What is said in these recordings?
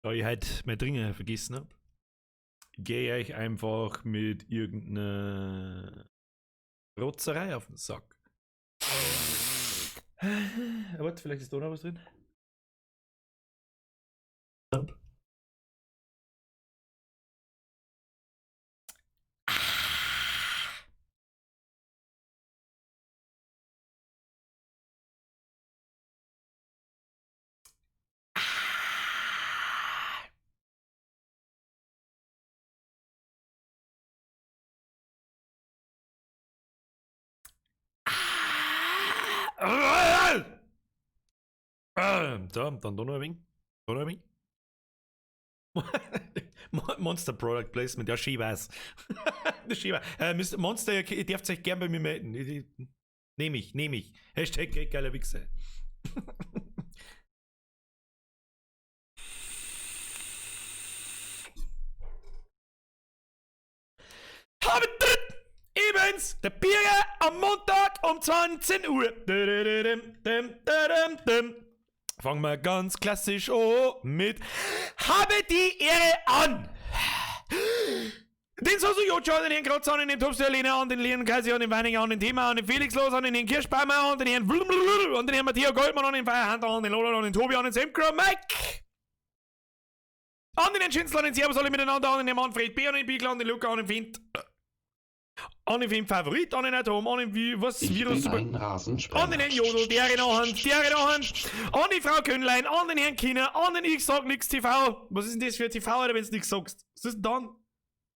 Da ich heute mein Dringe vergessen hab, gehe ich einfach mit irgendeiner Rotzerei auf den Sack. Warte, vielleicht ist da noch was drin. So, dann da noch ein wenig. Da noch ein wenig. Monster Product Placement, ja, schön war's. Das schön war's. Mr. Monster, ihr dürft euch gern bei mir melden. Nehme ich, nehme ich. Hashtag geiler Wichser. Habe dritt! Ebens, der Birger am Montag um 20 Uhr. Fangen wir ganz klassisch an mit Habe die Ehre an! Den Sosu Jojo, an den Herrn Kratzer, an den Herrn Tobster, Lena, an den Leon Kaiser, an den Weininger, an den Thema, an den Felix Los, an den Herrn Kirschbaumer, an den Herrn Wlmlml, an den Herrn Matthias Goldmann, an den Feierhunter, an den Lola, an den Tobi, an den Semkro, Mike! An den Herrn Schinzler, an den Servus alle miteinander, an den Herrn Manfred B, an den Bigler, an den Luca, an den Fint. An den Film Favorit, an den Atom, an den Vi was Ich Virus bin super. ein Rasensprenger. An den Herrn Jodl, der in der Hand, der in der Hand, an die Frau Köhnlein, an den Herrn Kiener, an den Ich sag nix TV. Was ist denn das für TV, Alter, wenn's nix sagst? Was ist denn dann?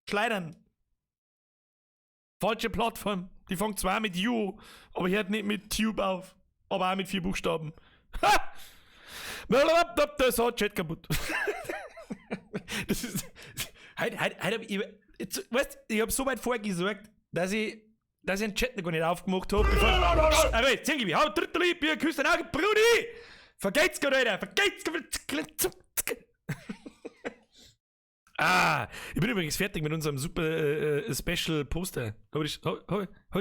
Schleudern. Falsche Plattform. Die fängt zwar mit U, aber hört nicht mit Tube auf. Aber auch mit 4 Buchstaben. Ha! Das hat Chat kaputt. Das ist. Heute, heute, heute hab ich, jetzt, weißt, ich hab so weit vorgesorgt, dass ich den Chat noch gar nicht aufgemacht hab. Bevor, aber jetzt, sing ich, hau, dritte Bier, küss dein Auge, Brudi! Vergeht's grad, Alter! Vergeht's grad! Ah, ich bin übrigens fertig mit unserem super Special Poster. Hab ich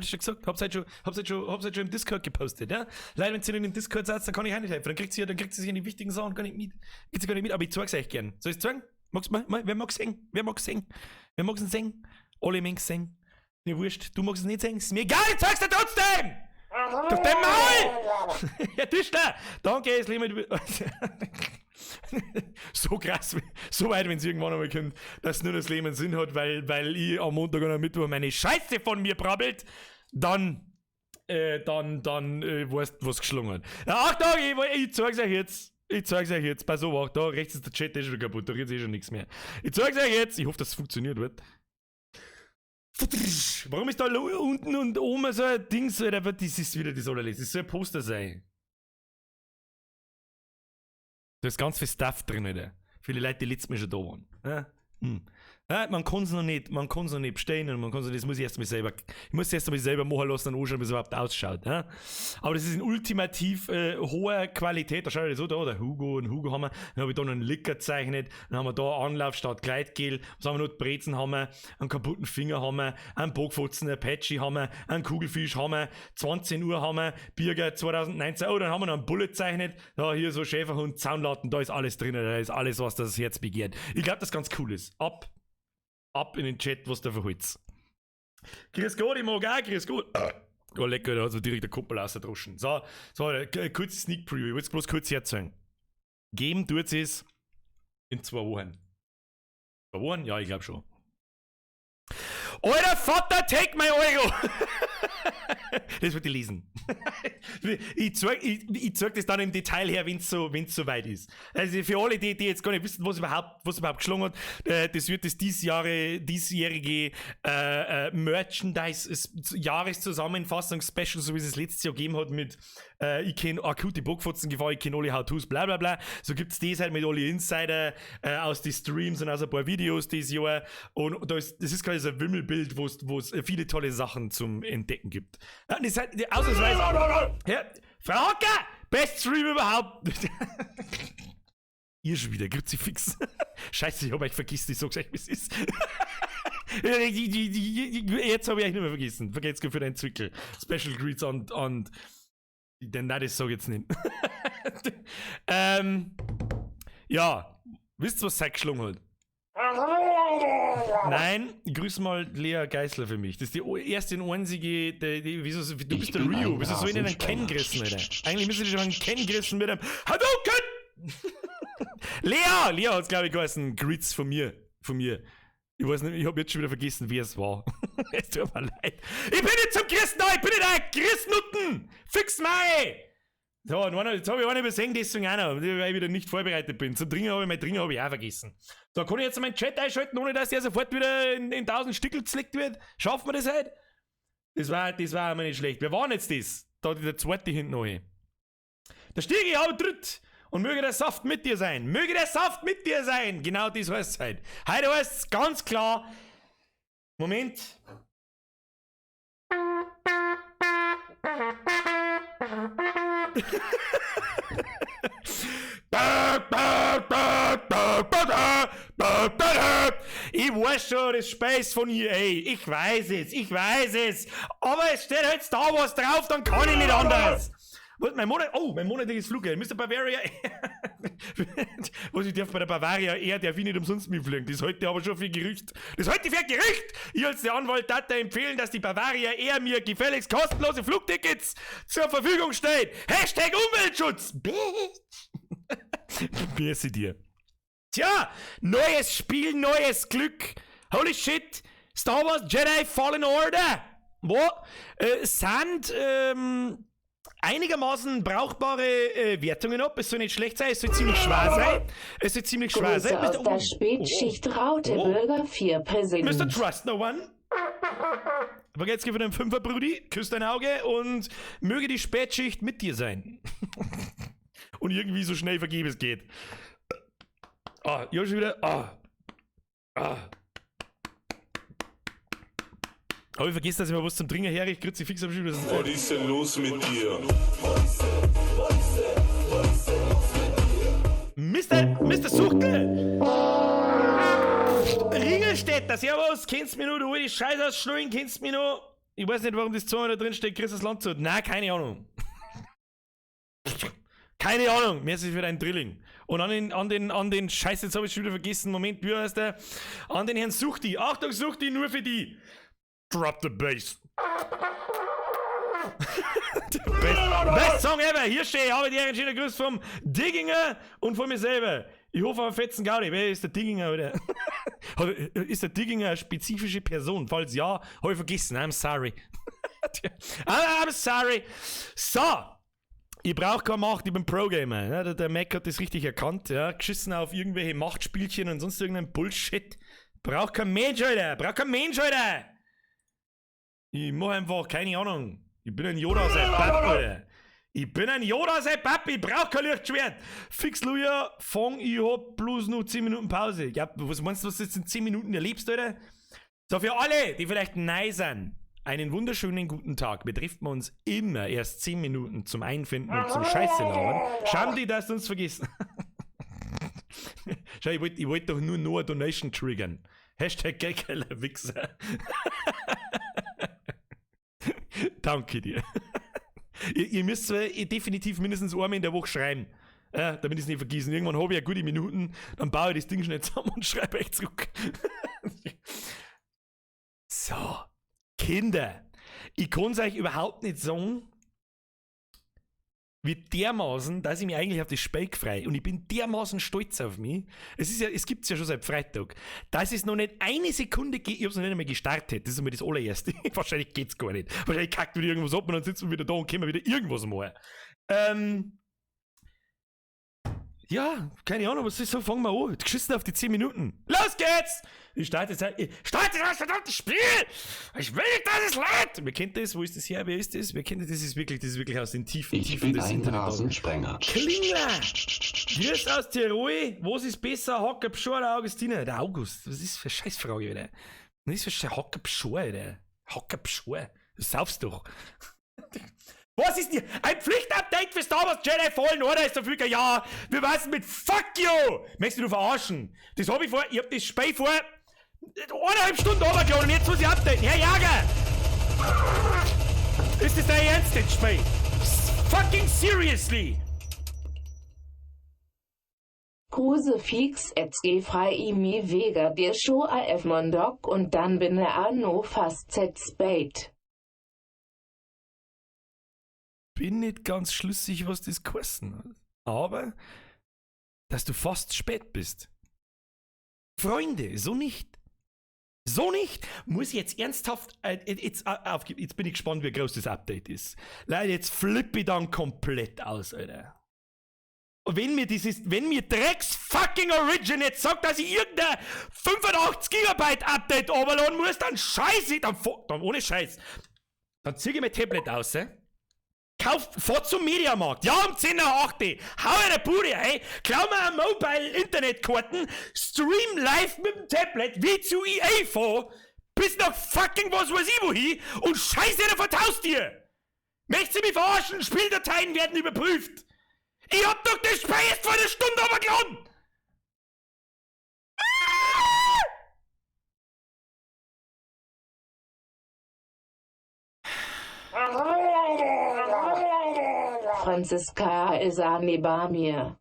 schon gesagt? Hab's heute schon im Discord gepostet, ja? Leider, wenn ihr nicht im Discord seid, dann kann ich auch nicht helfen. Dann kriegt sie, dann kriegt sie sich in die wichtigen Sachen gar nicht mit. Kriegt sie gar nicht mit, aber ich zeig's euch gern. Soll ich's zeigen? Magst du mal? Mal? Wer mag's sehen? Wer mag's sehen? Wer mag's denn sehen? Alle mögen's sehen. Mir wurscht. Du magst es nicht sehen. Ist mir egal, ich zeig's dir trotzdem! Durch dein Maul! Herr Tischler! Danke, es Leben. So krass, so weit, wenn's irgendwann einmal kommt, dass nur das Leben Sinn hat, weil ich am Montag und am Mittwoch meine Scheiße von mir brabbelt, dann weißt du, was geschlungen hat. Ja, Achtung, ich zeig's euch jetzt. Ich zeig's euch jetzt. Pass auf, da rechts ist der Chat eh schon kaputt, da redet eh schon nichts mehr. Ich zeig's euch jetzt. Ich hoffe, dass es funktioniert wird. Warum ist da unten und oben so ein Ding so, Alter? Das ist wieder das allerletzte. Das soll ein Poster sein. Da ist ganz viel Stuff drin, Alter. Viele Leute, die letztes Mal schon da waren. Ja? Hm. Ja, man kann's noch nicht, man kann's noch nicht bestellen und man kann's noch, das muss ich erst mal selber, ich muss erst mal selber machen lassen und anschauen, wie es überhaupt ausschaut. Ja? Aber das ist in ultimativ hoher Qualität. Da schaut ich so da, der Hugo und Hugo haben wir, dann hab ich da noch einen Licker gezeichnet, dann haben wir da Anlauf statt Gleitgel, was haben wir noch, Brezen haben wir, einen kaputten Finger haben wir, einen Bockfotzen, einen Apache haben wir, einen Kugelfisch haben wir, 20 Uhr haben wir, Birger 2019, oh, dann haben wir noch einen Bullet gezeichnet, da hier so Schäferhund, Zaunlatten, da ist alles drin, da ist alles, was das Herz begehrt. Ich glaub, das ganz cool ist. Ab in den Chat, was da verholt's. Grüß Gott, ich mag auch, grüß Gott. Oh, lecker, da hat so direkt der Kuppel rausgedroschen. So, kurze Sneak Preview, ich will's bloß kurz herzeigen. Geben tut es in 2 Wochen. 2 Wochen? Ja, ich glaub schon. Alter Vater, take my Euro! Das wird ich lesen. Ich zeig das dann im Detail her, wenn's so weit ist. Also für alle, die jetzt gar nicht wissen, was überhaupt geschlagen hat, das wird das diesjährige Merchandise-Jahreszusammenfassung-Special, so wie es das letztes Jahr gegeben hat mit ich kenn akute Bockfotzengefahr, ich kenn alle How-Tos, bla bla bla. So gibt's das halt mit alle Insider aus den Streams und aus ein paar Videos dieses Jahr. Und da ist, das ist quasi so ein Wimmelbild, wo's viele tolle Sachen zum Entdecken gibt. Ja, und das ist halt, die, ausnahmsweise, ja, Frau Hocker, best Stream überhaupt. Ihr schon wieder, Kruzifix. Scheiße, ich hab euch vergessen, ich sag's euch, wie es ist. Jetzt hab ich euch nicht mehr vergessen. Vergesst für den Zwickel. Special Greets und denn nein, das sag ich jetzt nicht. Ja. Wisst ihr, was sie geschlagen hat? Nein, grüß mal Lea Geißler für mich. Das ist die erste und einzige, die, wieso, du bist Ich der bin Rio, ein wieso soll ich denn einen Ken Rasensprenger. gerissen, Alter? Eigentlich müsste ich schon einen Ken gerissen mit einem Hadouken! Lea! Lea hat's, glaube ich, geheißen. Grüß von mir. Von mir. Ich weiß nicht, ich hab jetzt schon wieder vergessen, wer es war. Es tut mir leid. Ich bin nicht zum Christen da, ich bin nicht ein Christnutten! Fix mei! So, und einer, jetzt habe ich einen übersehen, deswegen auch noch, weil ich wieder nicht vorbereitet bin. Zum Dringen habe ich mein Dringen habe ich auch vergessen. So, kann ich jetzt meinen Chat einschalten, ohne dass der sofort wieder in 1000 Stückel zerlegt wird? Schaffen wir das heute? Das war einmal nicht schlecht. Wer war denn jetzt das? Da der zweite hinten noch. Der Stiegi, aber tritt! Und möge der Saft mit dir sein. Möge der Saft mit dir sein. Genau das heißt es heute. Heute heißt es ganz klar. Moment. Ich weiß schon, das Space von EA. Ich weiß es, ich weiß es. Aber es steht halt Star Wars drauf, dann kann ich nicht anders. Was, mein Monat, oh, mein monatliches Fluggeld. Mr. Bavaria. Was ich darf bei der Bavaria Air, darf ich nicht umsonst mitfliegen. Das halte ich aber schon für Gerücht. Das halte ich für Gerücht! Ich als der Anwalt darf da empfehlen, dass die Bavaria Air mir gefälligst kostenlose Flugtickets zur Verfügung stellt. Hashtag Umweltschutz! Bitch! Merci dir. Tja, neues Spiel, neues Glück. Holy shit. Star Wars Jedi Fallen Order. Wo? Sind einigermaßen brauchbare Wertungen ab. Es soll nicht schlecht sein, es soll ziemlich schwer sein. Es soll ziemlich schwer sein. Grüße aus Mr. der Oh, Spätschicht Raute Oh. Bürger 4 Mr. Präsident. Trust No One. Aber jetzt gib mir den Fünfer, Brudi. Küss dein Auge und möge die Spätschicht mit dir sein. Und irgendwie so schnell vergib es geht. Ah, ich hab schon wieder. Ah. Ah. Aber ich vergesse, dass ich mal was zum Trinken her. Ich Kruzifix hab schon wieder. Was ist denn los mit dir? Mr. Suchtel! Ringelstädter, servus, kennst mich noch, du alte Scheiße aus Schnullen, kennst mich noch? Ich weiß nicht, warum das zweimal da drin steht, Chris das Land zu. Nein, keine Ahnung. Keine Ahnung, mir ist es wieder ein Drilling. Und an den Scheiße, jetzt habe ich schon wieder vergessen, Moment, wie heißt der? An den Herrn Suchti. Achtung, Suchti, nur für die. Drop the bass. Best Song ever. Hier stehe ich, habe die einen schönen Gruß vom Digginger und von mir selber. Ich hoffe auf einen fetzen Gaudi. Wer ist der Digginger, oder? Ist der Digginger eine spezifische Person? Falls ja, habe ich vergessen. I'm sorry. I'm sorry. So. Ich brauche keine Macht, ich bin Pro-Gamer. Ja, der Mac hat das richtig erkannt. Ja, geschissen auf irgendwelche Machtspielchen und sonst irgendeinen Bullshit. Braucht kein Mensch, Alter. Braucht kein Mensch, Alter. Ich mach einfach, keine Ahnung. Ich bin ein Yoda sein Papi, Alter. Ich bin ein Yoda sein Papi, ich brauch kein Lichtschwert. Fix Luja, fang, ich hab bloß noch 10 Minuten Pause. Ja, was meinst du, was du jetzt in 10 Minuten erlebst, Alter? So, für alle, die vielleicht neu sind, einen wunderschönen guten Tag. Wir treffen uns immer erst 10 Minuten zum Einfinden und zum Scheiße labern. Schauen die, dass du uns vergessen. Schau, ich wollte wollt doch nur noch eine Donation triggern. Hashtag Geldkeller Wichser. Danke dir. Ihr müsst zwar definitiv mindestens einmal in der Woche schreiben. Damit ich es nicht vergesse. Irgendwann habe ich ja gute Minuten, dann baue ich das Ding schnell zusammen und schreibe euch zurück. So, Kinder, ich kann es euch überhaupt nicht sagen, wie dermaßen, dass ich mich eigentlich auf das Spiel freu. Und ich bin dermaßen stolz auf mich. Es ist ja, es gibt's ja schon seit Freitag. Dass es noch nicht eine Sekunde geht, ich hab's noch nicht einmal gestartet. Das ist einmal das allererste. Wahrscheinlich geht's gar nicht. Wahrscheinlich kackt wieder irgendwas ab und dann sitzen wir wieder da und können wir wieder irgendwas machen. Ja, keine Ahnung, was ist so? Fangen wir an. Geschissen auf die 10 Minuten. Los geht's! Ich starte jetzt, ich starte das verdammte Spiel! Ich will nicht, dass es lädt! Wer kennt das? Wo ist das her? Wer ist das? Wer kennt das? Das ist wirklich aus den tiefen Ich Tiefen bin des ein Internets. Rasensprenger. Klingler! Grüß aus Tirol. Was ist besser? Hacker Pschor oder Augustiner? Der August. Was ist für eine Scheißfrage wieder? Was ist für ein Hacker Pschor, Alter? Hacker Pschor. Du saufst doch. Was ist denn hier? Ein Pflichtupdate für Star Wars Jedi Fallen Order ist verfügbar. Ja, wir wissen mit Fuck you! Möchtest du verarschen? Das hab ich vor, ich hab das Spiel vor 1,5 Stunden runtergeladen und jetzt muss ich updaten. Herr Jager! Ist das dein Ernst, das Spiel? Fucking seriously! Kruzifix et frei imi vega dir scho af mondok und dann bin er no fast z spät. Bin nicht ganz schlüssig, was das geheißen hat. Aber, dass du fast spät bist. Freunde, so nicht. So nicht. Muss ich jetzt ernsthaft jetzt, aufgeben. Jetzt bin ich gespannt, wie groß das Update ist. Leute, jetzt flippe ich dann komplett aus, Alter. Und wenn mir dieses, wenn mir Drecks fucking Origin jetzt sagt, dass ich irgendein 85 Gigabyte Update runterladen muss, dann scheiße ich, dann, dann ohne Scheiß. Dann zieh ich mein Tablet aus, Kauf, fahr zum Mediamarkt. Ja, um 10:08 Uhr. Hau eine Bude, ey. Klau mir eine Mobile-Internetkarten. Stream live mit dem Tablet, wie zu EA fahr, bis nach fucking was weiß ich wohin und scheiße dir vor die Haustür. Möchtest du mich verarschen? Spieldateien werden überprüft. Ich hab doch das Spiel erst vor einer Stunde runtergeladen. Franziska ist neben mir.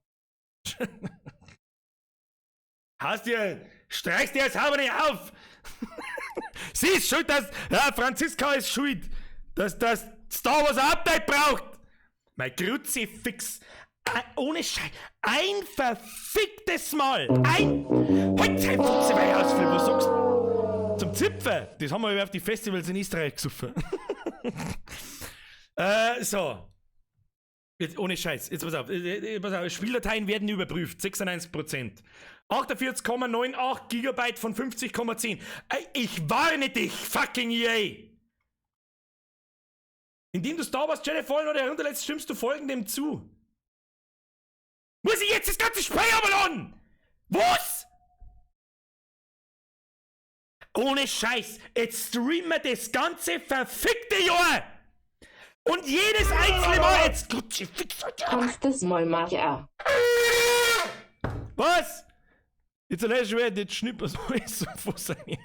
Hast dir, streichst dir das Haber nicht auf! Sie ist schuld, dass, ja, Franziska ist schuld, dass das Star Wars ein Update braucht! Mein Kruzifix, ohne Scheiß, ein verficktes Mal! Ein, heute sei Futze, weil ich ausflippe, was sagst du? Zum Zipfer, das haben wir auf die Festivals in Österreich gesoffen. So. Jetzt, ohne Scheiß, jetzt pass auf, pass auf, Spieldateien werden überprüft, 96%. 48,98 Gigabyte von 50,10. Ich warne dich, fucking EA! Indem du Star Wars Jedi Fallen Order herunterlädst, stimmst du folgendem zu. Muss ich jetzt das ganze Spiel runterladen? Was? Ohne Scheiß, jetzt streamen wir das ganze verfickte Jahr! Und jedes einzelne Mal jetzt. Kannst es mal machen. Was? Jetzt allein schwer, jetzt schnipp das alles so vor sein.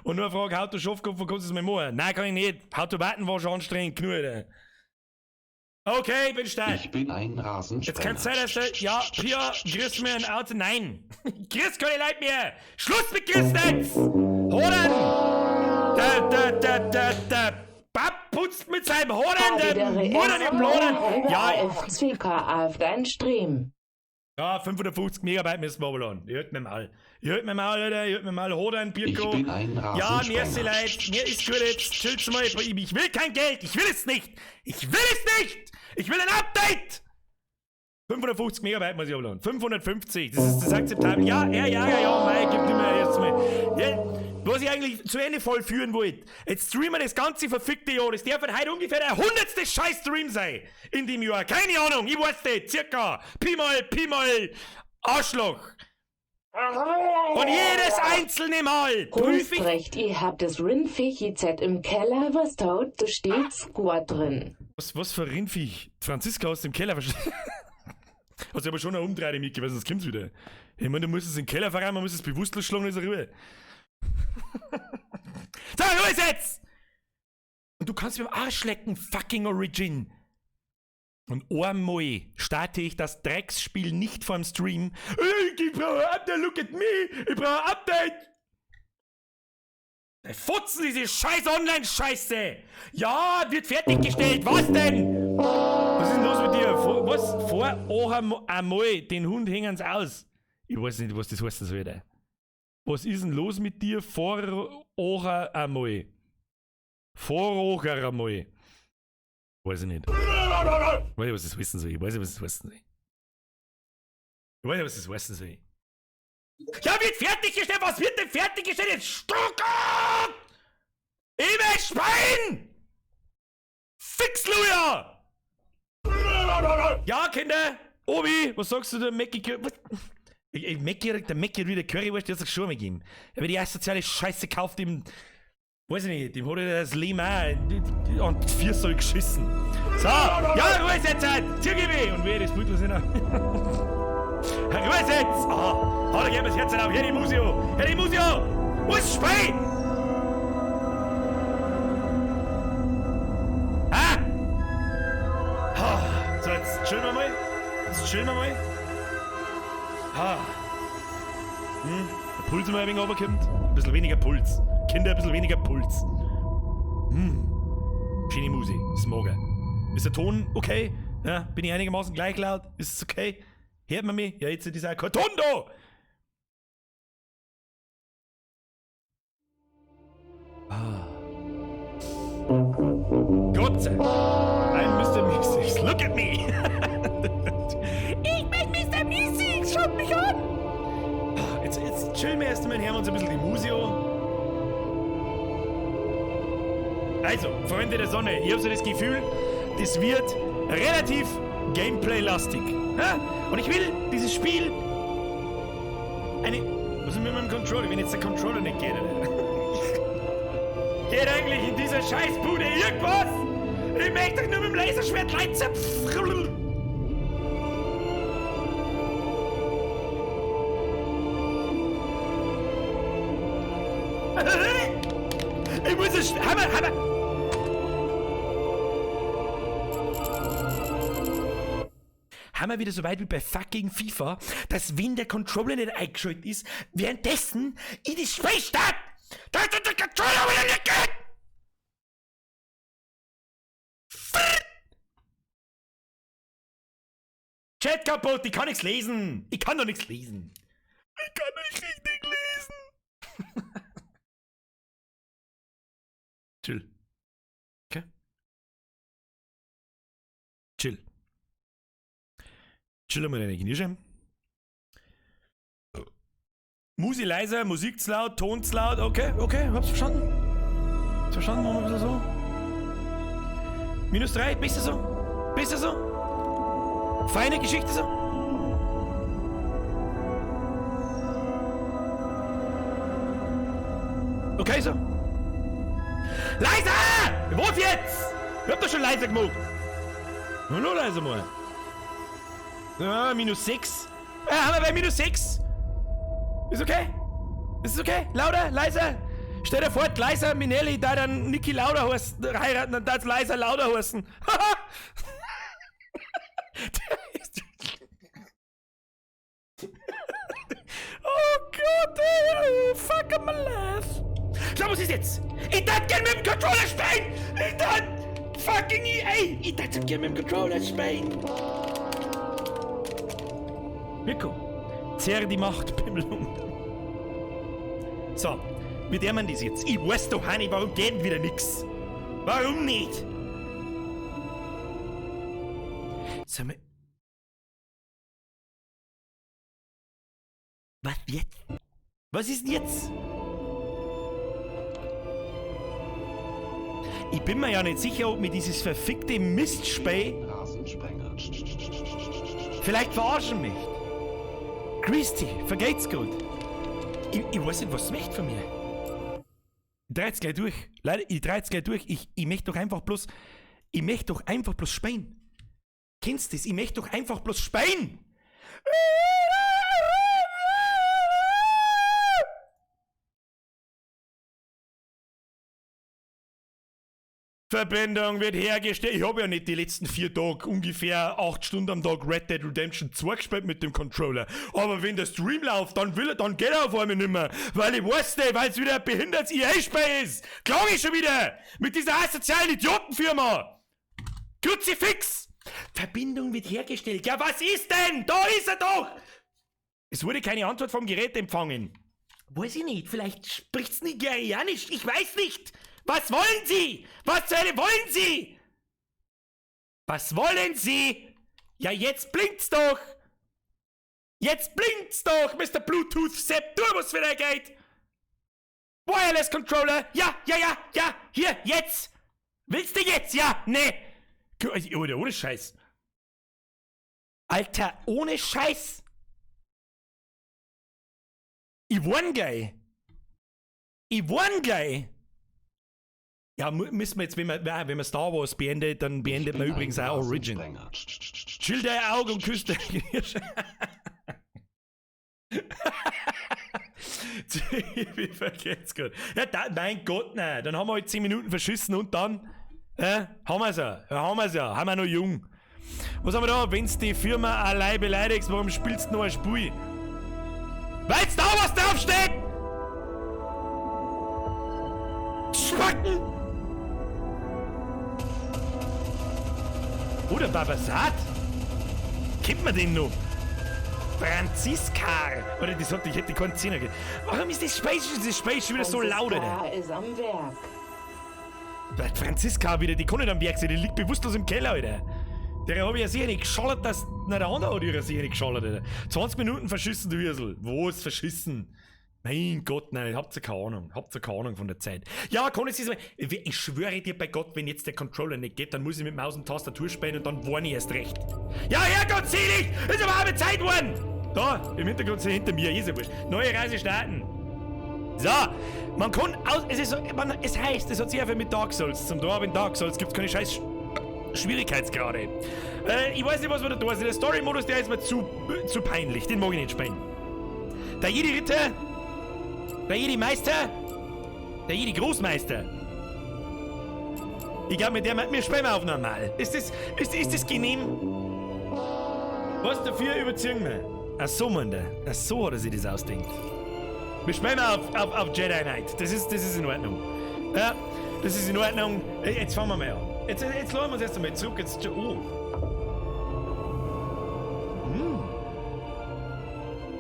Und nur eine Frage, Auto Schafkopf, wo kannst du es mal machen? Nein, kann ich nicht. Automaten war schon anstrengend genug, Alter. Okay, bin stark. Ich bin ein Rasensprenger. Jetzt kann's sein, dass der, ja, Pia, grüß mir ein Auto. Nein. Grüß keine Leute mehr. Schluss mit Grüßen jetzt. Holen! Der Bab putzt mit seinem Hoden, der Mutter den Bloden. Ja, FCK auf dein Stream. Ja, 550 Megabyte müssen wir runterladen. Ich halt mir mal. Ich halt mir mal, Alter. Ich halt mir mal. Hoden, Birko. Ich bin ein Ja, Rasensprenger. merci, Leute. Mir ist gut jetzt. Chill's mal. Ich will kein Geld. Ich will es nicht. Ich will es nicht. Ich will ein Update. 550 Megabyte muss ich runterladen. 550. Das ist das akzeptabel. Ja, ja, ja, ja, ja. Mei, gib nicht mehr jetzt mal. Ja, was ich eigentlich zu Ende vollführen wollte. Jetzt streamen wir das ganze verfickte Jahr. Das darf heute ungefähr der 100. Scheiß-Stream sein. In dem Jahr. Keine Ahnung. Ich weiß nicht. Circa. Pi mal, Pi mal. Arschloch. Und jedes einzelne Mal prüfe ich. Recht, ihr habt das Rindviech Z im Keller, was tot, du stehst gut drin. Was für ein Rindviech? Franziska aus dem Keller verstanden. Also aber schon eine Umdrehung, Micky, weil sonst kommt's wieder. Ich meine, du musst es in den Keller fahren, man muss es bewusstlos schlagen, ist er Ruhe. So, Ruhe ist jetzt! Und du kannst mir am Arsch lecken, fucking Origin! Und einmal starte ich das Drecksspiel nicht vorm Stream. Ich brauche ein Update, look at me! Ich brauche ein Update! Futzen, diese scheiß Online-Scheiße! Ja, wird fertiggestellt, was denn? Was ist denn los mit dir? Was? Vor einmal, den Hund hängen's aus. Ich weiß nicht, was das heißen soll. Alter. Was ist denn los mit dir? Vor einmal. Vor einmal. Weiß ich nicht. Ich weiß nicht, was das heißen soll. Ich weiß nicht, was das heißen soll. Ich weiß nicht, was das heißen soll. Ja, wird fertiggestellt! Was wird denn fertiggestellt? Jetzt Stuttgart! Immer Schwein! Fix, Luja! Ja, Kinder! Obi, was sagst du denn, Mackie? Was? Mackie, der Mackie hat wieder Currywurst, der hat sich schon mal gegeben. Er wird die asoziale Scheiße gekauft, dem. Weiß ich nicht, dem hat er das Leben auch an die Viersäule geschissen. So, ja, Ruhe ist jetzt halt! Zieh mich! Und wehe, das Blut was nicht. Ruhe ist jetzt! Aha, hau dir das Herz auf! Herr Musio! Herr Musio! Wo ist Spei? Ah! So, jetzt chillen wir mal. Jetzt chillen wir mal. Ah. Hm, der Puls immer ein wenig runterkommt. Ein bisschen weniger Puls. Kinder, ein bisschen weniger Puls. Hm. Schöne Musik. Smoger. Ist der Ton okay? Ja, bin ich einigermaßen gleich laut? Ist es okay? Hört man mich? Ja, jetzt ist auch kein Ton da! Ah. Gott sei Dank. I'm Mr. Meeseeks. Look at me! Ich bin Mr. Meeseeks! Schaut mich an! Jetzt chillen wir erst einmal und hören uns ein bisschen die Musik an. Also, Freunde der Sonne, ich hab so das Gefühl, das wird relativ Gameplay-lastig. Ja? Und ich will dieses Spiel eine... Was ist mit meinem Controller? Wenn jetzt der Controller nicht geht, oder? Geht eigentlich in dieser Scheißbude irgendwas? Ich möchte doch nur mit dem Laserschwert Leute zerpfrrr. Ich muss es... Hammer, Hammer! Haben wir wieder so weit wie bei fucking FIFA, dass wenn der Controller nicht eingeschaltet ist, währenddessen in die Spiel start! Dass der Controller wieder nicht geht! Chat kaputt, ich kann nichts lesen! Ich kann doch nichts lesen! Ich kann nicht richtig lesen! Chill. Okay? Chill. Chill mal deine Kniescheiben. Musi leiser, Musik zu laut, Ton zu laut. Okay, okay, hab's verstanden. Hab's verstanden, machen wir ein bisschen so. -3, besser so? Besser so? Feine Geschichte so? Okay so? Leiser! Was jetzt? Ich hab doch schon leiser gemacht. Nur noch leiser mal. Ah, -6. Ah, haben wir bei -6? Ist okay? Ist okay? Lauter, leiser? Stell dir vor, leiser Minelli, da dann Niki Lauda heißen, heiraten und dann leiser Lauda heißen. Oh Gott, ey, fuck my life. So, was ist jetzt? Ich darf gerne mit dem Controller spielen! Ich darf fucking EA! Ich darf gerne mit dem Controller spielen! Mirko, zehre die Macht, Pimmelung. So, wie der man das jetzt? Ich weiß doch, Hanni, warum geht denn wieder nix? Warum nicht? Sag mal. Was jetzt? Was ist denn jetzt? Ich bin mir ja nicht sicher, ob mir dieses verfickte Mistspiel vielleicht verarschen möchte. Christi, vergeht's gut. Ich weiß nicht, was es möchte von mir. Ich dreh jetzt gleich durch. Leider, ich dreh jetzt gleich durch. Ich möchte doch einfach bloß. Ich möchte doch einfach bloß speien. Kennst du das? Ich möchte doch einfach bloß speien. Verbindung wird hergestellt. Ich habe ja nicht die letzten 4 Tage ungefähr 8 Stunden am Tag Red Dead Redemption 2 gespielt mit dem Controller. Aber wenn der Stream läuft, dann will er, dann geht er auf einmal nicht mehr. Weil ich weiß nicht, weil es wieder ein behindertes EA-Spiel ist. Klang ich schon wieder. Mit dieser asozialen Idiotenfirma. Kruzifix. Verbindung wird hergestellt. Ja, was ist denn? Da ist er doch. Es wurde keine Antwort vom Gerät empfangen. Weiß ich nicht. Vielleicht spricht's Nigerianisch. Ich weiß nicht. Was wollen Sie? Was zur Hölle wollen Sie? Was wollen Sie? Ja, jetzt blinkt's doch! Jetzt blinkt's doch, Mr. Bluetooth Sepp, du was wieder geht! Wireless Controller! Ja, ja, ja, ja! Hier, jetzt! Willst du jetzt? Ja, nee! Oder ohne Scheiß! Alter, ohne Scheiß! Ich warn gleich! Ich warn gleich! Ja, müssen wir jetzt, wenn man Star Wars beendet, dann beendet man übrigens auch Origin. Chill dein Auge und küss dein Hirsch. Ich vergess's grad. Ja, da, mein Gott, nein. Dann haben wir halt 10 Minuten verschissen und dann haben wir's ja. Ja, haben wir's ja. Haben wir noch jung. Was haben wir da? Wenn's die Firma allein beleidigst, warum spielst du noch ein Spiel? Weil's da was draufsteht! Spacken! Oder Babasat? Kennt man den noch? Franziskar! Oder das hat, ich hätte keinen Zehner gegeben. Warum ist das Space, das Space schon wieder so laut, Alter? Franziska ist am Werk. Franziska wieder, die kann nicht am Werk sein, die liegt bewusstlos im Keller, Alter. Der hab ich ja sicher nicht geschallert, dass. Nein, der andere hat ihre sicher nicht geschallert, Alter. 20 Minuten verschissen, du Wirsel. Was verschissen? Mein Gott, nein, habt ihr keine Ahnung. Habt ihr keine Ahnung von der Zeit. Ja, kann ich es. Ich schwöre dir bei Gott, wenn jetzt der Controller nicht geht, dann muss ich mit Maus und Tastatur spielen und dann warne ich erst recht. Ja, Herrgott, selig! Ist aber auch Zeit geworden! Da, im Hintergrund sind hinter mir, ist ja wurscht. Neue Reise starten. So, man kann aus. Es ist so, man, es heißt, es hat sehr viel mit Dark Souls zum tun, aber in Dark Souls gibt es keine scheiß Schwierigkeitsgrade. Ich weiß nicht, was wir da tun. Der Story-Modus, der ist mir zu peinlich. Den mag ich nicht spielen. Der Jedi-Ritter, der Jedi-Meister, der Jedi-Großmeister. Ich glaube, mit der wir spielen wir auf normal. Ist das genehm? Was dafür überziehen wir? Ach so, Mann, der. Ach so hat er sich das ausdenkt. Wir spielen auf Jedi Knight. Das ist in Ordnung. Ja, das ist in Ordnung. Jetzt fangen wir mal an. Jetzt lassen wir uns erst einmal zurück. Jetzt, oh. Hm.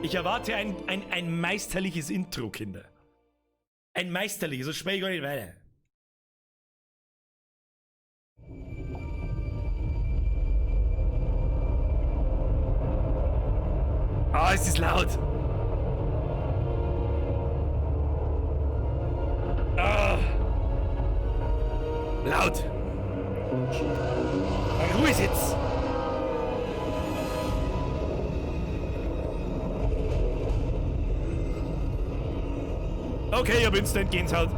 Ich erwarte ein meisterliches Intro, Kinder. Ein meisterliches, sonst spreche ich gar nicht weiter. Ah, es ist laut. Ah. Laut. Ruhe ist jetzt. Okay, ich hab Instant Gänsehaut.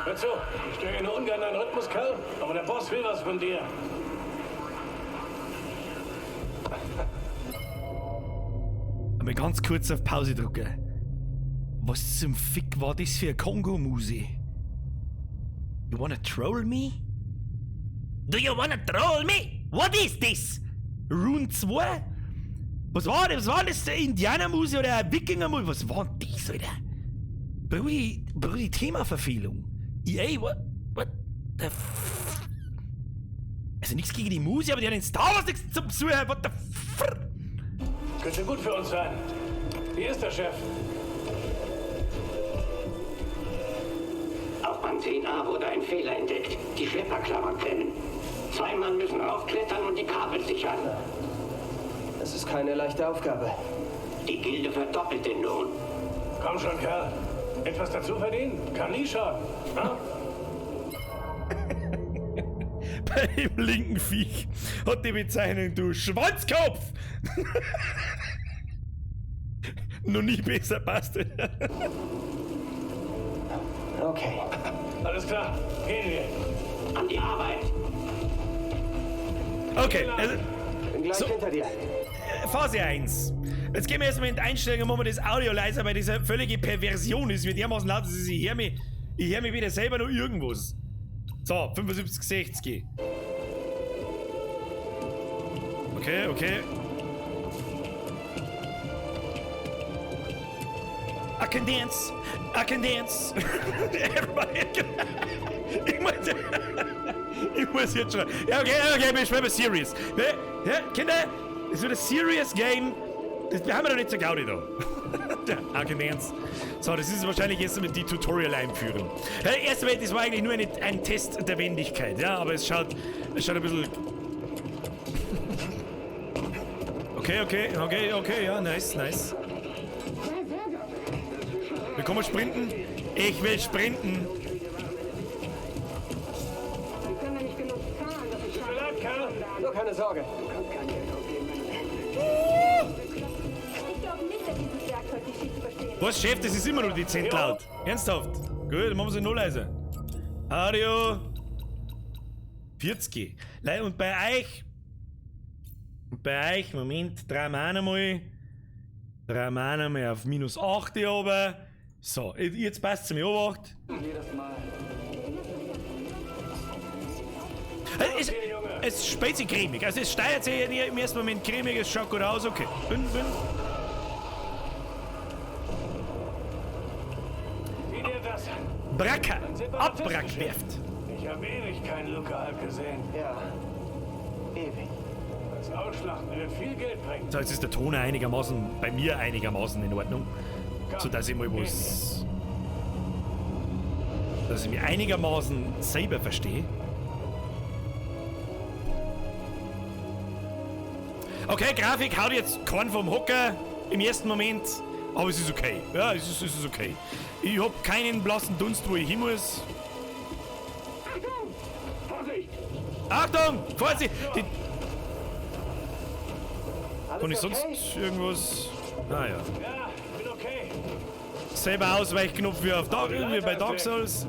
Hör zu, ich störe nur ungern deinen Rhythmus, Kerl, aber der Boss will was von dir. Einmal ganz kurz auf Pause drücken. Was zum Fick war das für eine Kongo-Muse? You wanna troll me? Do you wanna troll me? What is this? Rune 2? Was war das? Was war das? Indianer-Muse oder Wikinger-Muse? Was war das, Alter? Brudi, Themaverfehlung. EA, what the f... Also nichts gegen die Muse, aber die hat in Star Wars nichts zum Zuhören. What the f... Könnte gut für uns sein. Hier ist der Chef. Auf Band 10a wurde ein Fehler entdeckt. Die Schlepperklammern trennen. 2 Mann müssen raufklettern und die Kabel sichern. Das ist keine leichte Aufgabe. Die Gilde verdoppelt den Lohn. Komm schon, Kerl. Etwas dazu verdienen? Kann nie schaden. Na? Bei dem linken Viech hat die Bezeichnung, du Schwanzkopf! Noch nie besser passt. Okay. Alles klar, gehen wir. An die Arbeit. Okay, also, Bin gleich so, hinter dir. Phase 1. Jetzt gehen wir erstmal in die Einstellungen, machen wir das Audio leiser, weil das eine völlige Perversion ist. Wie dermaßen laut ist es. Ich höre mich weder selber noch irgendwas. So, 75, 60. Okay, okay. I can dance. I can dance. Everybody. Ich muss jetzt schon. Ja, okay, okay, wir spielen serious. Ja, Kinder, es wird ein serious Game. Wir haben ja noch nicht zur Gaudi da. I can dance. So, das ist wahrscheinlich erst einmal die Tutorial-Einführung. Erst einmal, das war eigentlich nur ein Test der Wendigkeit, ja, aber es schaut ein bisschen. Okay, okay, okay, okay, ja, nice, nice. Wir kommen sprinten. Ich will sprinten. Tut mir leid, Kerl. Nur keine Sorge. Was, Chef, das ist immer noch dezent laut. Ernsthaft. Gut, dann machen wir sie noch leiser. Audio. 40. Und bei euch. Und bei euch, Moment, drehen wir auch nochmal. Drehen wir auch nochmal auf minus 8 hier oben. So, jetzt passt es mir Obacht. Jedes Mal. Es spielt sich cremig. Also es steigert sich im ersten Moment cremig, es schaut gut aus, okay. Bin. Sieh dir das an. Bracker. Abbrackwerft. Ich habe ewig keinen Luca-Alp gesehen. Ja. Ewig. Das Ausschlachten wird viel Geld bringen. So, jetzt ist der Ton einigermaßen, bei mir einigermaßen in Ordnung. Sodass ich mal was. Dass ich mich einigermaßen selber verstehe. Okay, Grafik haut jetzt keinen vom Hocker im ersten Moment, aber es ist okay. Ja, es ist okay. Ich hab keinen blassen Dunst, wo ich hin muss. Achtung! Vorsicht! Achtung! Vorsicht! Alles Kann ich sonst okay? irgendwas? Ah ja. Ja, bin okay. Selber Ausweichknopf wie, auf Dark, wie bei Dark Souls.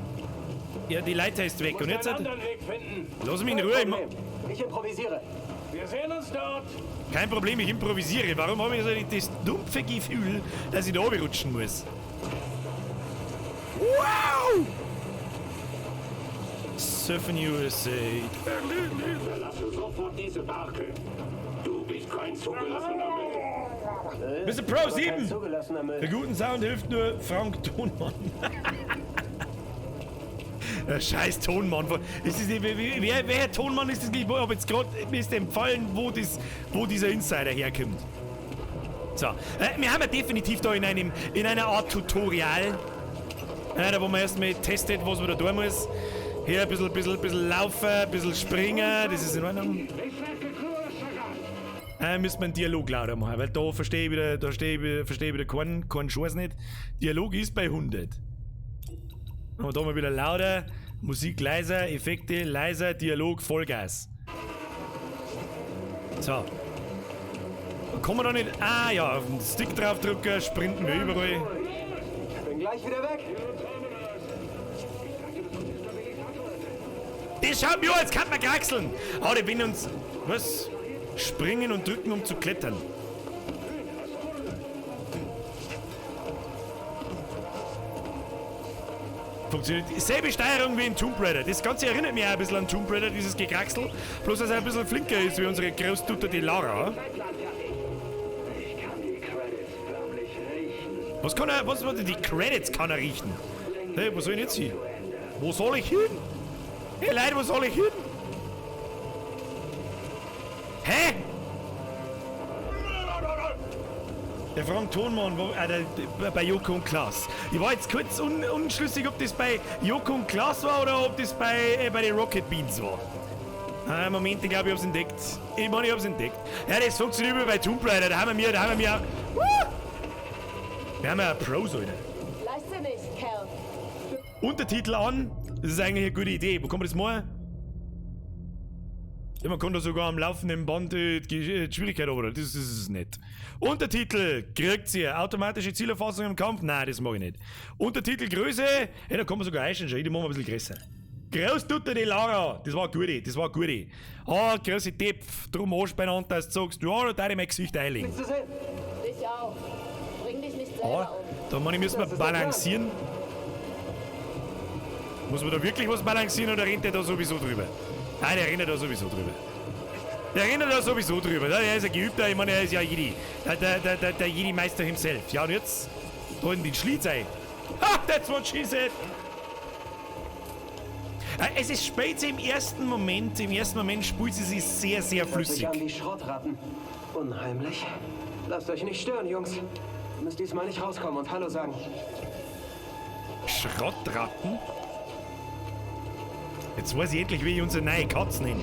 Ja, die Leiter ist weg. Und jetzt? einen anderen Weg finden. Lass mich in Ruhe. Ich improvisiere. Wir sehen uns dort. Kein Problem, ich improvisiere. Warum habe ich so das dumpfe Gefühl, dass ich da rutschen muss? Wow! Surfing USA. Verlasse sofort diese Barke. Du bist kein zugelassener Müll. Mr. Pro Kein 7! zugelassener Müll. Für guten Sound hilft nur Frank Thonmann. Der scheiß Tonmann. Ist das nicht, wer Tonmann ist das nicht? Ich hab jetzt gerade mir ist empfallen, wo dieser Insider herkommt. So, wir haben ja definitiv da in einer Art Tutorial, da wo man erstmal testet, was man da tun muss. Hier ein bisschen laufen, ein bisschen springen, das ist in Ordnung. Müssen wir einen Dialog lauter machen, weil da verstehe ich wieder, keinen Scheiß nicht. Dialog ist bei 100. Und da mal wieder lauter, Musik leiser, Effekte leiser, Dialog Vollgas. So. Kommen wir da nicht. Ah ja, auf den Stick draufdrücken, sprinten wir überall. Ich bin gleich wieder weg. Das schaut mir an, jetzt kann man kraxeln. Oh, die wenn uns. Was? Springen und drücken, um zu klettern. Funktioniert. Selbe Steuerung wie in Tomb Raider. Das Ganze erinnert mich auch ein bisschen an Tomb Raider, dieses Gekraxel. Bloß, dass er ein bisschen flinker ist wie unsere Großtutter, die Lara. Was kann er. Was, die Credits kann er riechen. Hey, wo soll ich jetzt hin? Wo soll ich hin? Hey Leute, wo soll ich hin? Hä? Der Frank Thonmann war bei Joko und Klaas. Ich war jetzt kurz unschlüssig, ob das bei Joko und Klaas war oder ob das bei den Rocket Beans war. Moment, ich glaube, ich hab's entdeckt. Ich meine, ich hab's entdeckt. Ja, das funktioniert wie bei Tomb Raider. Da haben wir. Wir haben ja Pros, Alter. Leichtsinnig, Kerl. Untertitel an. Das ist eigentlich eine gute Idee. Wo kann man das machen? Ja, man kann da sogar am laufenden Band die Schwierigkeit runter. Das ist nett. Untertitel kriegt ihr. Automatische Zielerfassung im Kampf? Nein, das mag ich nicht. Untertitel Größe? Hey, da kann man sogar einstellen. Die machen wir ein bisschen größer. Groß tut die Lara. Das war eine gute. Das war eine gute. Ah, große Depf. Drum Arsch beieinander, dass du sagst, ja, da darf ich mein Gesicht einlegen. Nichts zu sehen. Dich auch. Bring dich nicht selber um. Da meine ich, müssen wir balancieren. Muss man da wirklich was balancieren oder rennt der da sowieso drüber? Nein, der rennt da sowieso drüber. Der rennt da sowieso drüber. Der ist ein Geübter, ich meine, er ist ja Jedi. Der Jedi-Meister himself. Ja, und jetzt? Da in den Schlitz ein. Ha, that's what she said! Es ist spät im ersten Moment. Im ersten Moment spult sie sich sehr, sehr flüssig. Hört sich an wie Schrottratten. Unheimlich. Lasst euch nicht stören, Jungs. Ihr müsst diesmal nicht rauskommen und Hallo sagen. Schrottratten? Jetzt weiß ich endlich, wie ich unsere neue Katze nenne.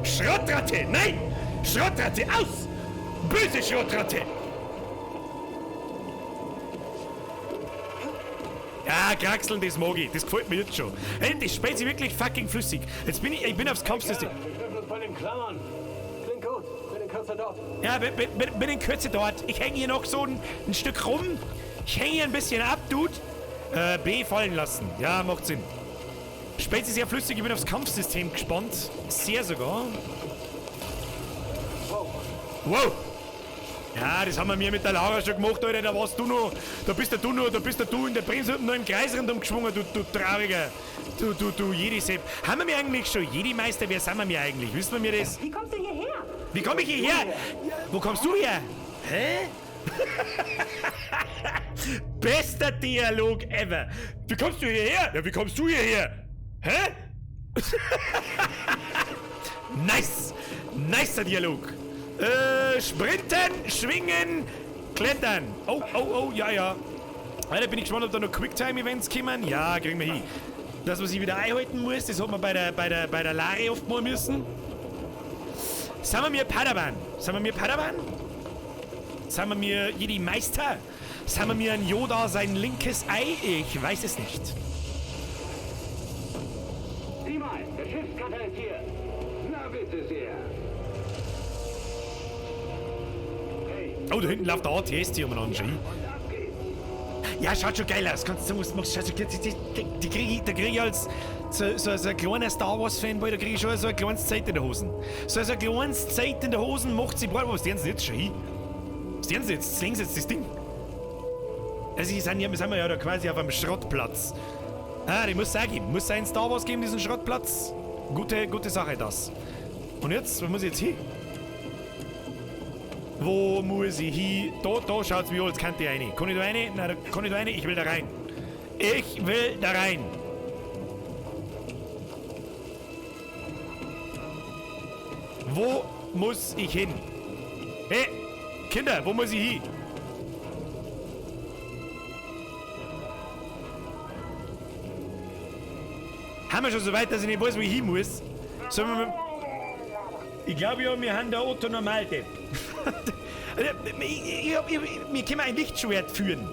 Schrottratte! Nein! Schrottratte! Aus! Böse Schrottratte! Ja, Kraxeln, das mag ich. Das gefällt mir jetzt schon. Hey, das spielt sich wirklich fucking flüssig. Jetzt bin ich bin aufs Kampfsystem. Wir treffen uns bei den Klammern. Klingt gut. Bin in Kürze dort. Ja, bin in Kürze dort. Ich hänge hier noch so ein Stück rum. Ich hänge hier ein bisschen ab, Dude. B fallen lassen. Ja, macht Sinn. Spielt sich sehr flüssig, ich bin aufs Kampfsystem gespannt. Sehr sogar. Wow! Ja, das haben wir mir mit der Laura schon gemacht, Alter. Da warst du noch. Da bist du noch, da bist du in der Bremse noch im Kreis rundum geschwungen, du trauriger. Du Jedi-Sepp. Haben wir mir eigentlich schon Jedi-Meister? Wer sind wir mir eigentlich? Wissen wir mir das? Wie kommst du hierher? Wie komm ich hierher? Wo kommst du her? Hä? Bester Dialog ever. Wie kommst du hierher? Ja, wie kommst du hierher? Hä? Nice! Nicer Dialog. Sprinten, schwingen, klettern. Oh, oh, oh, ja, ja. Alter, bin ich gespannt, ob da noch Quicktime-Events kommen. Ja, kriegen wir hin. Dass man sich wieder einhalten muss, das hat man bei der Lari oft mal müssen. Sind wir mir Padawan? Sind wir mir Padawan? Sind wir mir Jedi Meister? Sind wir mir ein Yoda sein linkes Ei? Ich weiß es nicht. Sieh mal, der Schiffscutter ist hier. Na bitte sehr. Oh, da hinten läuft der AT-ST umeinander schon. Ja, schaut schon geil aus. Kannst du sagen, was du machst. Schaut schon, die krieg ich, da krieg ich als so ein kleiner Star Wars-Fanboy, da krieg ich schon so eine kleine Zeit in der Hosen. So eine kleine Zeit in der Hosen macht sie breit. Was tun sie jetzt schon hin? Was tun sie jetzt? Zwingen sie jetzt das Ding? Also, wir sind ja da quasi auf einem Schrottplatz. Ah, ich muss sagen, muss es in Star Wars geben, diesen Schrottplatz. Gute Sache, das. Und jetzt, wo muss ich jetzt hin? Wo muss ich hin? Da schaut's mir an, als könnte ich rein. Kann ich da rein? Nein, da kann ich da rein. Ich will da rein. Ich will da rein. Wo muss ich hin? Hey, Kinder, wo muss ich hin? Haben wir schon so weit, dass ich nicht weiß, wo ich hin muss? Sollen wir mal... Ich glaube ja, wir haben da Otto Normaldepp. Wir können ein Lichtschwert führen.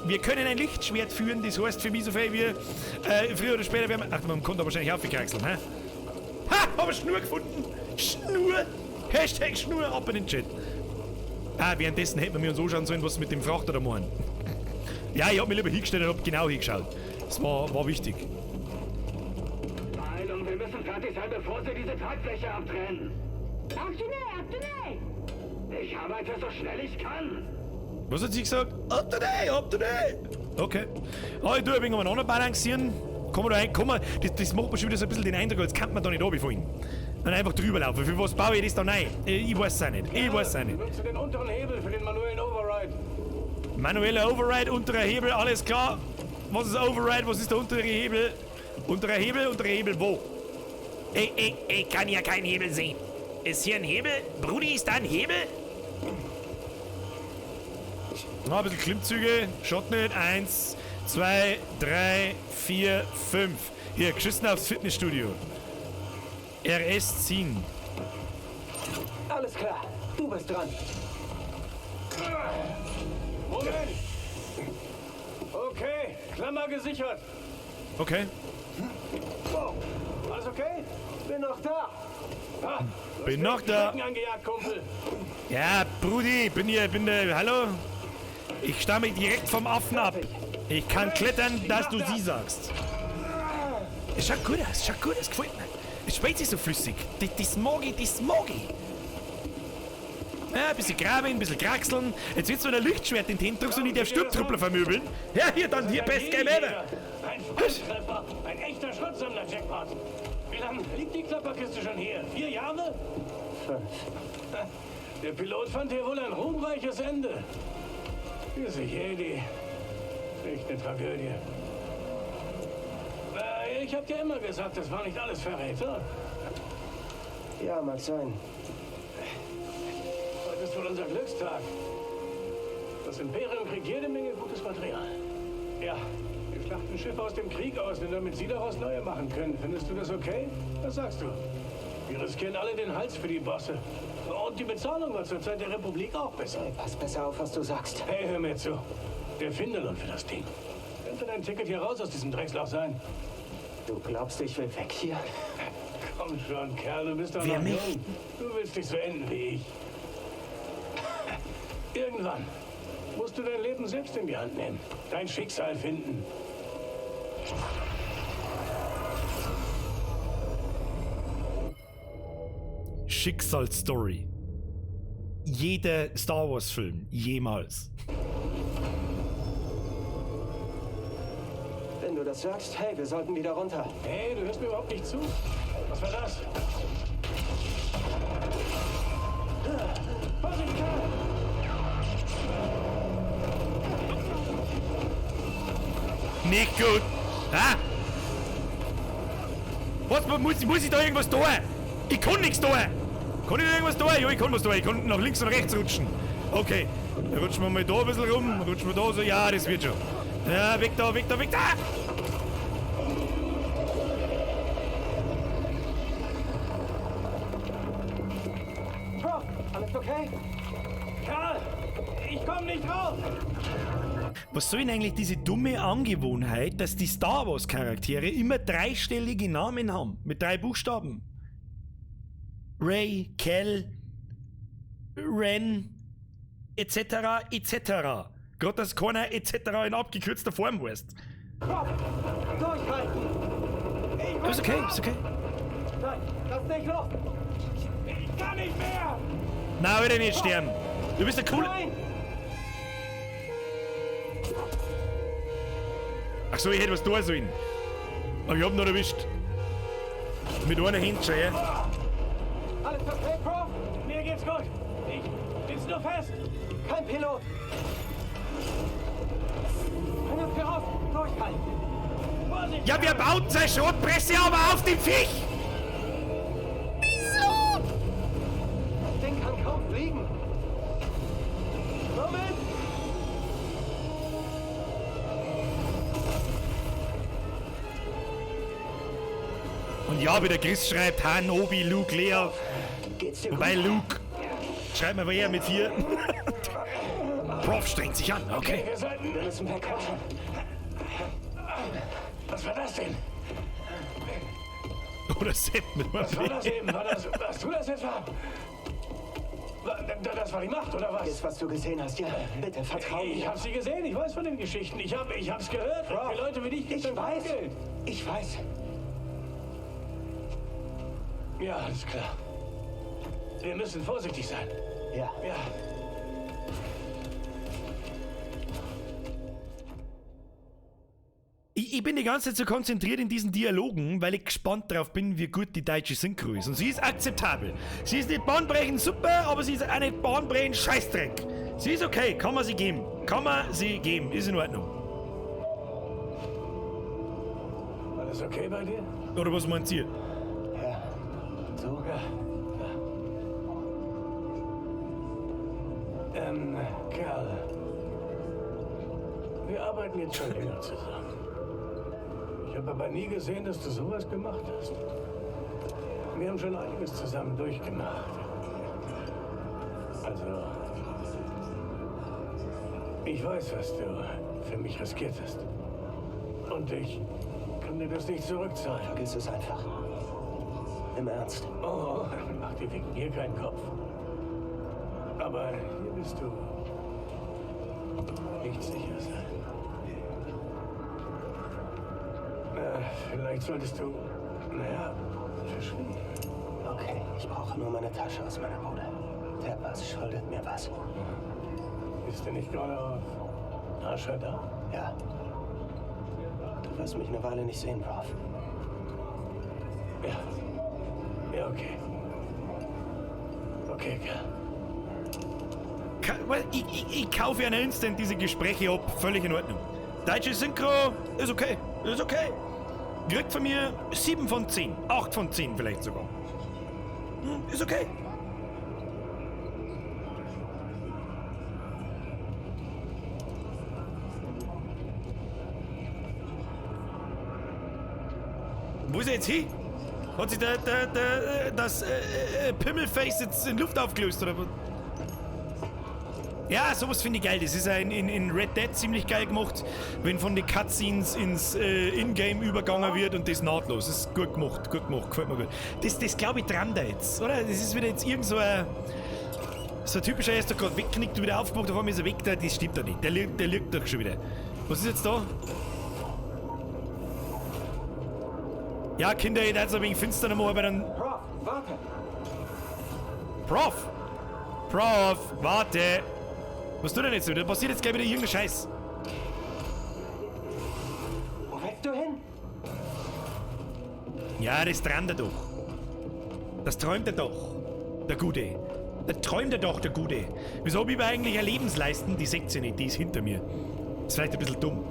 Wir können ein Lichtschwert führen, das heißt für mich so viel wie früher oder später werden wir... Ach, man konnte da wahrscheinlich aufgekraxeln, hä? Ha! Hab ich Schnur gefunden! Schnur! Hashtag Schnur ab in den Chat. Ah, währenddessen hätten wir uns anschauen sollen, was mit dem Frachter da machen. Ja, ich hab mich lieber hingestellt und hab genau hingeschaut. Das war wichtig. Beeilung, wir müssen fertig sein, bevor sie diese Tragfläche abtrennen. Ich arbeite so schnell ich kann. Was hat sie gesagt? Up to date, up to date. Okay. Ah, ich tue ein wenig umeinander balancieren. Kann man da rein? Kann man, das macht mir schon wieder so ein bisschen den Eindruck, als könnte man da nicht runterfallen. Und einfach drüber laufen. Für was baue ich das da rein? Ich weiß es auch nicht. Ich weiß es auch nicht. Nutze den unteren Hebel für den manuellen Override. Manueller Override, unterer Hebel, alles klar. Was ist Override? Was ist der untere Hebel? Unterer Hebel, wo? Ich kann ja keinen Hebel sehen. Ist hier ein Hebel? Brudi, ist da ein Hebel? Na, ein bisschen Klimmzüge. Schaut nicht. 1, 2, 3, 4, 5. Hier, geschissen aufs Fitnessstudio. RS ziehen. Alles klar, du bist dran. Moment. Okay, Klammer gesichert. Okay. Wow. Alles okay? Bin noch da. Ah, bin noch da. Angejagt, Kumpel. Ja, Brudi, bin hier, bin der. Hallo? Ich stamme direkt vom Affen ab. Ich kann klettern, dass du sie sagst. Es schaut gut aus, gefällt mir. Es spielt sich so flüssig. Das mag ich, das mag ich. Ja, ein bisschen graben, ein bisschen kraxeln. Jetzt wird so ein Lichtschwert in den Händen drückst und ich darf Sturmtruppler vermöbeln. Ja, hier dann, hier, best Game ever. Ein Volltreffer, ein echter Schrottsammler-Jackpot. Wie lange liegt die Klapperkiste schon hier? 4 Jahre? 5. Der Pilot fand hier wohl ein ruhmreiches Ende. Diese Jedi. Echt eine Tragödie. Ich hab dir immer gesagt, das war nicht alles Verräter. Ja, mag sein. Heute ist wohl unser Glückstag. Das Imperium kriegt jede Menge gutes Material. Ja, wir schlachten Schiffe aus dem Krieg aus, damit sie daraus neue machen können. Findest du das okay? Was sagst du? Wir riskieren alle den Hals für die Bosse. Und die Bezahlung war zur Zeit der Republik auch besser. Hey, pass besser auf, was du sagst. Hey, hör mir zu. Der Finderlohn für das Ding. Könnte dein Ticket hier raus aus diesem Drecksloch sein? Du glaubst, ich will weg hier? Komm schon, Kerl, du bist doch Wer noch mich? jung. Du willst dich so enden wie ich. Irgendwann Musst du dein Leben selbst in die Hand nehmen. Dein Schicksal finden. Schicksalsstory. Jeder Star Wars Film jemals. Wenn du das sagst, hey, wir sollten wieder runter. Hey, du hörst mir überhaupt nicht zu. Was war das? Vorsicht, Karl! Nicht gut. Ha? Was, muss ich da irgendwas tun? Ich kann nichts tun. Kann ich da irgendwas tun? Ja, ich kann was tun. Ich kann nach links und rechts rutschen. Okay. Dann rutschen wir mal da ein bisschen rum. Rutschen wir da so. Ja, das wird schon. Ja, weg da, weg da, weg da! Prof, alles okay? Karl! Ich komm nicht raus! Was soll denn eigentlich diese dumme Angewohnheit, dass die Star Wars Charaktere immer dreistellige Namen haben? Mit 3 Buchstaben. Rey, Cal, Ren, et cetera, et cetera. Gerade, dass keiner et cetera in abgekürzter Form heißt. Prof, durchhalten! Ist okay, ist okay. Nein, lass nicht los! Ich kann nicht mehr! Na, will ich nicht sterben. Du bist der coole. Nein! Ach so, ich hätte was tun sollen. Aber ich hab noch erwischt. Mit einer Hand schon, ja? Alles okay, Prof? Mir geht's gut. Ich sitz nur fest. Kein Pilot. Bring uns hier raus. Durchhalten. Vorsicht! Ja, wir bauen seine Schrotpresse aber auf dem Viech! Wieso? Das Ding kann kaum fliegen. Moment! Und ja, wie der Chris schreibt, Han, Obi, Luke, Lea. Geht's dir Wobei gut? Luke schreibt man aber eher mit 4. Prof strengt sich an, okay. Wir sollten. Wir müssen weg. Komm schon. Was war das denn? Oder Sepp mit einem Was war das P. eben? War das, warst du das etwa? Das war die Macht, oder was? Ist, was du gesehen hast, ja. Bitte, vertrau Ich mir. hab sie gesehen, ich weiß von den Geschichten. Ich hab's gehört. Prof, Für Leute wie dich gibt's Ich ein weiß. Geld. Ich weiß. Ja, alles klar. Wir müssen vorsichtig sein. Ja. Ja. Ich bin die ganze Zeit so konzentriert in diesen Dialogen, weil ich gespannt drauf bin, wie gut die deutsche Synchro ist. Und sie ist akzeptabel. Sie ist nicht bahnbrechend super, aber sie ist auch nicht bahnbrechend Scheißdreck. Sie ist okay, kann man sie geben. Kann man sie geben, ist in Ordnung. Alles okay bei dir? Oder was meint ihr? Ja. So? Ja. Kerl. Wir arbeiten jetzt schon länger zusammen. Ich habe aber nie gesehen, dass du sowas gemacht hast. Wir haben schon einiges zusammen durchgemacht. Also, ich weiß, was du für mich riskiert hast. Und ich kann dir das nicht zurückzahlen. Vergiss es einfach. Im Ernst. Oh, mach dir wegen mir keinen Kopf. Aber hier bist du nicht sicher sein. Vielleicht solltest du, naja, verschwinden. Okay, ich brauche nur meine Tasche aus meiner Bude. Der Bass schuldet mir was. Ist der nicht gerade auf Asha da? Ja. Du wirst mich eine Weile nicht sehen, Prof. Ja. Ja, okay. Okay, Kerl. Ich kaufe ja instant diese Gespräche ab, völlig in Ordnung. Deutsche Synchro ist okay, ist okay. Kriegt von mir 7 von 10, 8 von 10 vielleicht sogar. Ist okay. Wo ist er jetzt hin? Hat sich das Pimmelface jetzt in Luft aufgelöst, oder was? Ja, sowas finde ich geil. Das ist ja in Red Dead ziemlich geil gemacht, wenn von den Cutscenes ins Ingame übergegangen wird und das nahtlos. Das ist gut gemacht, gut gemacht, gefällt mir gut. Das glaube ich dran da jetzt, oder? Das ist wieder jetzt irgend so ein So ein typischer, er ist doch gerade wegknickt und wieder aufgemacht, auf einmal ist er weg, das stimmt doch nicht. Der lügt doch schon wieder. Was ist jetzt da? Ja, Kinder, ihr seid ein wenig finster noch mal, aber dann. Prof, warte! Prof! Prof, warte! Was tut denn jetzt wieder? Da passiert jetzt gleich wieder irgendein Scheiß. Wo willst du hin? Ja, das träumt er doch. Das träumt er doch. Der Gute. Der träumt er doch, der Gute. Wieso hab ich eigentlich ein Lebensleisten? Die seht ihr nicht, die ist hinter mir. Ist vielleicht ein bisschen dumm.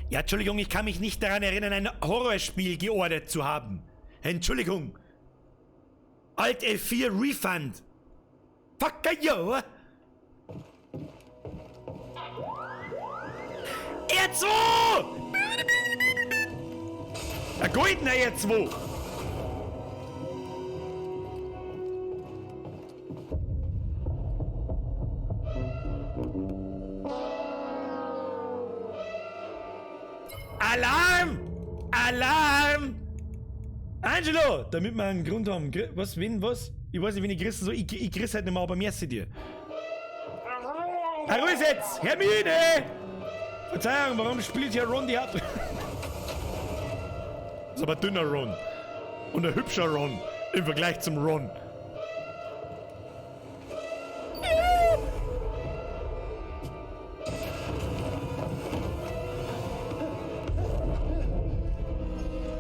Ja, Entschuldigung, ich kann mich nicht daran erinnern, ein Horrorspiel geordert zu haben. Entschuldigung. Alt F4 Refund. Fuck you. R2! Ein goldener R2! Alarm! Alarm! Angelo! Damit wir einen Grund haben. Was, wen, was? Ich weiß nicht, wen ich grüßen soll. Ich grüße halt nicht mehr, aber merci dir. Herr Ruhe jetzt! Hermine! Verzeihung, warum spielt hier Ron die Haupt... Das ist aber dünner Ron. Und ein hübscher Ron. Im Vergleich zum Ron.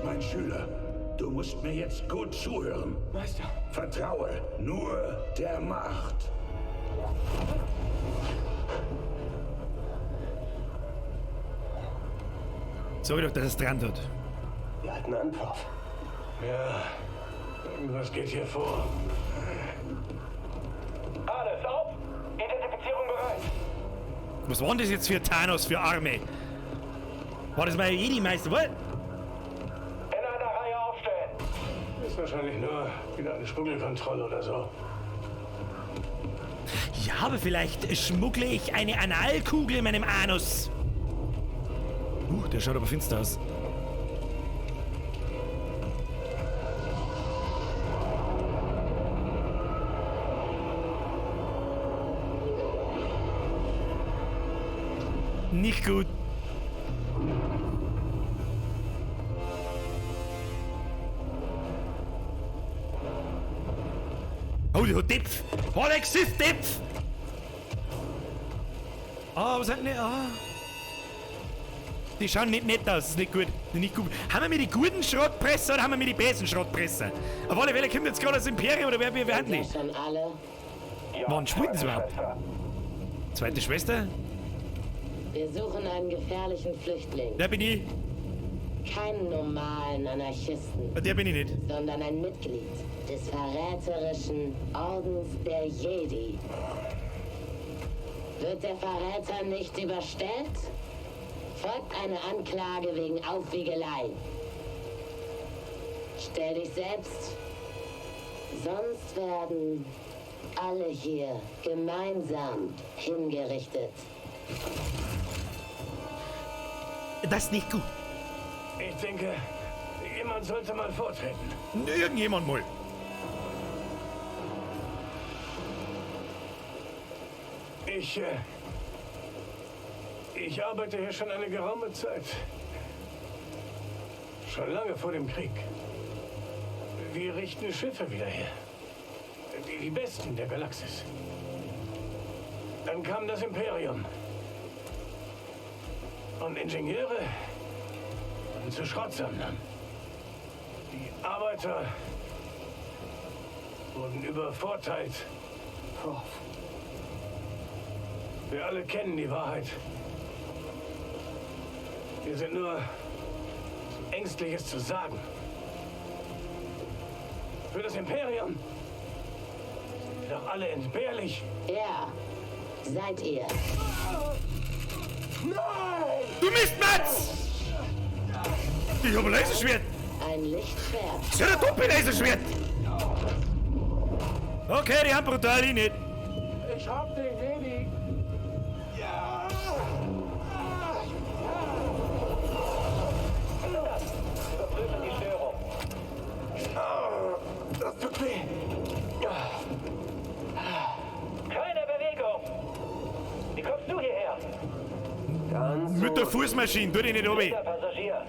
Mein Schüler, du musst mir jetzt gut zuhören. Meister. Vertraue nur der Macht. Sag ich doch, dass es dran hat. Wir halten an, Prof. Ja, irgendwas geht hier vor. Alles auf! Identifizierung bereit! Was waren das jetzt für Thanos für Arme? War das mal Jedi-Meister, was? In einer Reihe aufstellen! Ist wahrscheinlich nur wieder eine Schmuggelkontrolle oder so. Ja, aber vielleicht schmuggle ich eine Analkugel in meinem Anus. Der schaut aber finster aus. Nicht gut. Oh, die hat Depf. Hat er Gesicht Depf. Ah, was hat denn... Ah. Die schauen nicht nett aus, das ist nicht gut. Nicht gut. Haben wir mit die guten Schrottpresser oder haben wir mit die bösen Schrottpresser? Auf alle Fälle kommt jetzt gerade das Imperium oder wer werden die? Schon alle? Wann spielt das überhaupt? Zweite Schwester? Wir suchen einen gefährlichen Flüchtling. Der bin ich. Keinen normalen Anarchisten. Der bin ich nicht. Sondern ein Mitglied des verräterischen Ordens der Jedi. Wird der Verräter nicht überstellt? Folgt eine Anklage wegen Aufwiegelei. Stell dich selbst. Sonst werden alle hier gemeinsam hingerichtet. Das ist nicht gut. Ich denke, jemand sollte mal vortreten. Irgendjemand mal. Ich arbeite hier schon eine geraume Zeit. Schon lange vor dem Krieg. Wir richten Schiffe wieder her. Die besten der Galaxis. Dann kam das Imperium. Und Ingenieure wurden zu Schrottsammlern. Die Arbeiter wurden übervorteilt. Prof. Wir alle kennen die Wahrheit. Wir sind nur ängstlich, es zu sagen. Für das Imperium sind wir doch alle entbehrlich. Ja, seid ihr. Nein! Du Mistmatz! Ich hab ein Laserschwert! Ein Lichtschwert. Das ist ja ein Doppel-Laserschwert! Okay, die haben brutal, ich nicht. Ich hab den Jedi. Ja! Ganz Mit der Fußmaschine, tu dich nicht runter. Passagier.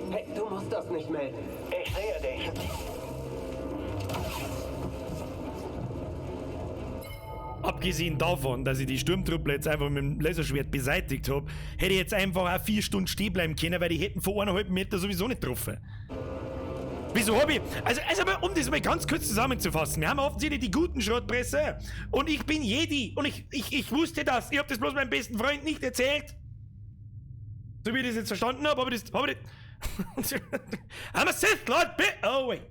Hey, du musst das nicht melden. Ich sehe dich. Abgesehen davon, dass ich die Sturmtruppler jetzt einfach mit dem Laserschwert beseitigt hab, hätte ich jetzt einfach auch 4 Stunden stehen bleiben können, weil die hätten vor 1,5 Meter sowieso nicht getroffen. Wieso hab ich... Also aber um das mal ganz kurz zusammenzufassen. Wir haben offensichtlich die guten Schrottpresse und ich bin Jedi und ich wusste das. Ich hab das bloß meinem besten Freund nicht erzählt. So wie ich das jetzt verstanden hab, hab ich das... Hab ich das I'm a Sith Lord, oh wait.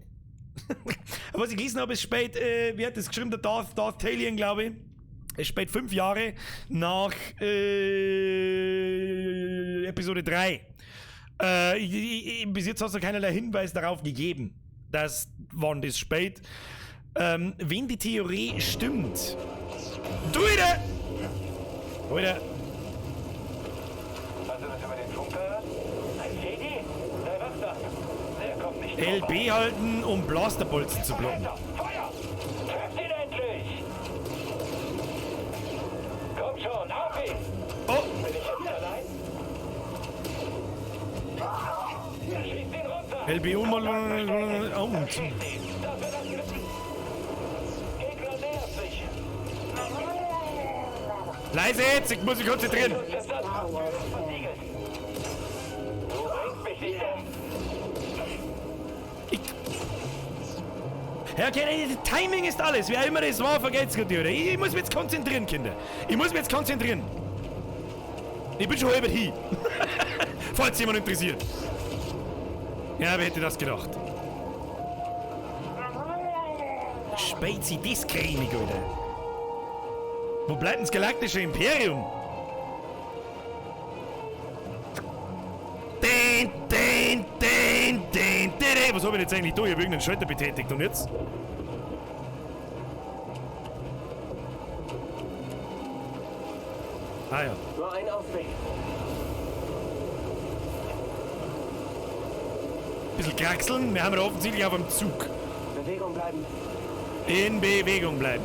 Was ich gelesen habe, ist spät, wer hat das geschrieben? Der Darth Talion, glaube ich. Es spät 5 Jahre nach Episode 3. Bis jetzt hast du keinerlei Hinweis darauf gegeben, dass wann das spät. Wenn die Theorie stimmt. Du wieder! Wieder! Hast du das über den Funk gehört? Ein Jedi? Sei wachsam. Der kommt nicht LB halten, um Blasterbolzen zu blocken. Feuer! Trefft ihn endlich! Komm schon, auf ihn! Oh! Bin ich jetzt allein? Schießt ihn runter! LB um und. Gegner nähert sich! Leise jetzt, ich muss mich konzentrieren! Du bringst mich nicht um! Ja, okay, Timing ist alles. Wer immer das war, vergelt's Gott dir, oder? Ich muss mich jetzt konzentrieren, Kinder. Ich muss mich jetzt konzentrieren. Ich bin schon halb hin. Falls jemand interessiert. Ja, wer hätte das gedacht? Spezi, das cremig, Alter. Wo bleibt denn das galaktische Imperium? Den, den, den, den, den. Was hab ich jetzt eigentlich da? Ich hab irgendeinen Schalter betätigt. Und jetzt? Ah ja. Nur ein Ausweg. Bisschen kraxeln. Wir haben ja offensichtlich auf dem Zug. Bewegung bleiben. In Bewegung bleiben.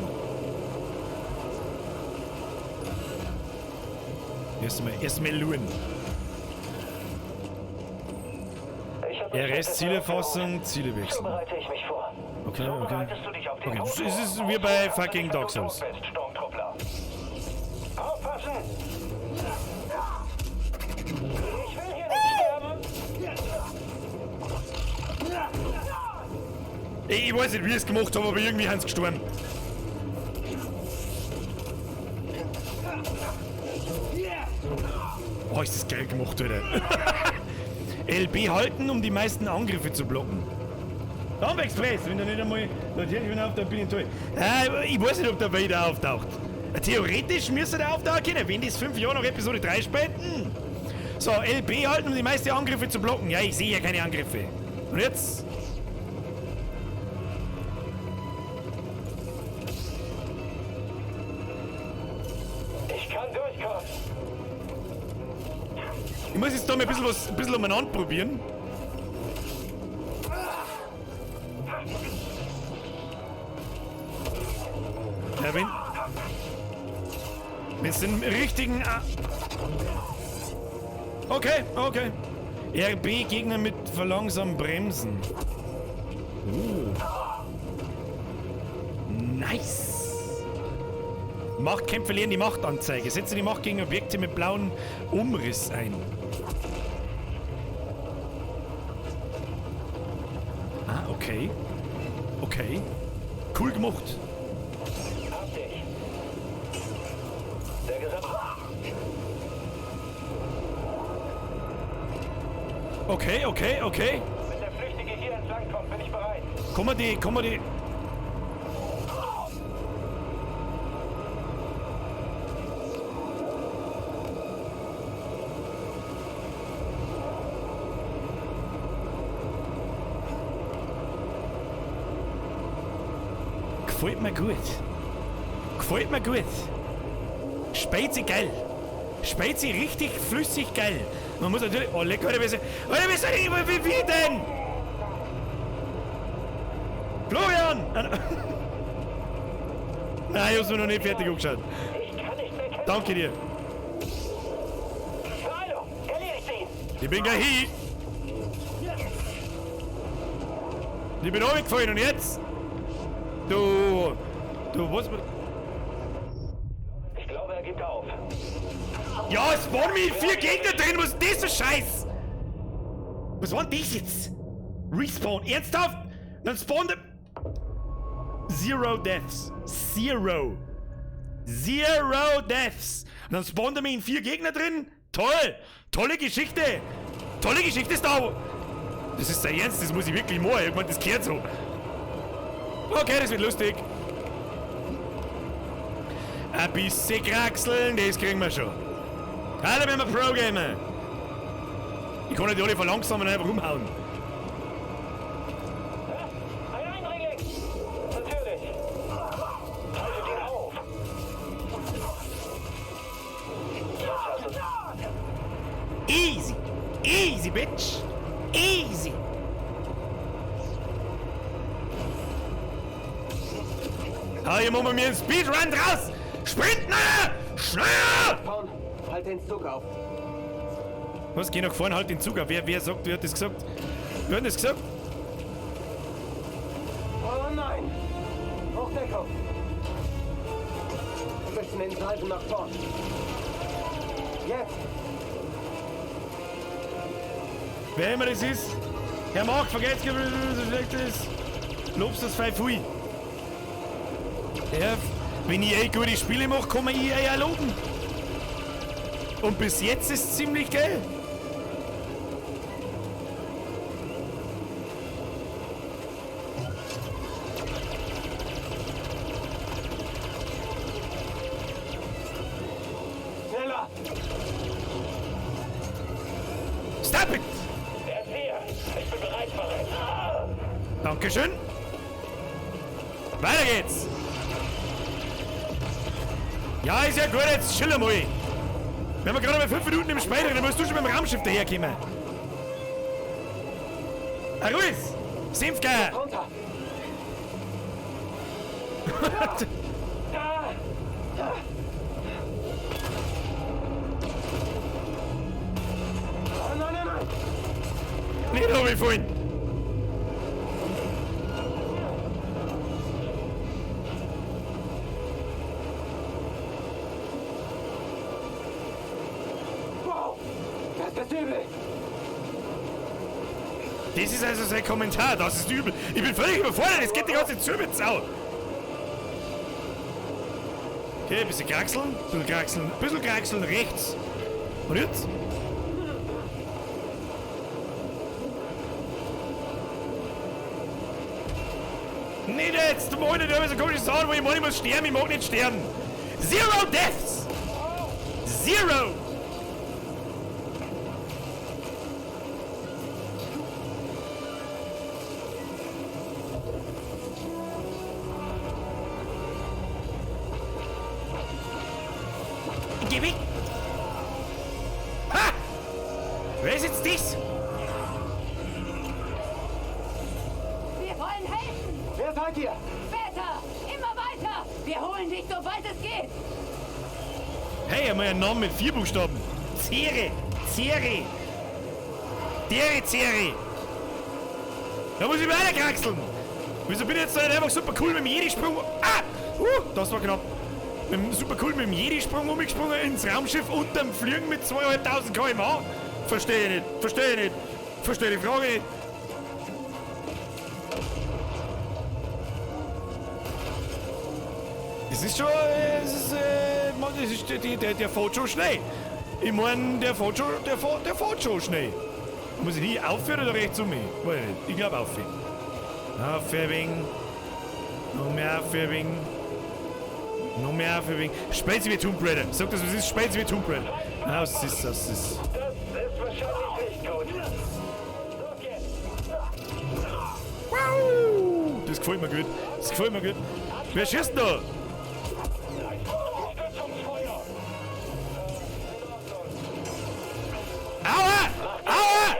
Erstmal luren. RS Zielerfassung, Ziele wechseln. So bereite ich mich vor. Okay, So okay. bereitest du dich auf den Okay, Tod es ist vor. wie bei fucking Dark Souls. Wenn du tot bist, Sturmtruppler. Aufpassen! Ich will hier nicht sterben! Ich weiß nicht, wie ich es gemacht habe, aber irgendwie haben sie gestorben. Oh, ist das geil gemacht, Alter. LB halten, um die meisten Angriffe zu blocken. Dump Express, wenn du nicht einmal. Natürlich, wenn er auftaucht, bin ich toll. Ich weiß nicht, ob der Vader auftaucht. Theoretisch müsste der auftauchen können, wenn das 5 Jahre nach Episode 3 späten. So, LB halten, um die meisten Angriffe zu blocken. Ja, ich sehe ja keine Angriffe. Und jetzt? Ich kann durchkommen. Ich muss jetzt da mal ein bisschen was, ein bisschen umeinander probieren. Ja, wenn's den richtigen... Okay, okay. RB Gegner mit verlangsamen Bremsen. Oh. Nice. Machtkämpfe verlieren die Machtanzeige. Setze die Macht gegen Objekte mit blauem Umriss ein. Ah, okay. Okay. Cool gemacht. Hab dich. Der gesamte... Okay, okay, okay. Wenn der Flüchtige hier entlang kommt, bin ich bereit. Komm mal die... Gefällt mir gut. Gefällt mir gut. Spezi geil. Spezi richtig flüssig geil. Man muss natürlich... Oh, lecker, Alter, wie denn? Florian! Nein, ich hab's mir noch nicht fertig angeschaut. Ich kann nicht mehr kämpfen. Danke dir. Ich bin gleich hin. Ich bin runtergefallen und jetzt? Du. Du, was? Ich glaube, er gibt auf. Ja, es spawnen mich 4 Gegner drin. Was ist das für Scheiß? Was war denn das jetzt? Respawn. Ernsthaft? Dann spawnt er. 0 Deaths. 0. 0 Deaths. Und dann spawnt er mich in 4 Gegner drin. Toll. Tolle Geschichte. Tolle Geschichte ist da. Das ist sein Ernst, das muss ich wirklich machen. Ich meine, das gehört so. Okay, das wird lustig. Ein bisschen kraxeln, das kriegen wir schon. Alle wenn wir Pro-Gamer. Ich kann nicht alle verlangsamen und einfach umhauen. Ein Eindringling! Natürlich! Haltet ihn auf! Easy! Easy, bitch! Easy! Ah, hier machen wir mir einen Speedrun draus! Sprinten! Schneller! Pawn, halt den Zug auf. Was? Geh nach vorne, halt den Zug auf. Wer sagt, wer hat das gesagt? Wer hat das gesagt? Oh nein! Hochdeckung! Wir müssen den Salven nach vorn. Jetzt! Wer immer das ist, Herr Mark, vergesst, so schlecht ist. Lobst das Pfeif hui. Ja, wenn ich gute Spiele mache, kann man EA auch loben. Und bis jetzt ist es ziemlich geil. Schneller! Stop it! Er ist hier! Ich bin bereit, Barret! Dankeschön. Weiter geht's. Ja, ist ja gut, jetzt chill mal. Wir haben gerade mal 5 Minuten im Spiel drin, dann musst du schon mit dem Raumschiff daherkommen. Ruhig! Senfgeier! Runter! Oh, nein, nein, nein! Nicht runterfallen! Wow! Das ist übel! Das ist also sein Kommentar, das ist übel. Ich bin völlig überfordert, es geht die ganze Zeit zu mit Sau. Okay, ein bisschen kraxeln, ein bisschen kraxeln, ein bisschen kraxeln rechts. Und jetzt? Nicht jetzt, du Mann, du hast so komische Sachen, wo ich meine, ich muss sterben, ich mag nicht sterben. 0 Deaths! 0! Geh weg! Ha! Wer ist jetzt das? Wir wollen helfen! Wer seid ihr? Besser! Immer weiter! Wir holen dich, sobald es geht! Hey, einmal einen Namen mit 4 Buchstaben. Zere! Zere! Dere Zere! Da muss ich weiter kraxeln! Wieso bin ich jetzt da nicht einfach super cool mit dem Jedi-Sprung? Ah! Das war knapp. Super cool mit dem Jedi-Sprung umgesprungen ins Raumschiff unterm Fliegen mit 2500 km/h. Verstehe ich nicht, verstehe ich nicht, verstehe die Frage nicht. Es ist schon, es ist, man, das ist, der fährt schon schnell. Ich mein, der fährt schon, der fährt schon schnell. Muss ich nie aufhören oder rechts um mich? Weiß ich nicht. Ich glaub aufhören. Aufhören. Noch mehr aufhören. Noch mehr aufhören. Spielt sie wie Tomb Raider. Sag das, was ist? Spielt sie wie Tomb Raider. Ah, was ist das? Ist. Das ist wahrscheinlich nicht gut. Okay. Wow! Das gefällt mir gut. Das gefällt mir gut. Wer schießt denn da? Aua! Aua!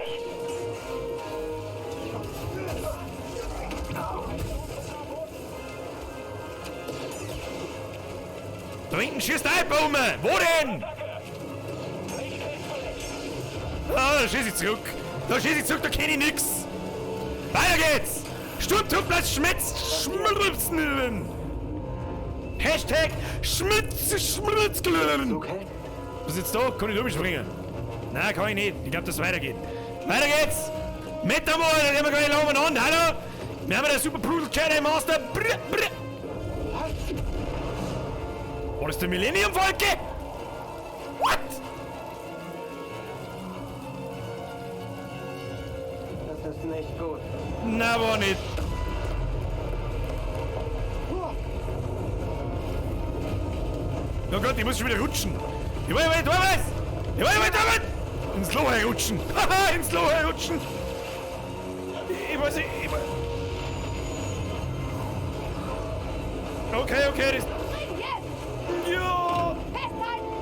Da hinten schießt ein Baume! Wo denn? Ah, da schieß ich zurück. Da schieß ich zurück, da kenn ich nix. Weiter geht's! Sturmtruppler Schmitz Schmilzen. Hashtag Schmitz Schmilzglöden. Was ist jetzt da? Kann ich durchspringen? Nein, kann ich nicht. Ich glaube, dass es weitergeht. Weiter geht's! Mit einmal, da haben wir gar nicht lange an. Hallo? Wir haben ja den Super Brutal Jedi Master. Brr, brr. War das der Millennium Falke? What? Das ist nicht gut. Na, war nicht. Oh Gott, ich muss schon wieder rutschen. Ich will, ich will, was? Ich will, ich will, ins Loch rutschen. Haha, ins Loch rutschen. Ich weiß nicht, ich weiß. Okay, okay, das. Ja! Festhalten!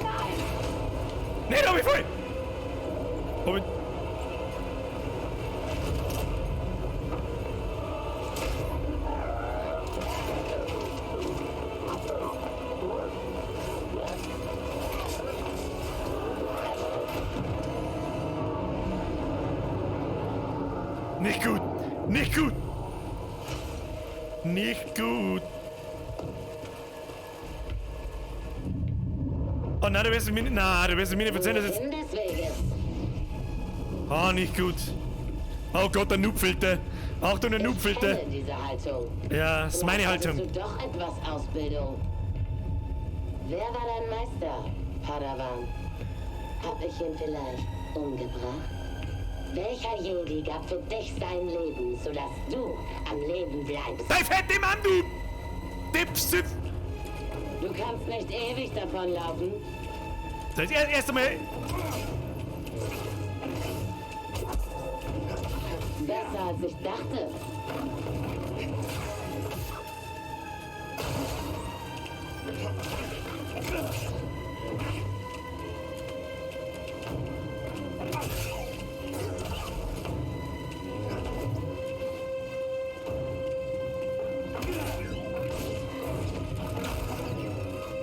Nein! Nee, da hab ich voll! Hab ich. Nicht gut! Nicht gut! Nicht gut! Oh nein, du wirst mir nicht. Nein, du wirst mir nicht erzählen, dass jetzt. Sinn des Weges. Ah, nicht gut. Oh Gott, der Noobfilter. Achtung, der Noobfilter. Ich kenne diese Haltung. Ja, ist meine Vielleicht Haltung. hattest du doch etwas Ausbildung. Wer war dein Meister, Padawan? Hab ich ihn vielleicht umgebracht? Welcher Jedi gab für dich sein Leben, sodass du am Leben bleibst? Dein fette Mann, du! Dipsif! Du kannst nicht ewig davonlaufen. Das erst einmal. Besser als ich dachte.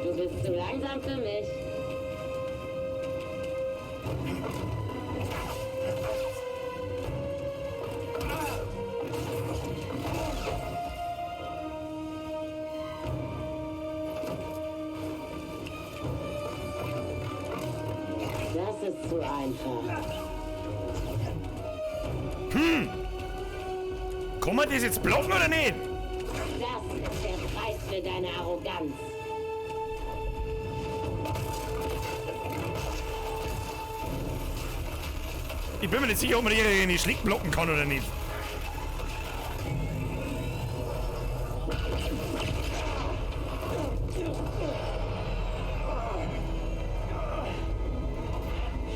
Du bist zu langsam für mich. Das ist zu einfach. Kann man das jetzt blocken oder nicht? Das ist der Preis für deine Arroganz. Ich bin mir nicht sicher, ob man die in die Schlick blocken kann oder nicht.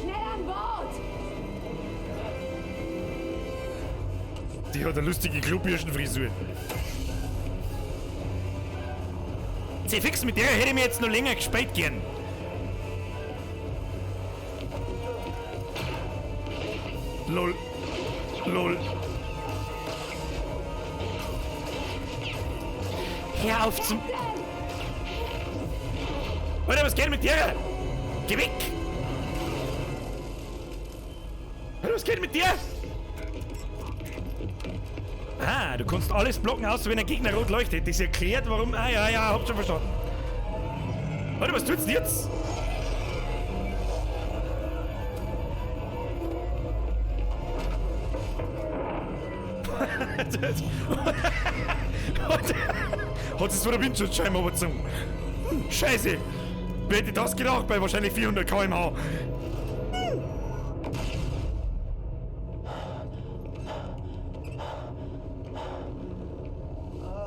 Schnell an Bord! Die hat eine lustige Klobürstenfrisur. Sie fix, mit der hätte ich mir jetzt noch länger gespielt gern. Lol. Lol. Hör auf zum. Alter, was geht mit dir? Geh weg! Alter, was geht mit dir? Ah, du kannst alles blocken, außer wenn ein Gegner rot leuchtet. Das erklärt, warum. Ah, ja, ja, hab schon verstanden. Warte, was tut's denn jetzt? Hat es vor der Windschutzscheibe überzogen. Scheiße! Wer hätte das gedacht bei wahrscheinlich 400 km/h?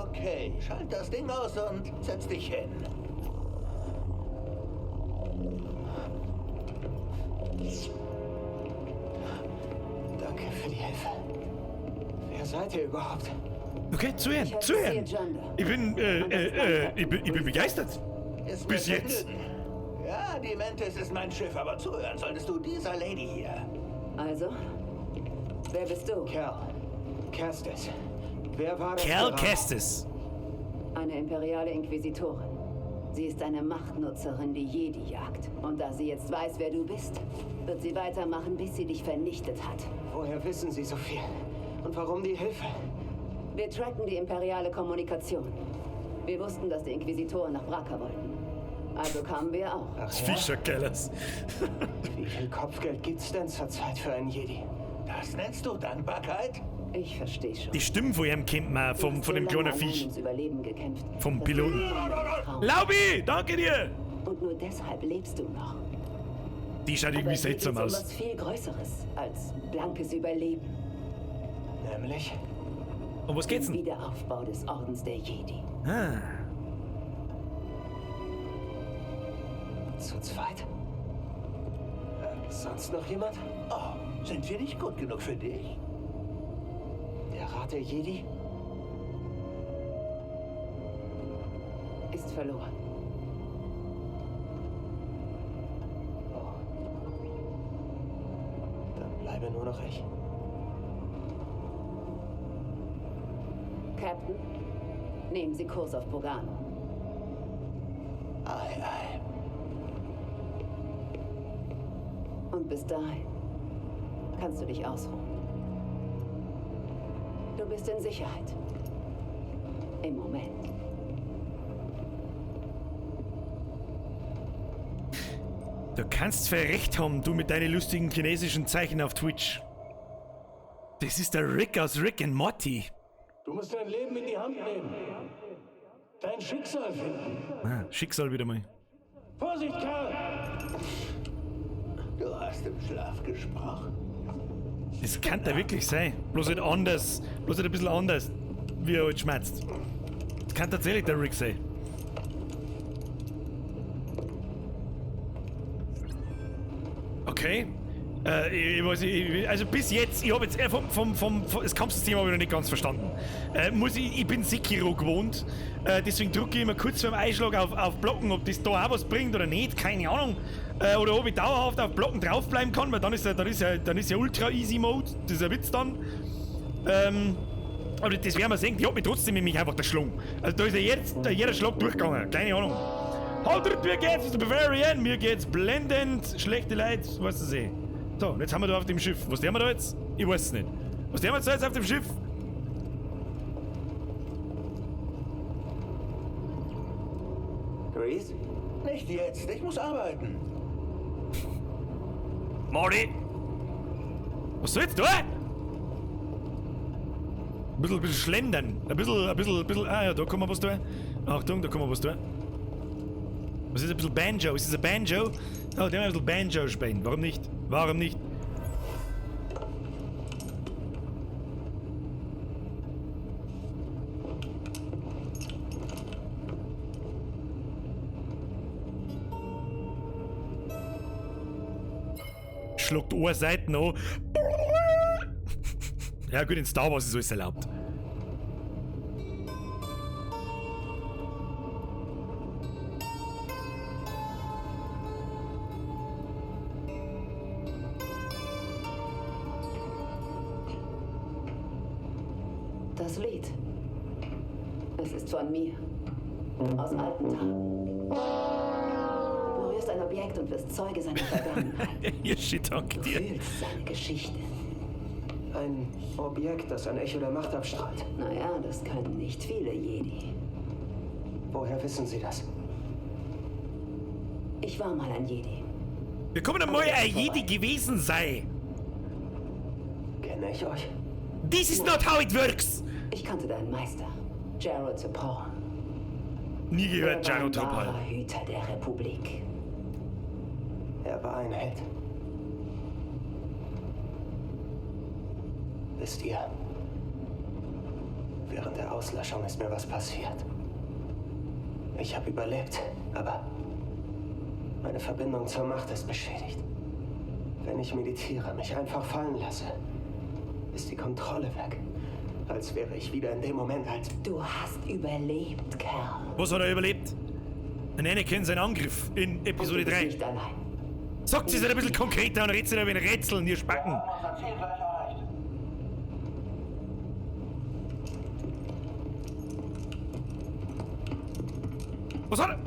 Okay, schalt das Ding aus und setz dich hin. Danke für die Hilfe. Wer seid ihr überhaupt? Okay, zuhören, Ich heiße zuhören. Cere Junda. Ich bin, ich bin begeistert. Ist Bis mir jetzt. Vergnügen. Ja, die Mantis ist mein Schiff, aber zuhören solltest du dieser Lady hier. Also, wer bist du? Cal. Castis. Wer war das? Cal gerade? Kestis. Eine imperiale Inquisitorin. Sie ist eine Machtnutzerin, die Jedi jagt. Und da sie jetzt weiß, wer du bist, wird sie weitermachen, bis sie dich vernichtet hat. Woher wissen Sie so viel? Und warum die Hilfe? Wir tracken die imperiale Kommunikation. Wir wussten, dass die Inquisitoren nach Bracca wollten. Also kamen wir auch. Ach Das ja? Viech schaut geil aus. Wie viel Kopfgeld gibt's denn zurzeit für einen Jedi? Das nennst du Dankbarkeit? Ich verstehe schon. Die Stimme von ihm kennt man, Du vom, hast von so dem lange kleinen allein Viech. ums Überleben gekämpft, Vom dass du Piloten. nicht mehr traust. Laubi, danke dir! Und nur deshalb lebst du noch. Die schaut Aber irgendwie es geht seltsam jetzt um aus. was viel Größeres als blankes Überleben. Nämlich? Um was geht's Den denn? Wiederaufbau des Ordens der Jedi. Ah. Zu zweit? Sonst noch jemand? Oh, sind wir nicht gut genug für dich? Der Rat der Jedi? Ist verloren. Oh. Dann bleibe nur noch ich. Captain, nehmen Sie Kurs auf Bogano. Ei, ei. Und bis dahin kannst du dich ausruhen. Du bist in Sicherheit. Im Moment. Du kannst verrecht haben, du mit deinen lustigen chinesischen Zeichen auf Twitch. Das ist der Rick aus Rick and Morty. Du musst dein Leben in die Hand nehmen. Dein Schicksal finden. Ah, Schicksal wieder mal. Vorsicht, Kerl! Du hast im Schlaf gesprochen. Das kann da wirklich sein. Bloß halt anders. Bloß halt ein bisschen anders, wie er halt schmerzt. Das kann tatsächlich der Rick sein. Okay. Ich weiß nicht, also bis jetzt, ich habe jetzt vom das Kampfsystem habe ich noch nicht ganz verstanden. Ich bin Sekiro gewohnt, deswegen drücke ich immer kurz beim Einschlag auf Blocken, ob das da auch was bringt oder nicht, keine Ahnung. Oder ob ich dauerhaft auf Blocken draufbleiben kann, weil dann ist ja Ultra Easy Mode, das ist ein Witz dann. Aber das werden wir sehen, die hat mich trotzdem nämlich einfach erschlagen. Also da ist ja jetzt jeder Schlag durchgegangen, keine Ahnung. Halt, mir geht's, the Bavarian, mir geht's blendend, schlechte Leute, weißt du eh. So, und jetzt haben wir da auf dem Schiff. Was haben wir da jetzt? Ich weiß es nicht. Was haben wir jetzt da jetzt auf dem Schiff? Grease? Nicht jetzt, ich muss arbeiten. Marty! Was soll jetzt da? Ein bisschen schlendern. Ein bisschen. Ah ja, da kann man was tun. Achtung, da kann man was tun. Was ist ein bisschen Banjo? Ist das ein Banjo? Oh, der ein bisschen Banjo spielen. Warum nicht? Warum nicht? Schluckt Ohrseiten an. Ja gut, in Star Wars ist alles erlaubt. Das Lied. Es ist von mir. Aus alten Tagen. Du berührst ein Objekt und wirst Zeuge seiner Vergangenheit. Hier, shit, danke Du dir. fühlst seine Geschichte. Ein Objekt, das ein Echo der Macht abstrahlt. Naja, das können nicht viele Jedi. Woher wissen Sie das? Ich war mal ein Jedi. Wir kommen einmal ein Jedi gewesen sei. Kenne ich euch? This is not how it works. Ich kannte deinen Meister, Jaro Tapal. Nie gehört, Er war Jaro ein Tapal. wahrer Hüter der Republik. Er war ein Held. Wisst ihr, während der Auslöschung ist mir was passiert. Ich habe überlebt, aber meine Verbindung zur Macht ist beschädigt. Wenn ich meditiere, mich einfach fallen lasse, ist die Kontrolle weg. Als wäre ich wieder in dem Moment, als Du hast überlebt, Kerl. Was hat er überlebt? Ein Anakin seinen Angriff in Und Episode du bist 3. nicht allein. Sagt sie es ein bisschen konkreter und redet sie ein wenig Rätseln, ihr Spacken. Unser Ziel gleich erreicht. Was hat er?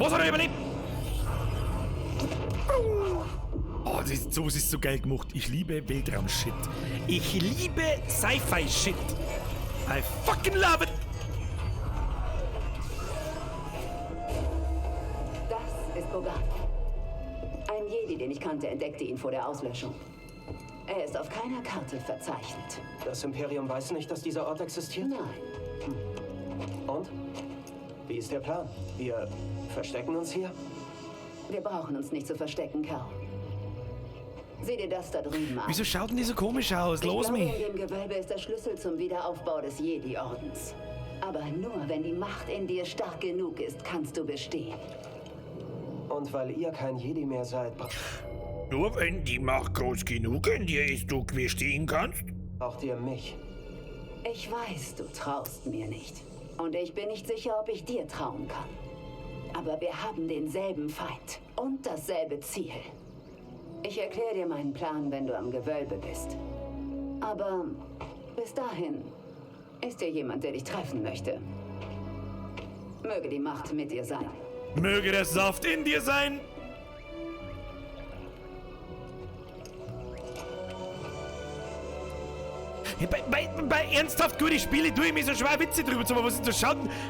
Was hat er überlebt? Oh, das ist, sowas ist so geil gemacht. Ich liebe Weltraum-Shit. Ich liebe Sci-Fi-Shit. I fucking love it! Das ist Bogano. Ein Jedi, den ich kannte, entdeckte ihn vor der Auslöschung. Er ist auf keiner Karte verzeichnet. Das Imperium weiß nicht, dass dieser Ort existiert? Nein. Und? Wie ist der Plan? Wir verstecken uns hier? Wir brauchen uns nicht zu verstecken, Cal. Sieh dir das da drüben an. Wieso schaut denn die so komisch aus? Los ich glaube, mich! In dem Gewölbe ist der Schlüssel zum Wiederaufbau des Jedi-Ordens. Aber nur, wenn die Macht in dir stark genug ist, kannst du bestehen. Und weil ihr kein Jedi mehr seid, Nur wenn die Macht groß genug in dir ist, du bestehen kannst? braucht ihr mich. Ich weiß, du traust mir nicht. Und ich bin nicht sicher, ob ich dir trauen kann. Aber wir haben denselben Feind und dasselbe Ziel. Ich erkläre dir meinen Plan, wenn du am Gewölbe bist. Aber bis dahin ist dir jemand, der dich treffen möchte. Möge die Macht mit dir sein. Möge der Saft in dir sein! Ja, bei ernsthaft gute Spiele tue ich mir so schwer Witze drüber zu machen.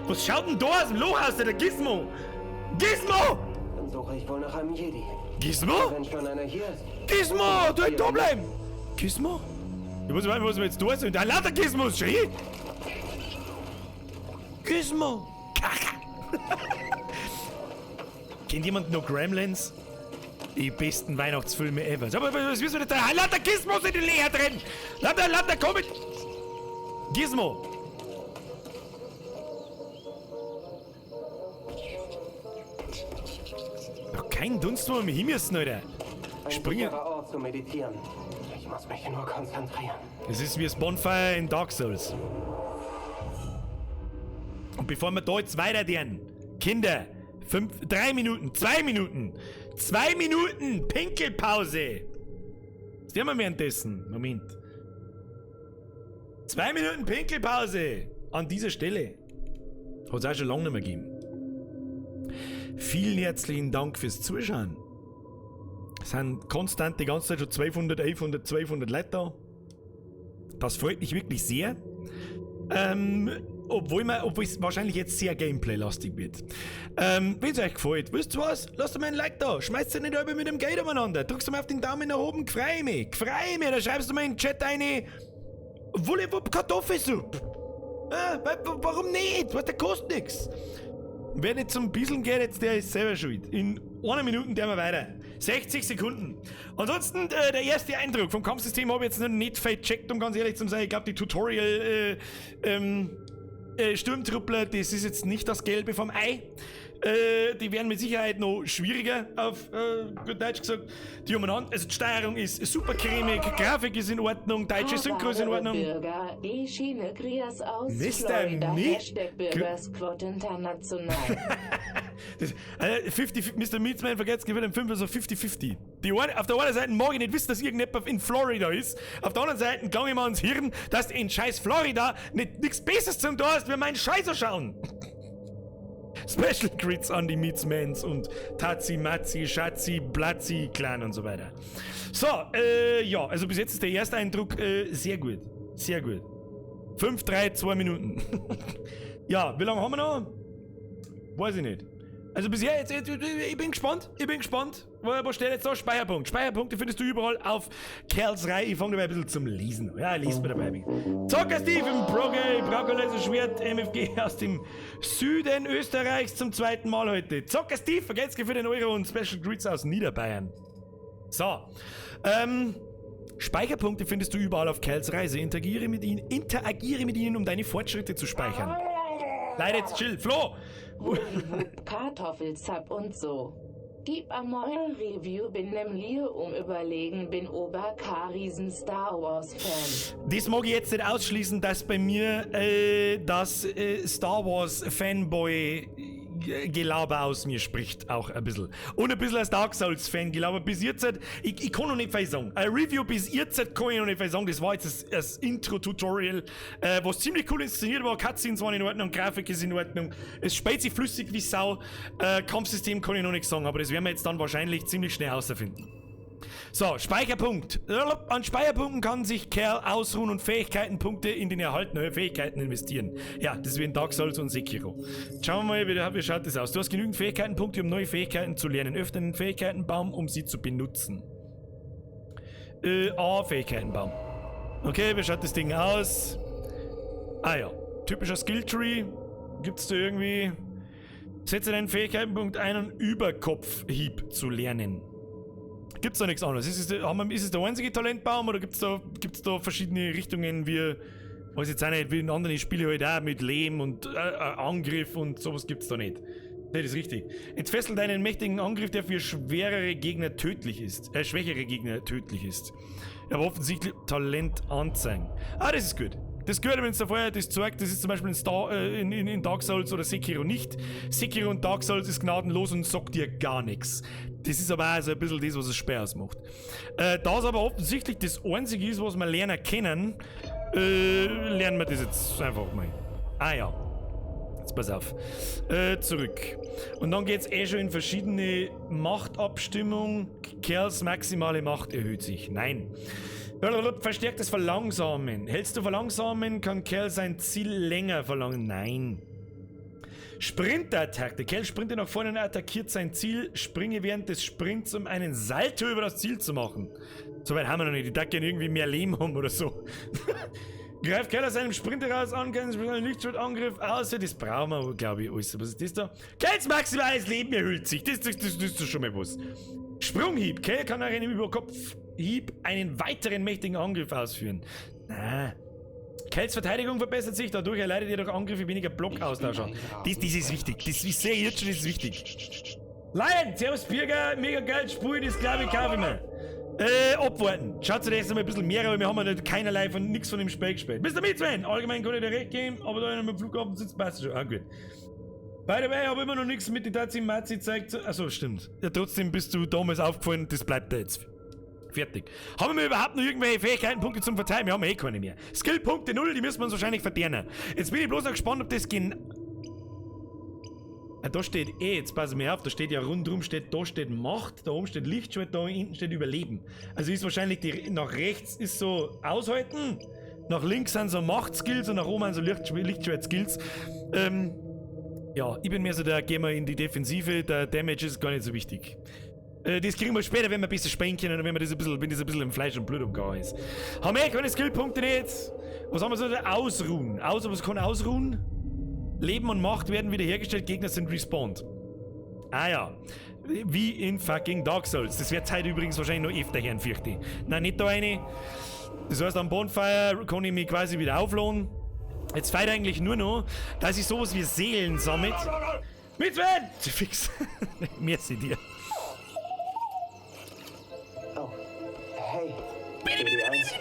Was schaut denn da aus dem Loch aus, der Gizmo? Gizmo! Dann suche ich wohl nach einem Jedi. Gizmo? Wenn schon einer hier ist. Gizmo! Du halt da bleiben! Gizmo? Ich muss mal, was wir jetzt da sind. Da lauter Gizmos, schau! Gizmo! Kaka! Kennt jemand noch Gremlins? Die besten Weihnachtsfilme ever. Aber was wissen wir denn da? Lauter Gizmos in den Leer drin! Lauter, komm mit! Gizmo! Doch kein Dunst, wo wir hin müssen, Alter. Ein Springe. sicherer Ort zu meditieren. Ich muss mich nur konzentrieren. Es ist wie das Bonfire in Dark Souls. Und bevor wir da jetzt weitergehen, Kinder, 5, 3 Minuten, 2 Minuten, 2 Minuten Pinkelpause. Was tun wir währenddessen? Moment. 2 Minuten Pinkelpause an dieser Stelle. Hat es auch schon lange nicht mehr gegeben. Vielen herzlichen Dank fürs Zuschauen. Es sind konstant die ganze Zeit schon 200, 1100, 1200 Leute da. Das freut mich wirklich sehr. Obwohl es wahrscheinlich jetzt sehr Gameplay-lastig wird. Wenn es euch gefällt, wisst ihr was? Lasst mir ein Like da. Schmeißt ihr nicht über mit dem Geld umeinander. Drückst du mal auf den Daumen nach oben. Freu mich. Freu mich. Da schreibst du mal in den Chat eine Wullewupp Kartoffelsuppe. Warum nicht? Was, der kostet nix. Wer nicht zum Bieseln geht, jetzt, der ist selber schuld. In einer Minute gehen wir weiter. 60 Sekunden. Ansonsten, der erste Eindruck vom Kampfsystem habe ich jetzt noch nicht vercheckt, um ganz ehrlich zu sein. Ich glaube, die Tutorial Sturmtruppler, das ist jetzt nicht das Gelbe vom Ei. Die werden mit Sicherheit noch schwieriger, auf gut Deutsch gesagt. Die umeinander, also die Steuerung ist super cremig, Grafik ist in Ordnung, deutsche Synchro ist in Ordnung. Bürger, die Schiene Grias aus Mr. Florida, Mi- Hashtag Bürgersquad International. Das, 50, Mr. Meatsman vergesst, gewinnt im 5 so 50-50. Auf der einen Seite mag ich nicht wissen, dass irgendjemand in Florida ist. Auf der anderen Seite klang ich mir ans Hirn, dass in scheiß Florida nicht nichts Besseres zum tun hast, wie meinen Scheißer schauen. Special Crits an die Meatsmans und Tazi, Matzi, Schatzi, Platzi, Clan und so weiter. So, ja, also bis jetzt ist der erste Eindruck sehr gut. Sehr gut. 5, 3, 2 Minuten. Ja, wie lange haben wir noch? Weiß ich nicht. Also bisher, jetzt, ich bin gespannt, Was steht jetzt da? Speicherpunkt. Speicherpunkte findest du überall auf Kerls Reihe. Ich fange dabei ein bisschen zum Lesen an. Ja, ich lese mir dabei. Zocker Steven, Brokkoli Schwert, MFG aus dem Süden Österreichs zum zweiten Mal heute. Zocker Steve, vergesst für den Euro und Special Greets aus Niederbayern. So, Speicherpunkte findest du überall auf Kerls Reise. Interagiere mit ihnen, um deine Fortschritte zu speichern. Leider jetzt chill. Flo! Kartoffelzapp und so. Gib einmal Review, bin nem Lier überlegen, bin Oberkariesen Star Wars Fan. Das mag ich jetzt nicht ausschließen, dass bei mir das Star Wars Fanboy Gelaber aus mir spricht auch ein bisschen. Und ein bisschen als Dark Souls-Fan Gelaber bis jetzt, ich kann noch nicht viel sagen. Ein Review bis jetzt kann ich noch nicht viel sagen. Das war jetzt das Intro-Tutorial, was ziemlich cool inszeniert war. Cutscenes waren in Ordnung, Grafik ist in Ordnung. Es spielt sich flüssig wie Sau. Kampfsystem kann ich noch nicht sagen, aber das werden wir jetzt dann wahrscheinlich ziemlich schnell herausfinden. So, Speicherpunkt. An Speicherpunkten kann sich Cal ausruhen und Fähigkeitenpunkte in den Erhalt neuer Fähigkeiten investieren. Ja, das ist wie in Dark Souls und Sekiro. Schauen wir mal, wie schaut das aus? Du hast genügend Fähigkeitenpunkte, um neue Fähigkeiten zu lernen. Öffne den Fähigkeitenbaum, um sie zu benutzen. A, Fähigkeitenbaum. Okay, wie schaut das Ding aus? Ah ja, typischer Skilltree. Gibt's da irgendwie... Setze deinen Fähigkeitenpunkt ein, um Überkopfhieb zu lernen. Gibt's da nichts anderes? Ist es der einzige Talentbaum oder gibt's da verschiedene Richtungen, wie, weiß jetzt auch nicht, wie in anderen Spielen halt auch mit Lehm und Angriff und sowas gibt's da nicht. Das ist richtig. Entfesselt einen mächtigen Angriff, der für schwerere Gegner tödlich ist. Schwächere Gegner tödlich ist. Aber offensichtlich Talent anzeigen. Ah, das ist gut. Das gehört, wenn es da vorher das zeigt, das ist zum Beispiel in Dark Souls oder Sekiro nicht. Sekiro und Dark Souls ist gnadenlos und sagt dir gar nichts. Das ist aber auch so ein bisschen das, was es schwer ausmacht. Da es aber offensichtlich das Einzige ist, was wir lernen können, lernen wir das jetzt einfach mal. Ah ja. Jetzt pass auf. Zurück. Und dann geht's eh schon in verschiedene Machtabstimmungen. Cals maximale Macht erhöht sich. Nein. Verstärktes Verlangsamen. Hältst du Verlangsamen, kann Cal sein Ziel länger verlangen. Nein. Sprinterattacke. Cal sprintet nach vorne und attackiert sein Ziel. Springe während des Sprints, um einen Salto über das Ziel zu machen. Soweit haben wir noch nicht. Ich dachte gerne irgendwie mehr Leben haben oder so. Greift Cal aus seinem Sprint heraus an, kann einen Lichtschwertangriff aus. Das brauchen wir, glaube ich, alles. Was ist das da? Cals maximales Leben erhöht sich. Das ist schon mal was. Sprunghieb. Cal kann nach einem Überkopfhieb einen weiteren mächtigen Angriff ausführen. Na. Cals Verteidigung verbessert sich, dadurch erleidet er durch Angriffe weniger Blockaustausch. Das ist wichtig. Das ist sehr jetzt schon, das ist wichtig. Lion, servus Birger, mega geil, Spiel, das glaube ich, kaufe ich mir. Abwarten. Schaut zuerst einmal ein bisschen mehr, aber wir haben ja nicht keinerlei von nichts von dem Spiel gespielt. Mr. Mitzman, allgemein kann ich dir recht geben, aber da einer mit dem Flughafen sitzt, passt schon. Ah, gut. By the way, habe immer noch nichts mit Itachi Mazi gezeigt. Achso, stimmt. Ja, trotzdem bist du damals aufgefallen, das bleibt da jetzt. Fertig. Haben wir überhaupt noch irgendwelche Fähigkeitenpunkte zum Verteilen? Wir haben eh keine mehr. Skillpunkte 0, die müssen wir uns wahrscheinlich verdienen. Jetzt bin ich bloß noch gespannt, ob das gen... Ah, da steht eh, jetzt pass mir auf, da steht ja rundrum, steht, da steht Macht, da oben steht Lichtschwert, da hinten steht Überleben. Also ist wahrscheinlich, die, nach rechts ist so Aushalten, nach links sind so Macht-Skills und nach oben sind so Lichtschwert-Skills. Ja, ich bin mehr so der, gehen wir in die Defensive, der Damage ist gar nicht so wichtig. Das kriegen wir später, wenn wir besser spielen können und wenn wir das ein bisschen, wenn das ein bisschen im Fleisch und Blut umgegangen ist. Haben wir keine Skillpunkte nicht? Was haben wir so? Ausruhen. Was kann ausruhen? Leben und Macht werden wiederhergestellt, Gegner sind respawned. Ah ja. Wie in fucking Dark Souls. Das wird heute übrigens wahrscheinlich noch öfter hören, fürchte ich. Nein, nicht da eine. Das heißt, am Bonfire kann ich mich quasi wieder aufladen. Jetzt fehlt eigentlich nur noch, dass ich sowas wie Seelen sammelt. Mit Sven! Fix. Merci dir. Oh, hey. BD1.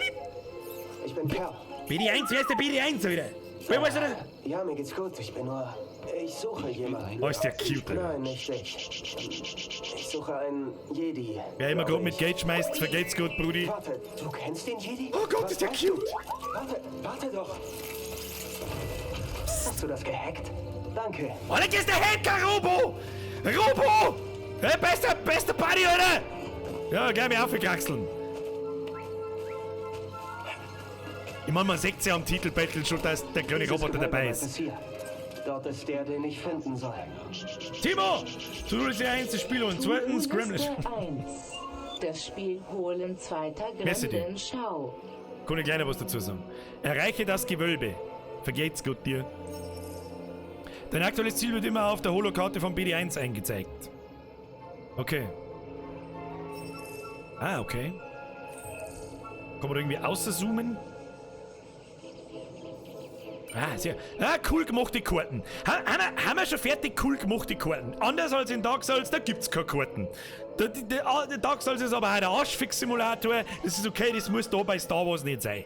Ich bin Cal. BD1? Wer ist der BD1 wieder? Wer weiß das? Ja, mir geht's gut. Ich bin nur... Ich suche jemanden. Oh, ist der cute, Alter. Nein, nicht ich. Ich suche einen Jedi. Wer immer gerade mit Geld schmeißt, vergelt's gut, Brudi. Warte, du kennst den Jedi? Oh Gott, ist der cute. Warte, warte doch. Hast du das gehackt? Danke. Oh, das ist der Hacker, Robo! Robo! Hey, bester Buddy, Alter! Ja, gleich mal aufgekraxeln. Ich meine, man sieht ja am Titelbattle schon, dass der kleine Roboter dabei ist. Dort ist der, den ich finden soll. Timo! Du bist der einzige Spieler und zweitens Gremlin. Das Spiel holen zweiter Gremlin Schau. Kann ich gleich noch was dazu sagen. Erreiche das Gewölbe. Vergeht's Gott dir. Dein aktuelles Ziel wird immer auf der Holokarte von BD1 eingezeigt. Okay. Ah, okay. Kann man da irgendwie außerzoomen? Ah, sehr. Ah, cool gemachte Karten. Haben wir schon fertig cool gemachte Karten? Anders als in Dark Souls, da gibt's keine Karten. Der Dark Souls ist aber auch der Arschfix-Simulator. Das ist okay, das muss da bei Star Wars nicht sein.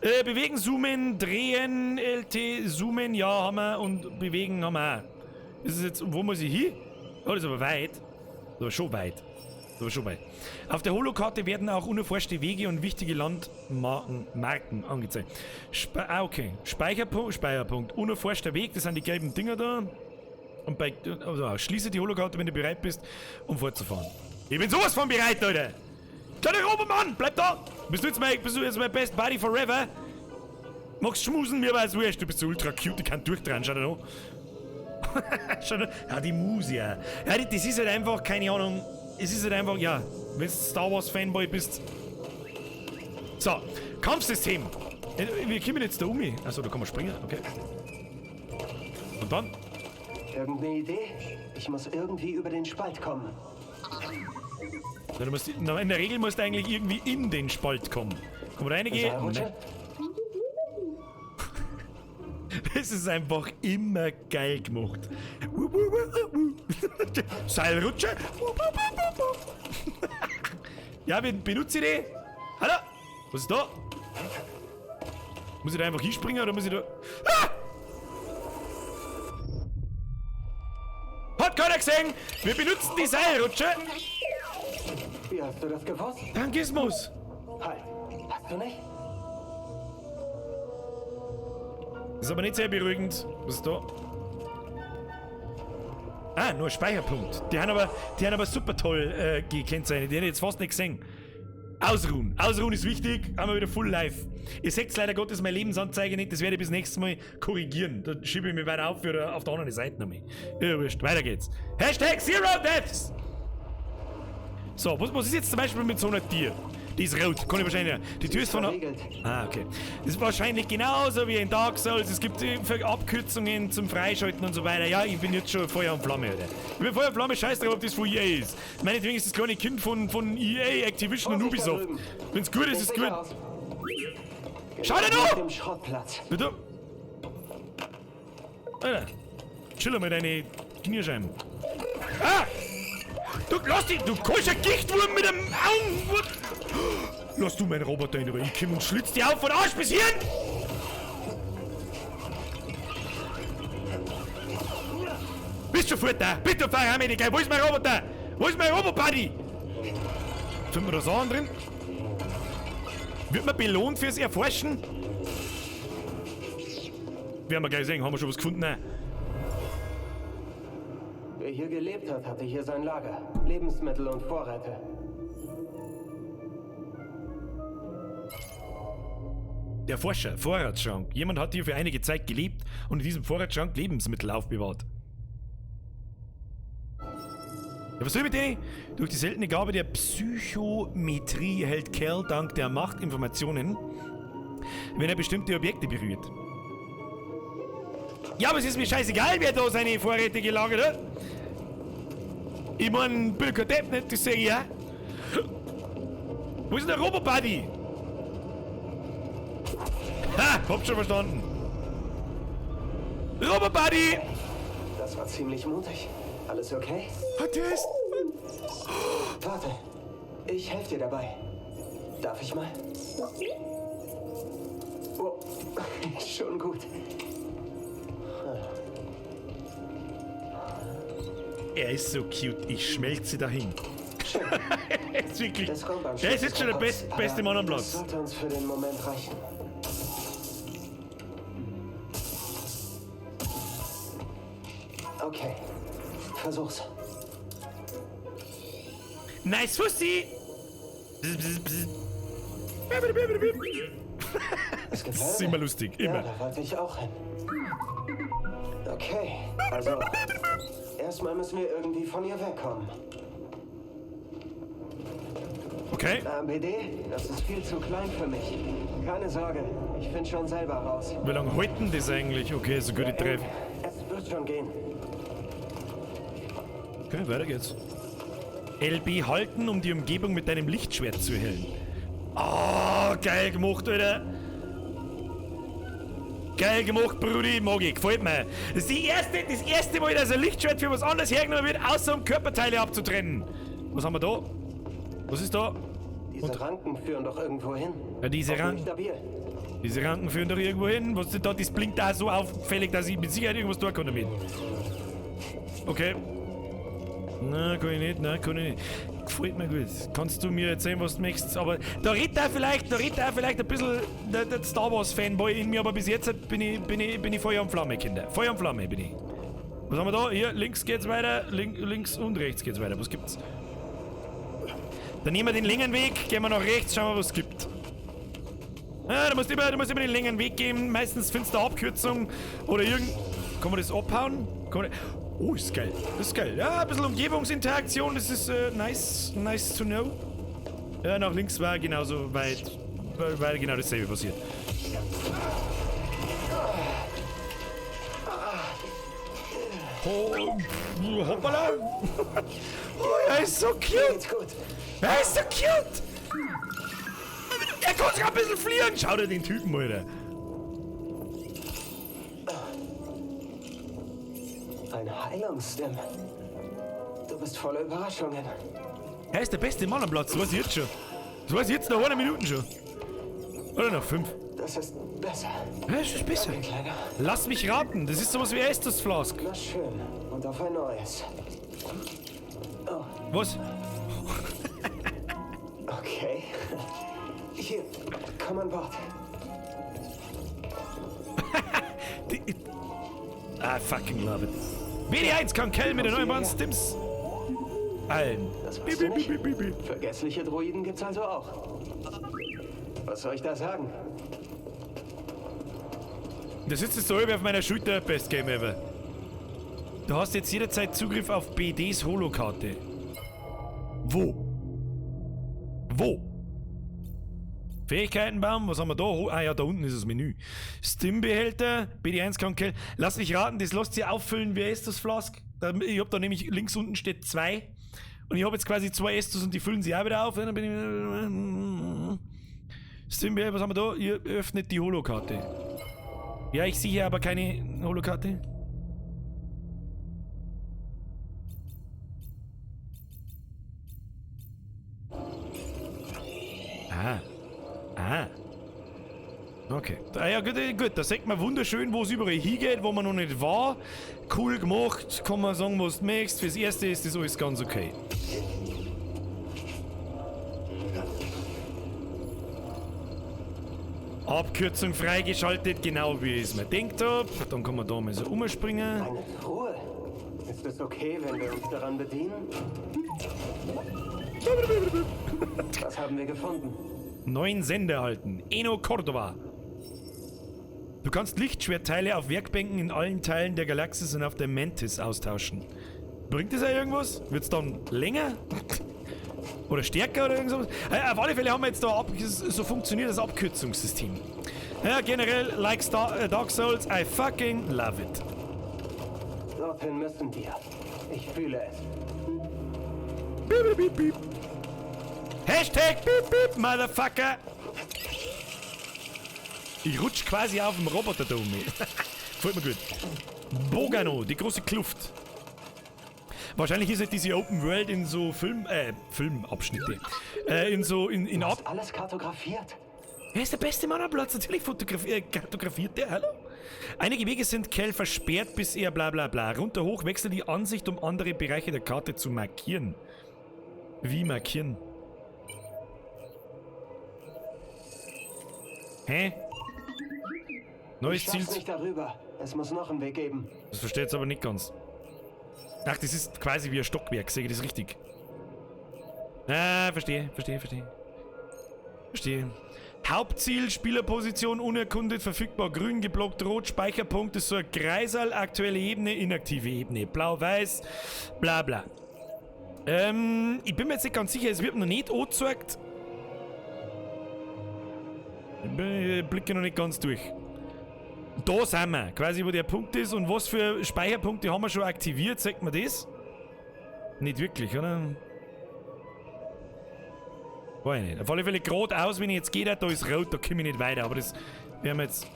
Bewegen, zoomen, drehen, LT, zoomen, ja, haben wir. Und bewegen haben wir auch. Ist es jetzt, wo muss ich hin? Oh, das ist aber weit. Das ist aber schon weit. Das ist aber schon weit. Auf der Holokarte werden auch unerforschte Wege und wichtige Landmarken Marken angezeigt. Okay. Speicherpunkt. Unerforschter Weg, das sind die gelben Dinger da. Und bei, also, schließe die Holokarte, wenn du bereit bist, um fortzufahren. Ich bin sowas von bereit, Leute! Kleiner Robomann, bleib da! Bist du jetzt mein Best Buddy forever? Magst schmusen, mir war's wurscht. Du bist so ultra cute, ich kann durchdrehen, schau dir noch. Schau dir, ja, die Muse, ja. Ja, das ist halt einfach, keine Ahnung. Es ist halt einfach, ja, wenn du Star Wars Fanboy bist. So, Kampfsystem. Wir kommen jetzt da um. Achso, da kann man springen, okay. Und dann? Irgendeine Idee? Ich muss irgendwie über den Spalt kommen. Na, du musst, na, in der Regel musst du eigentlich irgendwie in den Spalt kommen. Komm reingehen. Nein. Das ist einfach immer geil gemacht. Seilrutsche. Ja, wie benutze ich die? Hallo? Was ist da? Muss ich da einfach hinspringen oder muss ich da... Ah! Hat keiner gesehen! Wir benutzen die Seilrutsche! Wie hast du das gewusst? Dank Gizmos! Halt! Hast du nicht? Das ist aber nicht sehr beruhigend. Was ist da? Ah, nur ein Speicherpunkt. Die haben aber super toll gekennzeichnet. Die hätte ich jetzt fast nicht gesehen. Ausruhen. Ausruhen ist wichtig. Haben wir wieder Full Life. Ihr seht leider Gottes meine Lebensanzeige nicht. Das werde ich bis nächstes Mal korrigieren. Da schiebe ich mich weiter auf oder auf der anderen Seite nochmal. Ja, wurscht. Weiter geht's. Hashtag Zero Deaths! So, was ist jetzt zum Beispiel mit so einer Tür? Die ist rot, kann ich wahrscheinlich. Die Tür ist von. Ah, okay. Das ist wahrscheinlich genauso wie in Dark Souls. Es gibt Abkürzungen zum Freischalten und so weiter. Ja, ich bin jetzt schon Feuer und Flamme, Alter. Ich bin Feuer und Flamme, scheiß drauf, ob das von EA ist. Meinetwegen ist das kleine Kind von EA, Activision und Ubisoft. Wenn's gut ist, ist es gut. Schau dir noch! Bitte? Alter, chill mal deine Kniescheiben. Ah! Du lass dich, du koscher Gichtwurm mit dem Augen! Lass du meinen Roboter in Ruhe. Ich komm und schlitz dir auf von Arsch bis Hirn! Bist du fort da? Bitte Paramediker! Wo ist mein Roboter? Wo ist mein Robo-Buddy? Finden wir da Sachen drin? Wird man belohnt fürs Erforschen? Werden wir gleich sehen. Haben wir schon was gefunden? Nein. Wer hier gelebt hat, hatte hier sein Lager. Lebensmittel und Vorräte. Der Forscher, Vorratsschrank. Jemand hat hier für einige Zeit gelebt und in diesem Vorratsschrank Lebensmittel aufbewahrt. Ja, was soll ich mit denen? Durch die seltene Gabe der Psychometrie erhält Cal dank der Macht Informationen, wenn er bestimmte Objekte berührt. Ja, aber es ist mir scheißegal, wer da seine Vorräte gelagert hat. Ich mein, bin kein Depp, nicht? Das sag ich ja. Wo ist denn der Robo-Buddy? Ha, hab schon verstanden. Robo-Buddy! Das war ziemlich mutig. Alles okay? Hat der ist... Warte, ich helfe dir dabei. Darf ich mal? Oh, schon gut. Er ist so cute, ich schmelze dahin. Er ist wirklich. Der ist jetzt schon der beste Mann am Platz. Das sollte uns für den Moment reichen. Okay, versuch's. Nice Fussi! Das ist immer lustig, immer. Ja, da wollte ich auch hin. Okay, also erstmal müssen wir irgendwie von hier wegkommen. Okay. AMBD, das ist viel zu klein für mich. Keine Sorge, ich finde schon selber raus. Wie lange halten das eigentlich? Okay, so gute Treff. Es wird schon gehen. Okay, weiter geht's. LB halten, um die Umgebung mit deinem Lichtschwert zu erhellen. Ah, oh, geil gemacht, Alter. Geil gemacht, Brudi, mag ich, gefällt mir. Das ist das erste Mal, dass ein Lichtschwert für was anderes hergenommen wird, außer um Körperteile abzutrennen. Was haben wir da? Was ist da? Diese Ranken führen doch irgendwo hin. Ja, diese Ranken. Diese Ranken führen doch irgendwo hin. Was ist da? Das blinkt da so auffällig, dass ich mit Sicherheit irgendwas tun kann damit. Okay. Na, kann ich nicht, nein, kann ich nicht. Gefällt mir gut. Kannst du mir erzählen, was du möchtest? Aber da redet auch vielleicht, ein bisschen der Star Wars Fanboy in mir, aber bis jetzt bin ich Feuer und Flamme, Kinder. Feuer und Flamme bin ich. Was haben wir da? Hier, links geht's weiter, links und rechts geht's weiter. Was gibt's? Dann nehmen wir den längeren Weg, gehen wir nach rechts, schauen wir, was es gibt. Ah, da musst du immer den längeren Weg gehen. Meistens findest du eine Abkürzung oder irgend... Kann man das abhauen? Kann man... Oh, ist geil. Das ist geil. Ja, ein bisschen Umgebungsinteraktion, das ist nice. Nice to know. Ja, nach links war genauso weit, weil genau dasselbe passiert. Oh, hoppala. Oh, er ist so cute. Er ist so cute. Er kann sogar ein bisschen fliegen. Schau dir den Typen, Alter. Ein Heilungsstim. Du bist voller Überraschungen. Er ist der beste Mann am Platz, das weiß ich jetzt schon. Das weiß ich jetzt nach einer Minute schon. Oder nach 5. Das ist besser. Ja, das ist besser. Danke, Kleiner. Lass mich raten, das ist sowas wie Estus Flask. Na schön. Und auf ein neues. Oh. Was? Okay. Hier, komm an Bord. I fucking love it. BD1 kann Kell mit den neuen Bahn Stims. Allen. Das weißt du nicht? Vergessliche Droiden gibt's also auch. Was soll ich da sagen? Das sitzt jetzt so auf meiner Schulter. Best Game ever. Du hast jetzt jederzeit Zugriff auf BDs Holokarte. Wo? Wo? Fähigkeitenbaum, was haben wir da? Ah ja, da unten ist das Menü. Stimbehälter, BD1 kann Kell. Lass mich raten, das lässt sich auffüllen wie Estus Flask. Ich hab da nämlich links unten steht 2. Und ich habe jetzt quasi 2 Estus und die füllen sich auch wieder auf. Dann bin ich. Stimbehälter, was haben wir da? Ihr öffnet die Holokarte. Ja, ich sehe hier aber keine Holokarte. Ah. Ah. Okay. Ah ja, gut, gut. Da sieht man wunderschön, wo es überall hingeht, wo man noch nicht war. Cool gemacht. Kann man sagen, was du möchtest. Fürs Erste ist das alles ganz okay. Abkürzung freigeschaltet, genau wie ich es mir gedacht hab. Dann kann man da mal so umspringen. Eine Truhe. Ist es okay, wenn wir uns daran bedienen? Was haben wir gefunden? 9 Sender halten. Eno Cordova. Du kannst Lichtschwertteile auf Werkbänken in allen Teilen der Galaxis und auf der Mantis austauschen. Bringt das ja irgendwas? Wird's dann länger? Oder stärker oder irgend sowas? Auf alle Fälle haben wir jetzt da so funktioniert das Abkürzungssystem. Ja, generell, like Dark Souls, I fucking love it. Dorthin müssen wir. Ich fühle es. Piep, piep, piep. Hashtag piep, piep, Motherfucker! Ich rutsch quasi auf dem Roboter da um. Gefällt mir gut. Bogano, die große Kluft. Wahrscheinlich ist halt diese Open World in so Filmabschnitte. In so, in Du hast alles kartografiert. Er ist der beste Mann am Platz, natürlich kartografiert der, hallo? Einige Wege sind Kell versperrt, bis er bla bla bla. Runter, hoch, wechsel die Ansicht, um andere Bereiche der Karte zu markieren. Wie markieren? Hä? Neues Ich Ziel. schaff's nicht darüber. Es muss noch einen Weg geben. Das verstehe ich jetzt aber nicht ganz. Ach, das ist quasi wie ein Stockwerk, sehe ich das richtig? Ah, verstehe. Verstehe. Hauptziel, Spielerposition unerkundet, verfügbar, grün, geblockt, rot, Speicherpunkt ist so ein Kreisal, aktuelle Ebene, inaktive Ebene, blau, weiß, bla bla. Ich bin mir jetzt nicht ganz sicher, es wird noch nicht angezeigt. Ich blicke noch nicht ganz durch. Da sind wir, quasi wo der Punkt ist und was für Speicherpunkte haben wir schon aktiviert, sagt man das? Nicht wirklich, oder? Weiß ich nicht. Auf alle Fälle geradeaus, wenn ich jetzt gehe, da ist rot, da komme ich nicht weiter, aber das werden wir jetzt...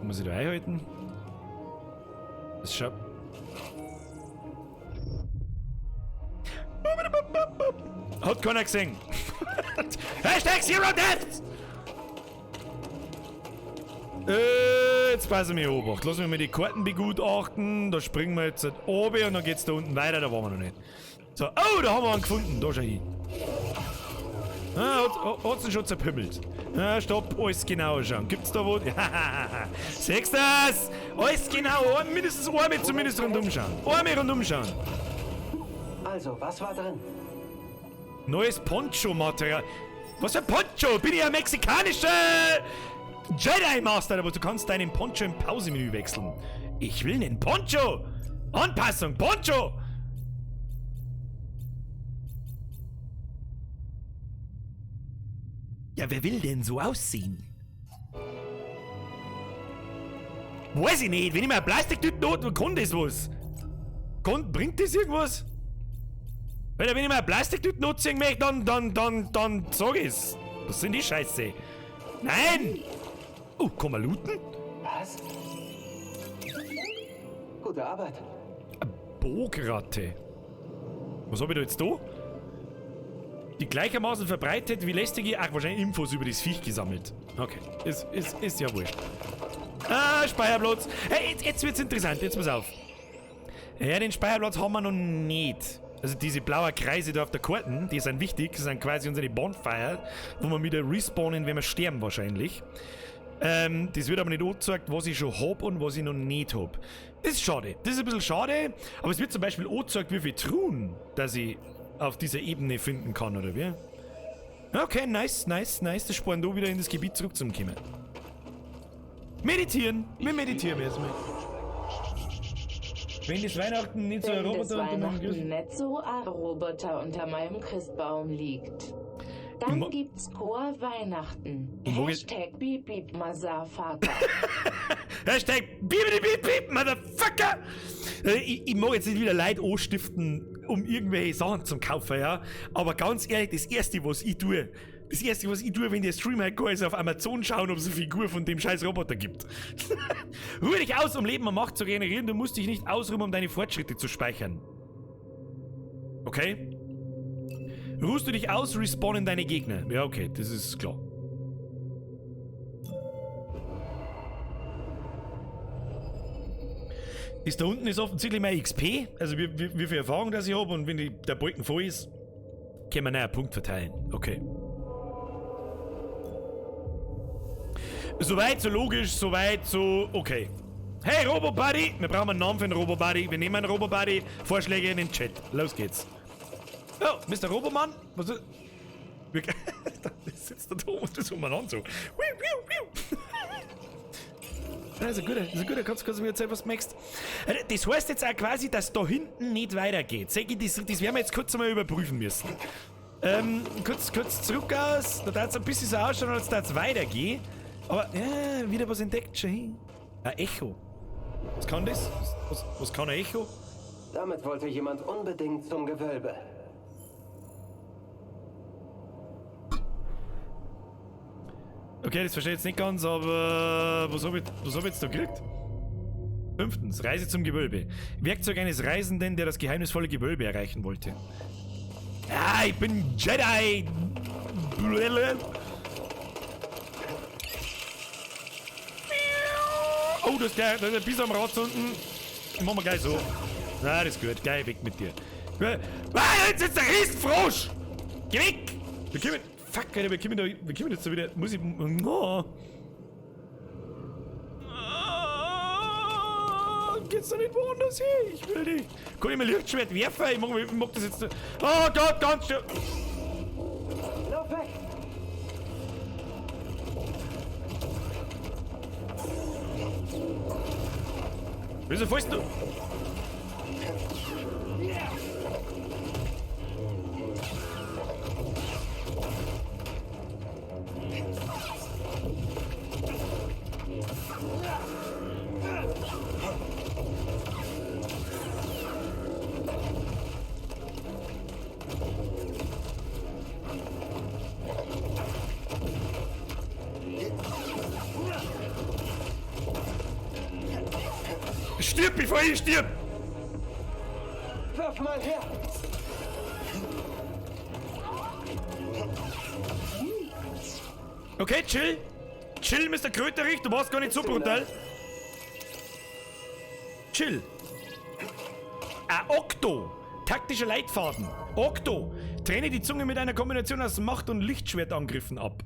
Muss ich da einhalten? Das schaut... Hat keiner gesehen. Hashtag Zero Deaths! Jetzt passen wir Obacht. Lassen wir mal die Karten begutachten. Da springen wir jetzt oben und dann geht's da unten weiter. Da waren wir noch nicht. So, oh, da haben wir einen gefunden. Da schau hin. Ah, hat's ihn schon zerpümmelt. Ah, stopp, alles genau schauen. Gibt's da wo? Ja, siehst du das? Alles genau, mindestens einmal zumindest rundum schauen. Einmal rundum schauen. Also, was war drin? Neues Poncho-Material. Was für ein Poncho? Bin ich ein mexikanischer Jedi Master, aber du kannst deinen Poncho im Pausemenü wechseln. Ich will einen Poncho! Anpassung, Poncho! Ja, wer will denn so aussehen? Weiß ich nicht. Wenn ich mir eine Plastiktüte not, kann das was? Bringt das irgendwas? Wenn ich mir eine Plastiktüte nutzen möchte, dann sag ich's. Was sind die Scheiße? Nein! Oh, kann man looten? Was? Gute Arbeit. Eine Bogratte. Was hab ich da jetzt da? Die gleichermaßen verbreitet wie lästige... Ach, wahrscheinlich Infos über das Viech gesammelt. Okay, ist ja wurscht. Ah, Speicherplatz. Hey, jetzt wird's interessant. Jetzt pass auf. Ja, den Speicherplatz haben wir noch nicht. Also diese blauen Kreise da auf der Karte, die sind wichtig. Das sind quasi unsere Bonfire, wo wir wieder respawnen, wenn wir sterben wahrscheinlich. Das wird aber nicht angezeigt, was ich schon hab und was ich noch nicht hab. Das ist schade. Das ist ein bisschen schade. Aber es wird zum Beispiel angezeigt, wie viele Truhen, dass ich auf dieser Ebene finden kann, oder wie? Okay, nice, nice, nice. Das sparen da wieder in das Gebiet zurückzukommen. Meditieren! Wir meditieren erstmal. Wenn das Weihnachten nicht so ein Roboter unter meinem Christ- nicht so ein Roboter unter meinem Christbaum liegt. Dann gibt's Chor Weihnachten. Hashtag beep beep Motherfucker. Hashtag beep beep beep Motherfucker! Ich mag jetzt nicht wieder Leute anstiften, um irgendwelche Sachen zum Kaufen, ja. Aber ganz ehrlich, das erste, was ich tue, wenn der Stream halt geht, ist auf Amazon schauen, ob es eine Figur von dem scheiß Roboter gibt. Ruhe dich aus, um Leben und Macht zu regenerieren. Du musst dich nicht ausruhen, um deine Fortschritte zu speichern. Okay? Ruhst du dich aus, respawnen deine Gegner. Ja, okay, das ist klar. Das da unten ist offensichtlich mein XP, also wie viel Erfahrung das ich hab, und wenn der Balken voll ist, können wir einen neuen Punkt verteilen. Okay. Soweit, so logisch, soweit, so okay. Hey, Robo-Buddy! Wir brauchen einen Namen für den Robo-Buddy. Wir nehmen einen Robo-Buddy. Vorschläge in den Chat. Los geht's. Oh, Mr. Robomann? Was ist... Da sitzt der Thomas das umeinander so. Das ist ein guter, das ist ein guter. Kannst du mir erzählen, was du möchtest? Das heißt jetzt auch quasi, dass da hinten nicht weitergeht. Sag ich, das werden wir jetzt kurz einmal überprüfen müssen. Kurz zurück aus. Da darf es ein bisschen so ausschauen, als darf es weitergehen. Aber, ja, wieder was entdeckt schon hin. Ein Echo. Was kann das? Was kann ein Echo? Damit wollte jemand unbedingt zum Gewölbe. Okay, das verstehe ich jetzt nicht ganz, aber was hab ich jetzt da gekriegt? 5. Reise zum Gewölbe. Werkzeug eines Reisenden, der das geheimnisvolle Gewölbe erreichen wollte. Ah, ich bin Jedi! Oh, das ist der bis am Rad unten. Machen wir gleich so. Na, das ist gut. Gleich weg mit dir. Ah, jetzt ist der Riesenfrosch! Geh weg! Wir kommen. Fuck, Alter, wir kommen jetzt da wieder. Muss ich. Oh. Geht's da nicht woanders hin? Ich will nicht. Kann ich mir Lichtschwert werfen? Ich mag das jetzt. Oh Gott, ganz schön. Lauf weg! Wieso fällst du? Stirb, bevor ich stirb! Wirf mal her! Okay, chill. Chill, Mr. Kröterich, du warst gar nicht so brutal. Chill. Ah, Okto. Taktischer Leitfaden. Okto. Trenne die Zunge mit einer Kombination aus Macht- und Lichtschwertangriffen ab.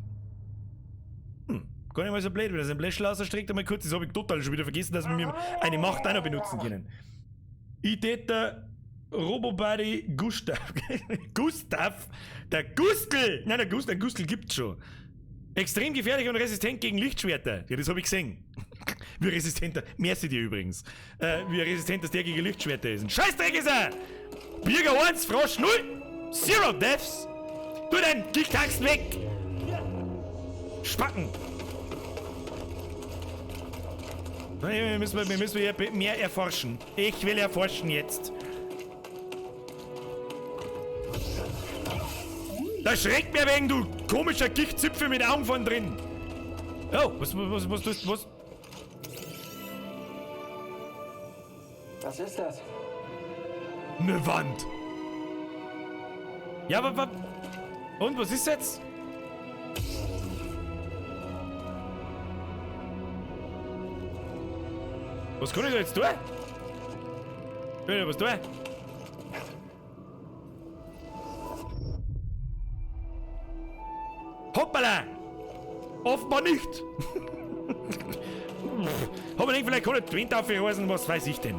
Gar nicht mal so blöd, wenn er sein Bläschel ausstreckt, einmal kurz. Das habe ich total schon wieder vergessen, dass wir eine Macht auch noch benutzen können. Ich tät Robobuddy Gustav. Gustav? Der Gustl! Nein, der Gustl, der Gustl gibt's schon. Extrem gefährlich und resistent gegen Lichtschwerter. Ja, das hab ich gesehen. Wie resistent der. Merci dir übrigens. Wie resistent das der gegen Lichtschwerter ist. Ein Scheißdreck ist er! Birger 1, Frosch 0! Zero Deaths! Tu deinen Gichthaxen weg! Spacken! Nein, wir müssen hier mehr erforschen. Ich will erforschen jetzt. Da schreckt mir wegen, du komischer Gichtzipfel mit Augen von drin. Oh, was tust du? Was? Was ist das? Eine Wand. Ja, aber und was ist jetzt? Was kann ich da jetzt tun? Kann ich da was tun? Hoppala! Offenbar nicht! Hab ich vielleicht kann ich die Wind aufreißen, was weiß ich denn?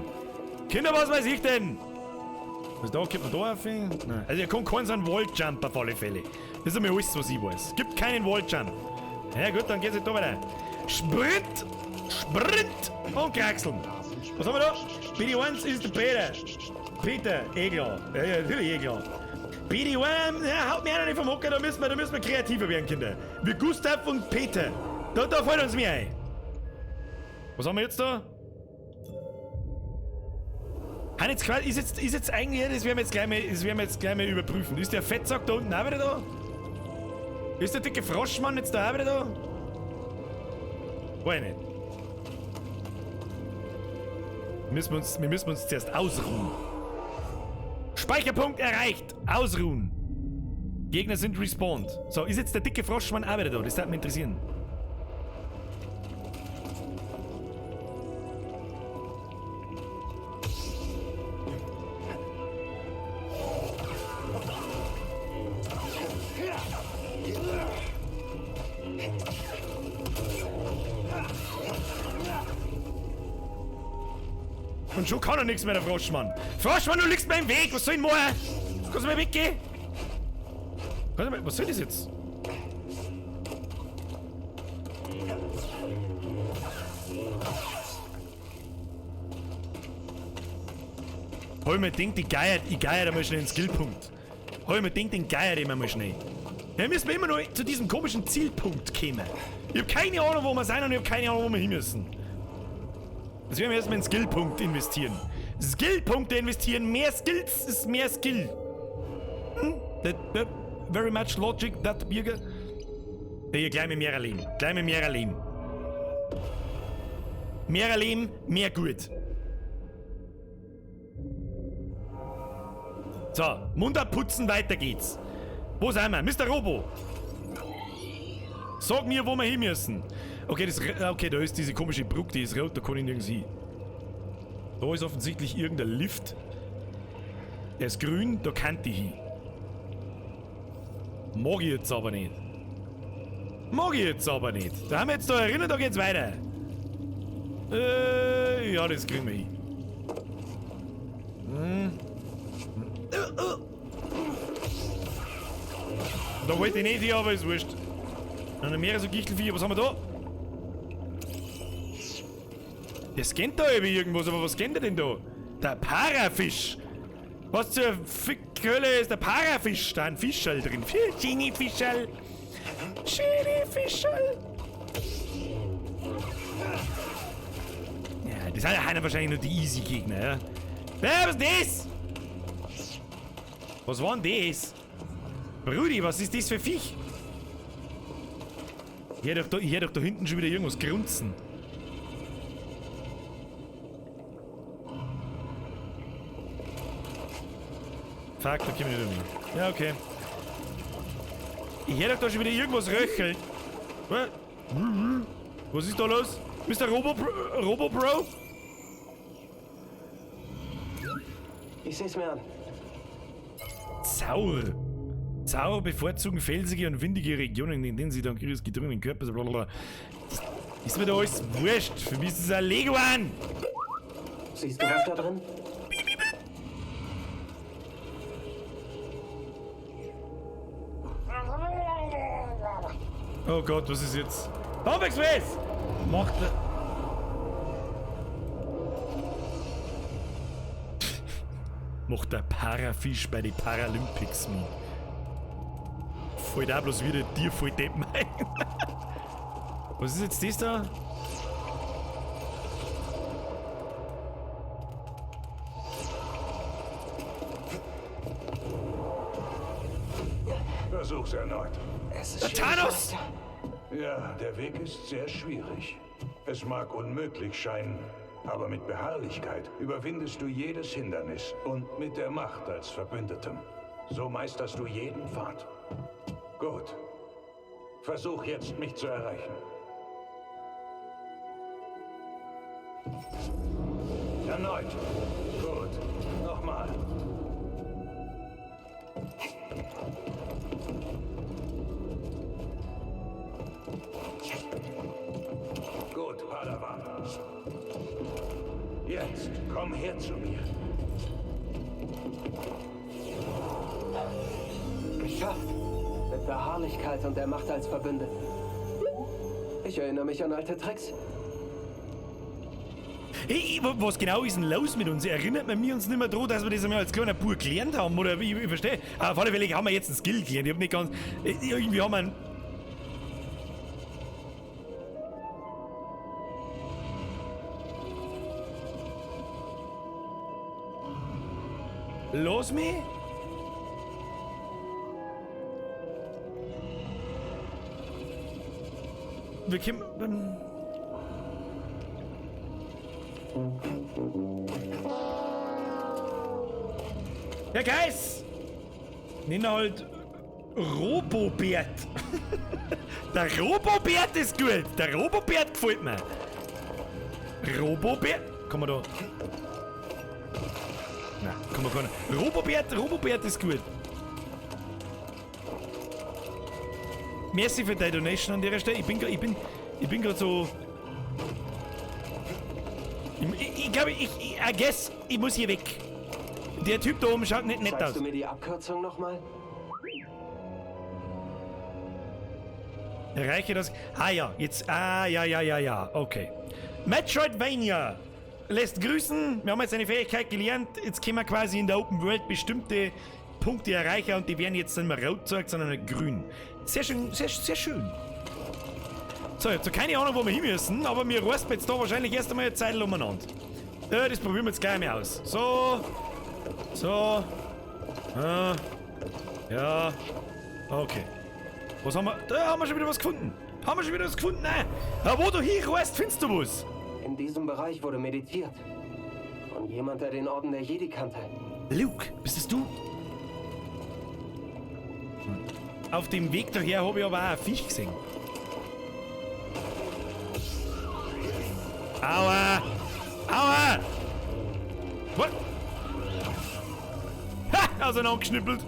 Kinder, was weiß ich denn? Was da, kommt man da auf? Nein. Also, ihr kommt keinen so einen Walljump auf alle Fälle. Das ist einmal alles, was ich weiß. Gibt keinen Walljump. Ja gut, dann geht's jetzt da weiter. Sprint! Sprint! Und Kraxeln. Was haben wir da? BD1 ist der Peter. Peter, eh klar. Ja, ja, natürlich eh klar. BD1, ja, haut mir einer nicht vom Hocker, da müssen wir kreativer werden, Kinder. Wir Gustav und Peter. Da fällt uns mehr ein. Was haben wir jetzt da? Jetzt, ist jetzt eigentlich, das werden wir jetzt gleich mal, das werden wir jetzt gleich mal überprüfen. Ist der Fettsack da unten auch wieder da? Ist der dicke Froschmann jetzt da auch wieder da? Weiß ich nicht. Wir müssen uns zuerst ausruhen. Speicherpunkt erreicht! Ausruhen! Gegner sind respawned. So, ist jetzt der dicke Froschmann auch wieder da? Das würde mich interessieren. Und schon kann er nichts mehr, der Froschmann. Froschmann, du liegst mir im Weg. Was soll ich denn machen? Kannst du mal weggehen? Was soll das jetzt? Hol mir den, die Geier, ich geier da mal schnell einen Skillpunkt. Hol mir den Geier immer mal schnell. Ja, müssen wir immer noch zu diesem komischen Zielpunkt kommen. Ich hab keine Ahnung, wo wir sein und ich hab keine Ahnung, wo wir hin müssen. Jetzt werden wir erstmal in Skillpunkt investieren. Skillpunkte investieren, mehr Skills ist mehr Skill. Hm? That very much logic, that Birger. Hier, gleich mit mehrer Leben. Gleich mit mehrer Leben. Mehrer Leben, mehr gut. So, Mund abputzen, weiter geht's. Wo sind wir? Mr. Robo! Sag mir, wo wir hin müssen. Okay, okay, da ist diese komische Brücke, die ist rot, da kann ich nirgends hin. Da ist offensichtlich irgendein Lift. Der ist grün, da kann ich hin. Mag ich jetzt aber nicht. Mag ich jetzt aber nicht. Da haben wir jetzt da erinnert, da geht's weiter. Ja, das kriegen wir hin. Hm. Da wollte ich nicht hin, aber ist wurscht. Dann mehrere so Gichtelviecher, was haben wir da? Der scannt da eben irgendwas, aber was scannt er denn da? Der Parafisch! Was zur Fickhölle ist der Parafisch? Da ein Fischerl drin. Schöne Fischerl! Schöne Fischerl! Ja, das sind ja wahrscheinlich nur die Easy-Gegner, ja? Ja, was ist das? Was war denn das? Brudi, was ist das für Viech? Ich hör doch da hinten schon wieder irgendwas grunzen. Fuck, da komm ich nicht mehr. Ja, okay. Ich hör doch da schon wieder irgendwas röcheln. Was ist da los? Mr. Robo Bro? Ich seh's mir an. Zaur. Zaur bevorzugen felsige und windige Regionen, in denen sie dank ihres gedrungenen Körpers blablabla. Ist mir da alles wurscht. Für mich ist das ein Leguan. Siehst du was da drin? Oh Gott, was ist jetzt? Bomb Express! Macht er. Macht der Parafisch bei den Paralympics mit. Fällt auch bloß wieder dir voll Deppen ein. Was ist jetzt das da? Versuch's erneut. Es ist Der Thanos! Ja, der Weg ist sehr schwierig. Es mag unmöglich scheinen, aber mit Beharrlichkeit überwindest du jedes Hindernis und mit der Macht als Verbündetem. So meisterst du jeden Pfad. Gut. Versuch jetzt, mich zu erreichen. Erneut. Gut. Nochmal. Gut, Padawan. Jetzt komm her zu mir. Geschafft. Mit Beharrlichkeit und der Macht als Verbündeten. Ich erinnere mich an alte Tricks. Hey, was genau ist denn los mit uns? Erinnert man mir uns nicht mehr dran, dass wir das einmal als kleiner Bub gelernt haben? Oder ich verstehe. Aber auf alle Fälle haben wir jetzt einen Skill gelernt. Ich hab nicht ganz. Irgendwie haben wir einen. Los mich? Wir kommen. Ja, Geis! Nenn halt Robobert. Der Robobert ist gut. Der Robobert gefällt mir. Robobert? Kann man da. Nein, kann man gar nicht. Robobert, Robobert ist gut. Merci für deine Donation an der Stelle. Ich bin gerade so. Ich glaube, I guess, ich muss hier weg. Der Typ da oben schaut nicht nett aus. Zeigst du mir die Abkürzung nochmal? Erreiche das. Ah ja, jetzt. Ah ja, ja, ja, ja. Okay. Metroidvania lässt grüßen. Wir haben jetzt eine Fähigkeit gelernt. Jetzt können wir quasi in der Open World bestimmte Punkte erreichen und die werden jetzt nicht mehr rot gezeigt, sondern grün. Sehr schön, sehr, sehr schön. So, ich hab keine Ahnung, wo wir hin müssen, aber wir reisen jetzt da wahrscheinlich erst einmal eine Zeit umeinander. Ja, das probieren wir jetzt gleich mal aus. So. So. Ah. Ja. Okay. Was haben wir? Da haben wir schon wieder was gefunden. Haben wir schon wieder was gefunden? Nein. Ja, wo du hinreist, findest du was. In diesem Bereich wurde meditiert. Von jemand, der den Orden der Jedi kannte. Luke, bist das du? Auf dem Weg daher habe ich aber auch ein Viech gesehen. Aua! Aua! What? Ha! Auseinandergeschnippelt!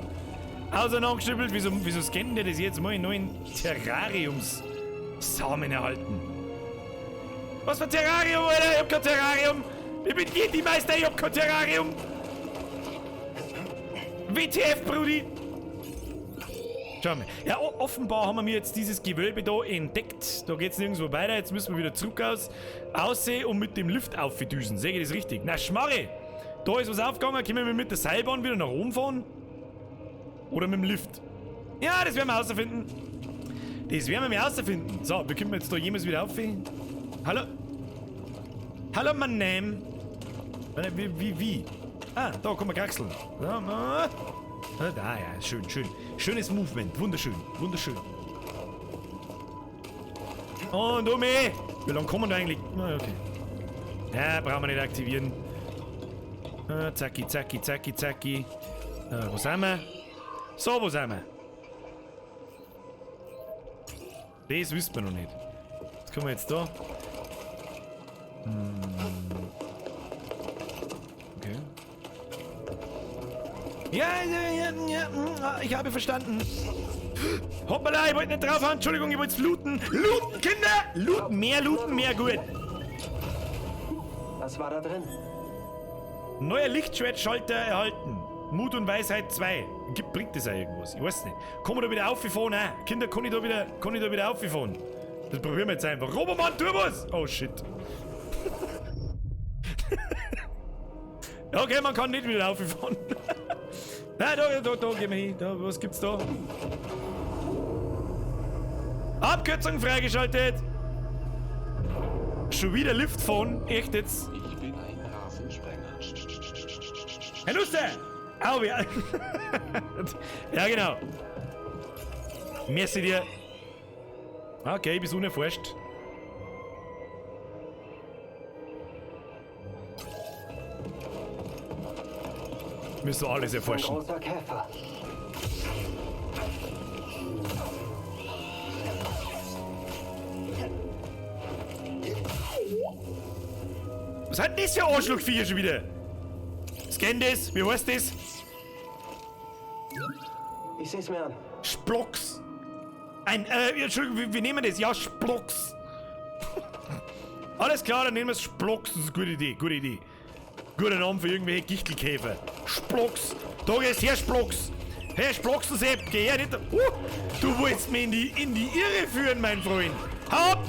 Auseinandergeschnippelt! Wieso scannen der das jetzt mal in neuen Terrariums-Samen erhalten? Was für Terrarium, Alter? Ich hab kein Terrarium! Ich bin Jedi-Meister, ich hab kein Terrarium! WTF, Brudi! Schau mal. Ja, offenbar haben wir jetzt dieses Gewölbe da entdeckt. Da geht's nirgendwo weiter. Jetzt müssen wir wieder zurück aussehen und mit dem Lift aufdüsen. Sehe ich das richtig? Na, Schmarre! Da ist was aufgegangen. Können wir mit der Seilbahn wieder nach oben fahren? Oder mit dem Lift? Ja, das werden wir herausfinden. Das werden wir herausfinden. So, wie können wir jetzt da jemals wieder auf? Hallo? Hallo, my name. Wie? Ah, da kann man kraxeln. Ja, da, ja, schön, schön. Schönes Movement. Wunderschön, wunderschön. Und um mich. Wie lange kommen wir da eigentlich? Okay. Ja, brauchen wir nicht aktivieren. Zacki, zacki, zacki, zacki. Wo sind wir? So, wo sind wir? Das wissen wir noch nicht. Was kommen wir jetzt da? Okay. Ja, ja, ja, ja, ich habe verstanden. Hoppala, ich wollte nicht draufhauen. Entschuldigung, ich wollte looten. Looten, Kinder! Looten, mehr looten, mehr gut. Was war da drin? Neuer Lichtschwertschalter erhalten. Mut und Weisheit 2. Bringt das auch irgendwas? Ich weiß nicht. Kann man da wieder auffahren? Nein. Kinder, kann ich da wieder auffahren? Das probieren wir jetzt einfach. Robomann, tu was! Oh shit. Okay, man kann nicht wieder auffahren. Nein, da, gehen wir hin. Da, was gibt's da? Abkürzung freigeschaltet! Schon wieder Lift fahren? Echt jetzt? Ich bin ein Rasensprenger. Herr Nuster! Au, ja. Ja, genau. Merci dir. Okay, bist unerforscht. Müssen wir alles erforschen. Ein großer Käfer. Was hat denn das für ein Arschlochviecher schon wieder? Scan das, wie heißt das? Ich seh's mir an. Splocks. Entschuldigung, wir nehmen das. Ja, Splocks. Alles klar, dann nehmen wir es Splocks. Das ist eine gute Idee, gute Idee. Guter Name für irgendwelche Gichtelkäfer. Splocks. Da geht's her, Splocks. Herr Splocksensepp, geh her, nicht. Du wolltest mich in die Irre führen, mein Freund. Hau ab!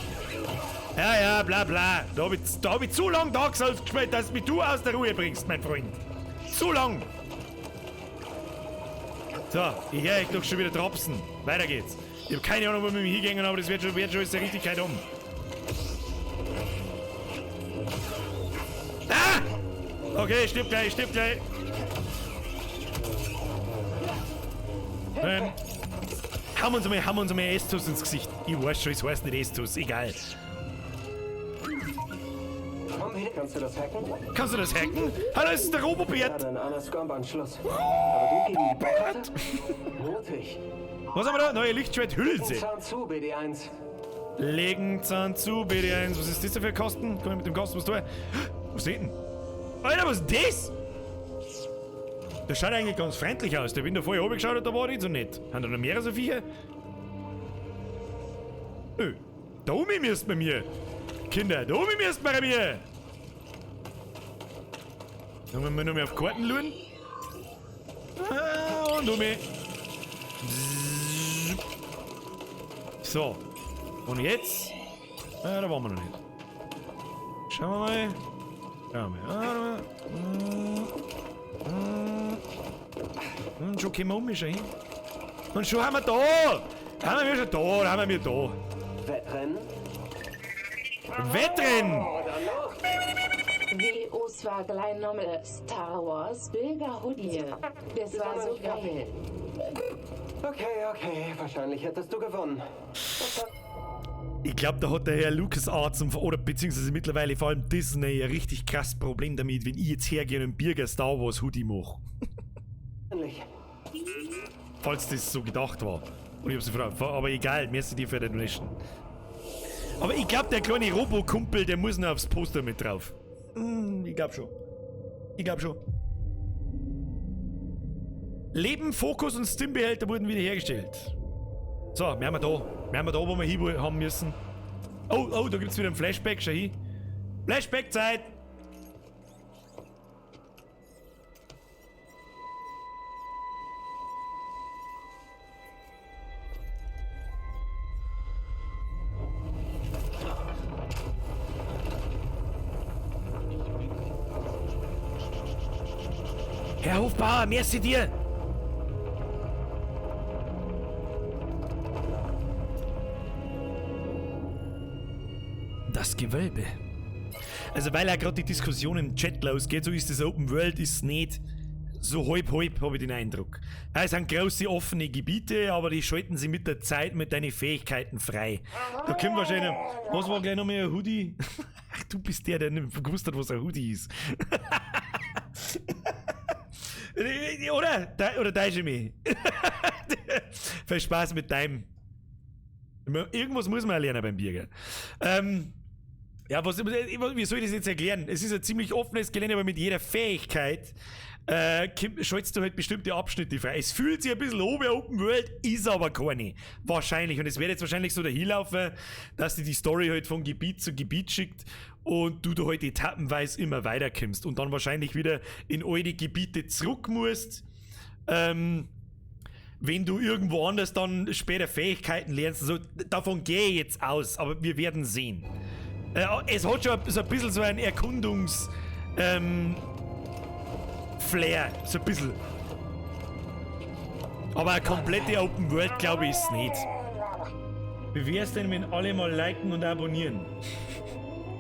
Ja, ja, bla bla. Da hab ich zu lang Dark Souls gespielt, dass mich du aus der Ruhe bringst, mein Freund. Zu lang. So, ich höre euch doch schon wieder trapsen. Weiter geht's. Ich hab keine Ahnung, wo wir hingehen, aber das wird schon alles der Richtigkeit um. Ah! Okay, stirb gleich, stirb gleich. Hauen wir uns mal Estus ins Gesicht. Ich weiß schon, es heißt nicht Estus, egal. Kannst du das hacken? Kannst du das hacken? Hallo, es ist der Robobert! Ja, dann Anna Skomp-Anschluss. Aber du gegen die Bockkarte? Mutig. Was haben wir da? Neue Lichtschwerthülse. Legen Zahn zu, BD1. Legen Zahn zu, BD1. Was ist das denn für Kosten? Komm ich mit dem Kosten, was tue ich? Was ist denn? Alter, was ist das? Das schaut eigentlich ganz freundlich aus. Der bin da vorher oben geschaut, da war nicht so nett. Haben da noch mehrere so Viecher? Nö. Da oben müsst bei mir. Kinder, da oben müsst bei mir. Sollen wir noch mehr auf Karten schauen? Ah, und um. So. Und jetzt? Ah, da waren wir noch nicht. Schauen wir mal. Schauen wir mal. Und schon kommen wir um, schon hin. Und schon haben wir da! Haben wir schon da, haben wir da. Wettrennen? Wettrennen! Wie Oswa gleich nochmal Star Wars Bilger Hoodie. Das war so geil. Okay, okay, wahrscheinlich hättest du gewonnen. Ich glaube, da hat der Herr LucasArts oder beziehungsweise mittlerweile vor allem Disney ein richtig krasses Problem damit, wenn ich jetzt hergehe und einen Birger Star Wars Hoodie mache. Falls das so gedacht war. Und ich hab's gefragt, aber egal, merci dir für den Donation. Aber ich glaube, der kleine Robo-Kumpel, der muss noch aufs Poster mit drauf. Ich glaube schon. Ich glaube schon. Leben, Fokus und Stimbehälter wurden wiederhergestellt. So, wir haben da. Wir haben da, wo wir hin haben müssen. Oh, oh, da gibt's wieder ein Flashback. Schau hin. Flashback-Zeit! Herr Hofbauer, merci dir! Das Gewölbe. Also weil ja gerade die Diskussion im Chat losgeht, so ist das Open World ist nicht so halb halb, habe ich den Eindruck. Ja, es sind große offene Gebiete, aber die schalten sie mit der Zeit mit deinen Fähigkeiten frei. Da kommt wahrscheinlich, was war gleich noch mehr ein Hoodie? Ach, du bist der, der nicht gewusst hat, was ein Hoodie ist. Oder? Oder täusche ich mich? Viel Spaß mit deinem. Irgendwas muss man ja lernen beim Bier, gell? Ja, wie soll ich das jetzt erklären? Es ist ein ziemlich offenes Gelände, aber mit jeder Fähigkeit schaltest du halt bestimmte Abschnitte frei. Es fühlt sich ein bisschen an wie Open World, ist aber keine. Wahrscheinlich. Und es wird jetzt wahrscheinlich so dahinlaufen, dass die Story halt von Gebiet zu Gebiet schickt und du da halt etappenweise immer weiterkommst und dann wahrscheinlich wieder in alte Gebiete zurück musst. Wenn du irgendwo anders dann später Fähigkeiten lernst, so, davon gehe ich jetzt aus, aber wir werden sehen. Es hat schon so ein bisschen so ein Erkundungs- Flair, so ein bisschen. Aber eine komplette Open World, glaube ich, ist nicht. Wie wär's denn, wenn alle mal liken und abonnieren?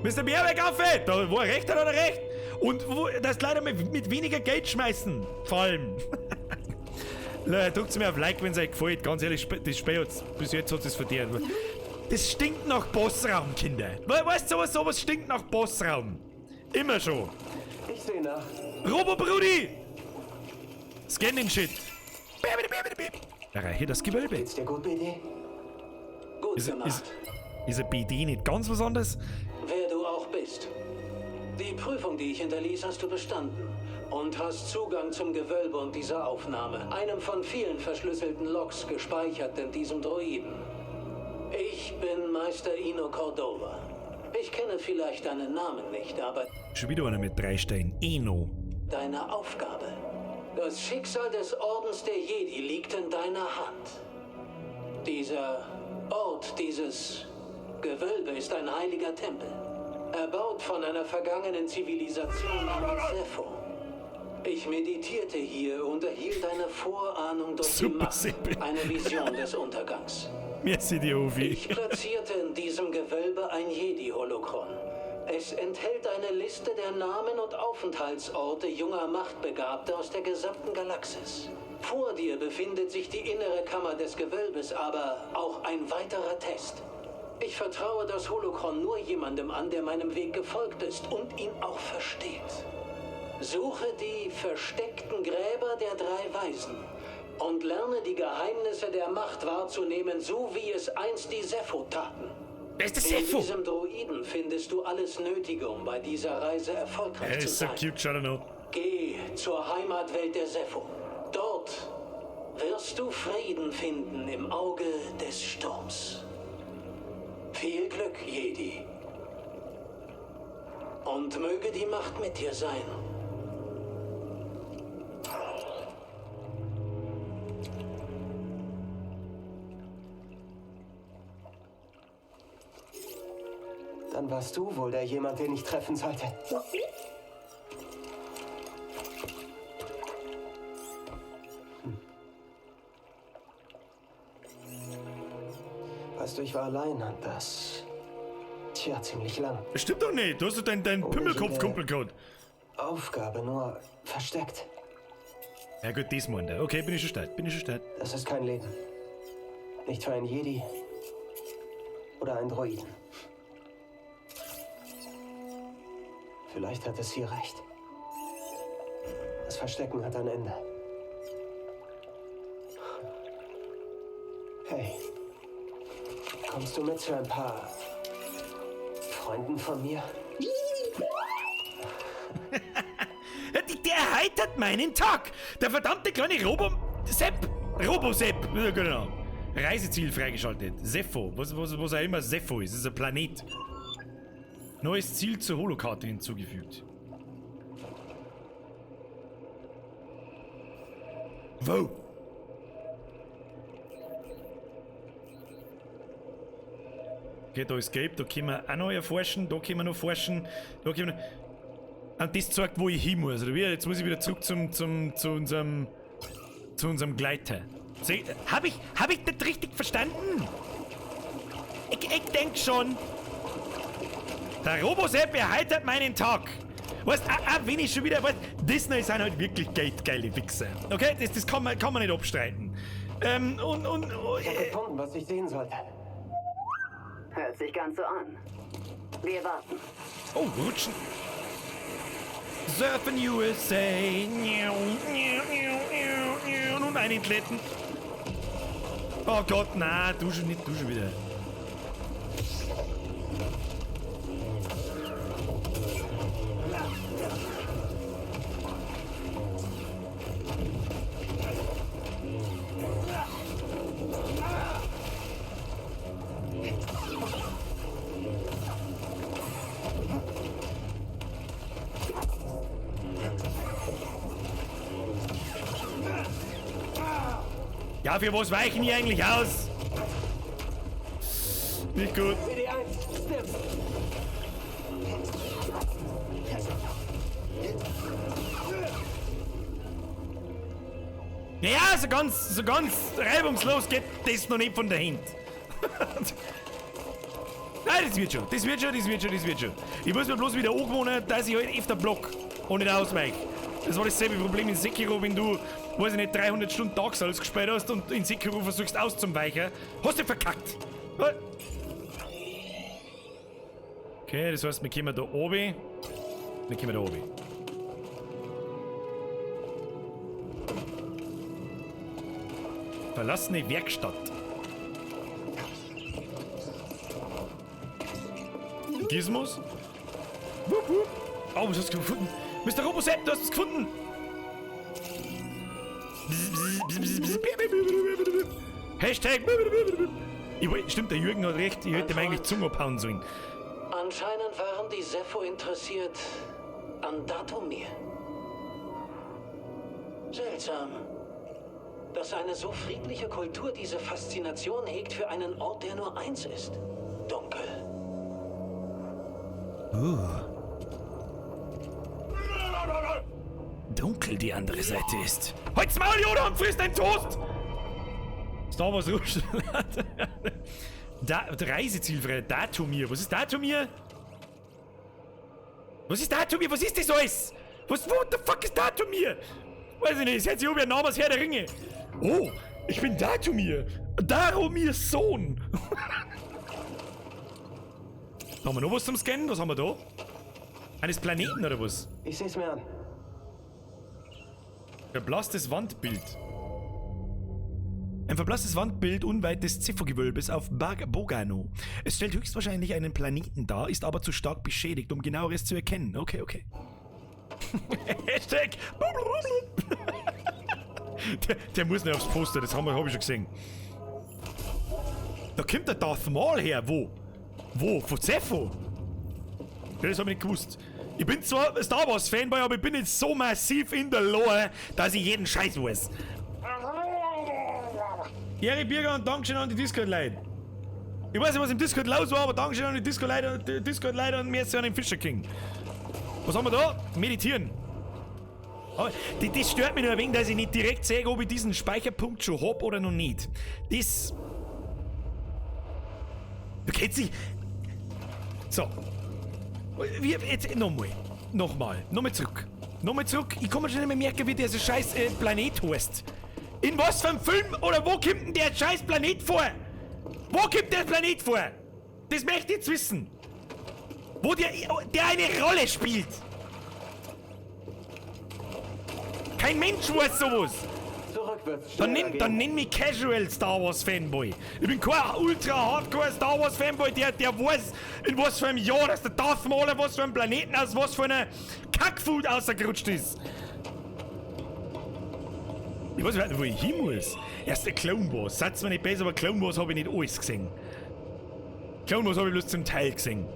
Mr. Bärberg-Affe! Da, wo er recht hat, hat er recht! Und wo, das leider mit weniger Geld schmeißen, vor allem. Leute, drückt mir auf Like, wenn's euch gefällt. Ganz ehrlich, das Spiel hat's, bis jetzt hat es verdient. Das stinkt nach Bossraum, Kinder. Weißt du, sowas stinkt nach Bossraum. Immer schon. Ich seh nach. Robo-Brudi! Scan den Shit. Erreiche das Gewölbe. Geht's dir gut, BD? Gut gemacht. Ist ein BD nicht ganz was anderes? Wer du auch bist. Die Prüfung, die ich hinterließ, hast du bestanden. Und hast Zugang zum Gewölbe und dieser Aufnahme. Einem von vielen verschlüsselten Logs gespeichert in diesem Droiden. Ich bin Meister Eno Cordova. Ich kenne vielleicht deinen Namen nicht, aber... Schon wieder einer mit 3 Steinen. Eno. Deine Aufgabe. Das Schicksal des Ordens der Jedi liegt in deiner Hand. Dieser Ort, dieses Gewölbe ist ein heiliger Tempel. Erbaut von einer vergangenen Zivilisation namens Zeffo. Ich meditierte hier und erhielt eine Vorahnung durch die Super Macht, simpel. eine Vision des Untergangs. Merci dir, Ovi. Ich platzierte in diesem Gewölbe ein Jedi-Holokron. Es enthält eine Liste der Namen und Aufenthaltsorte junger Machtbegabter aus der gesamten Galaxis. Vor dir befindet sich die innere Kammer des Gewölbes, aber auch ein weiterer Test. Ich vertraue das Holokron nur jemandem an, der meinem Weg gefolgt ist und ihn auch versteht. Suche die versteckten Gräber der drei Weisen und lerne die Geheimnisse der Macht wahrzunehmen, so wie es einst die Zeffo taten. Wer ist der In Zeffo? diesem Droiden findest du alles Nötige, um bei dieser Reise erfolgreich Er zu ist so sein. cute, schau noch. Geh zur Heimatwelt der Zeffo. Dort wirst du Frieden finden im Auge des Sturms. Viel Glück, Jedi. Und möge die Macht mit dir sein. Dann warst du wohl der jemand, den ich treffen sollte. Weißt du, ich war allein und das... Tja, ziemlich lang. Das stimmt doch nicht. Du hast doch deinen Ohne Pimmelkopfkumpel jede gehabt. Aufgabe nur versteckt. Ja gut, das meint er. Okay, bin ich schon stark. Bin ich schon stark. Das ist kein Leben. Nicht für einen Jedi oder einen Droiden. Vielleicht hat es hier recht. Das Verstecken hat ein Ende. Hey, kommst du mit zu ein paar Freunden von mir? Der erheitert meinen Tag! Der verdammte kleine Robo-Sepp! Robo-Sepp! Ja, genau. Reiseziel freigeschaltet. Zeffo. Was auch immer Zeffo ist. Das ist ein Planet. Neues Ziel zur Holokarte hinzugefügt. Wo? Okay, da ist gelb, da können wir auch noch erforschen, da können wir noch forschen, da können wir noch... Und das zeigt, wo ich hin muss, oder wie? Jetzt muss ich wieder zurück zu unserem Gleiter. Hab ich das richtig verstanden? Ich denk schon. Der Robo-Sepp erheitert meinen Tag. Weißt, auch wenn ich schon wieder, weißt, Disney sind halt wirklich geldgeile Wichser. Okay, das kann man nicht abstreiten. Ich hab gefunden, was ich sehen sollte. Hört sich ganz so an. Wir warten. Oh, rutschen. Surfen USA. Und einen Athleten. Oh Gott, na, du schon nicht, du schon wieder. Ja, für was weichen die eigentlich aus? Nicht gut. BD1, Stim. Naja, so ganz reibungslos geht das noch nicht von der Hand. Nein, das wird schon, das wird schon, das wird schon, das wird schon. Ich muss mir bloß wieder angewöhnen, dass ich halt öfter block und nicht ausweiche. Das war dasselbe Problem in Sekiro, wenn du, weiß ich nicht, 300 Stunden Dark Souls gespielt hast und in Sekiro versuchst auszuweichen, hast du verkackt. Okay, das heißt, wir kommen da oben. Wir kommen da oben. Verlassene Werkstatt. Gizmos? Wupp, wupp. Oh, was hast du gefunden? Mr. Robosepp, du hast es gefunden! Hashtag. Stimmt, der Jürgen hat recht, ich hätte ihm eigentlich Zunge abhauen sollen. Anscheinend waren die Zeffo interessiert an Dathomir. Seltsam, dass eine so friedliche Kultur diese Faszination hegt für einen Ort, der nur eins ist. Dunkel. Dunkel die andere Seite ist. Halt's Maul, Yoda, und friss deinen Toast! Star Wars Russland. Da, Reisezielfrei, Dathomir. Was ist Dathomir? Was ist Dathomir? Was ist das alles? Was, what the fuck ist Dathomir? Weiß ich nicht, es hört sich um wie ein Name aus Herr der Ringe. Oh, ich bin Dathomir. Daromirs Sohn. Da haben wir noch was zum Scannen? Was haben wir da? Eines Planeten oder was? Ich seh's mir an. Verblasstes Wandbild. Ein verblasstes Wandbild unweit des Zeffo-Gewölbes auf Bogano. Es stellt höchstwahrscheinlich einen Planeten dar, ist aber zu stark beschädigt, um genaueres zu erkennen. Okay, okay. Hashtag. Der muss nicht aufs Poster, das hab ich schon gesehen. Da kommt der Darth Maul her. Wo? Wo? Von Zeffo? Ja, das hab ich nicht gewusst. Ich bin zwar Star Wars Fanboy, aber ich bin nicht so massiv in der Lore, dass ich jeden Scheiß weiß. Ehre Birger und Dankeschön an die Discord-Leute. Ich weiß nicht, was im Discord los war, aber Dankeschön an die Discord-Leute und mir an den Fischer King. Was haben wir da? Meditieren. Aber das stört mich nur ein wenig, dass ich nicht direkt sehe, ob ich diesen Speicherpunkt schon hab oder noch nicht. Das... Du kennst dich... So. Wir, jetzt nochmal. Nochmal. Nochmal zurück. Nochmal zurück. Ich kann mir schon nicht mehr merken, wie dieser scheiß Planet heißt. In was für einem Film oder wo kommt denn der scheiß Planet vor? Wo kommt der Planet vor? Das möchte ich jetzt wissen. Wo der eine Rolle spielt. Kein Mensch weiß sowas. Dann nenn mich Casual Star Wars Fanboy. Ich bin kein ultra Hardcore Star Wars Fanboy, der weiß, in was für einem Jahr, dass der Darth Maul auf was für einem Planeten aus was für einer Kackfood ausgerutscht ist. Ich weiß nicht, wo ich hin muss. Erst der Clone Wars. Seid's mir nicht besser, aber Clone Wars habe ich nicht alles gesehen. Clone Wars habe ich bloß zum Teil gesehen.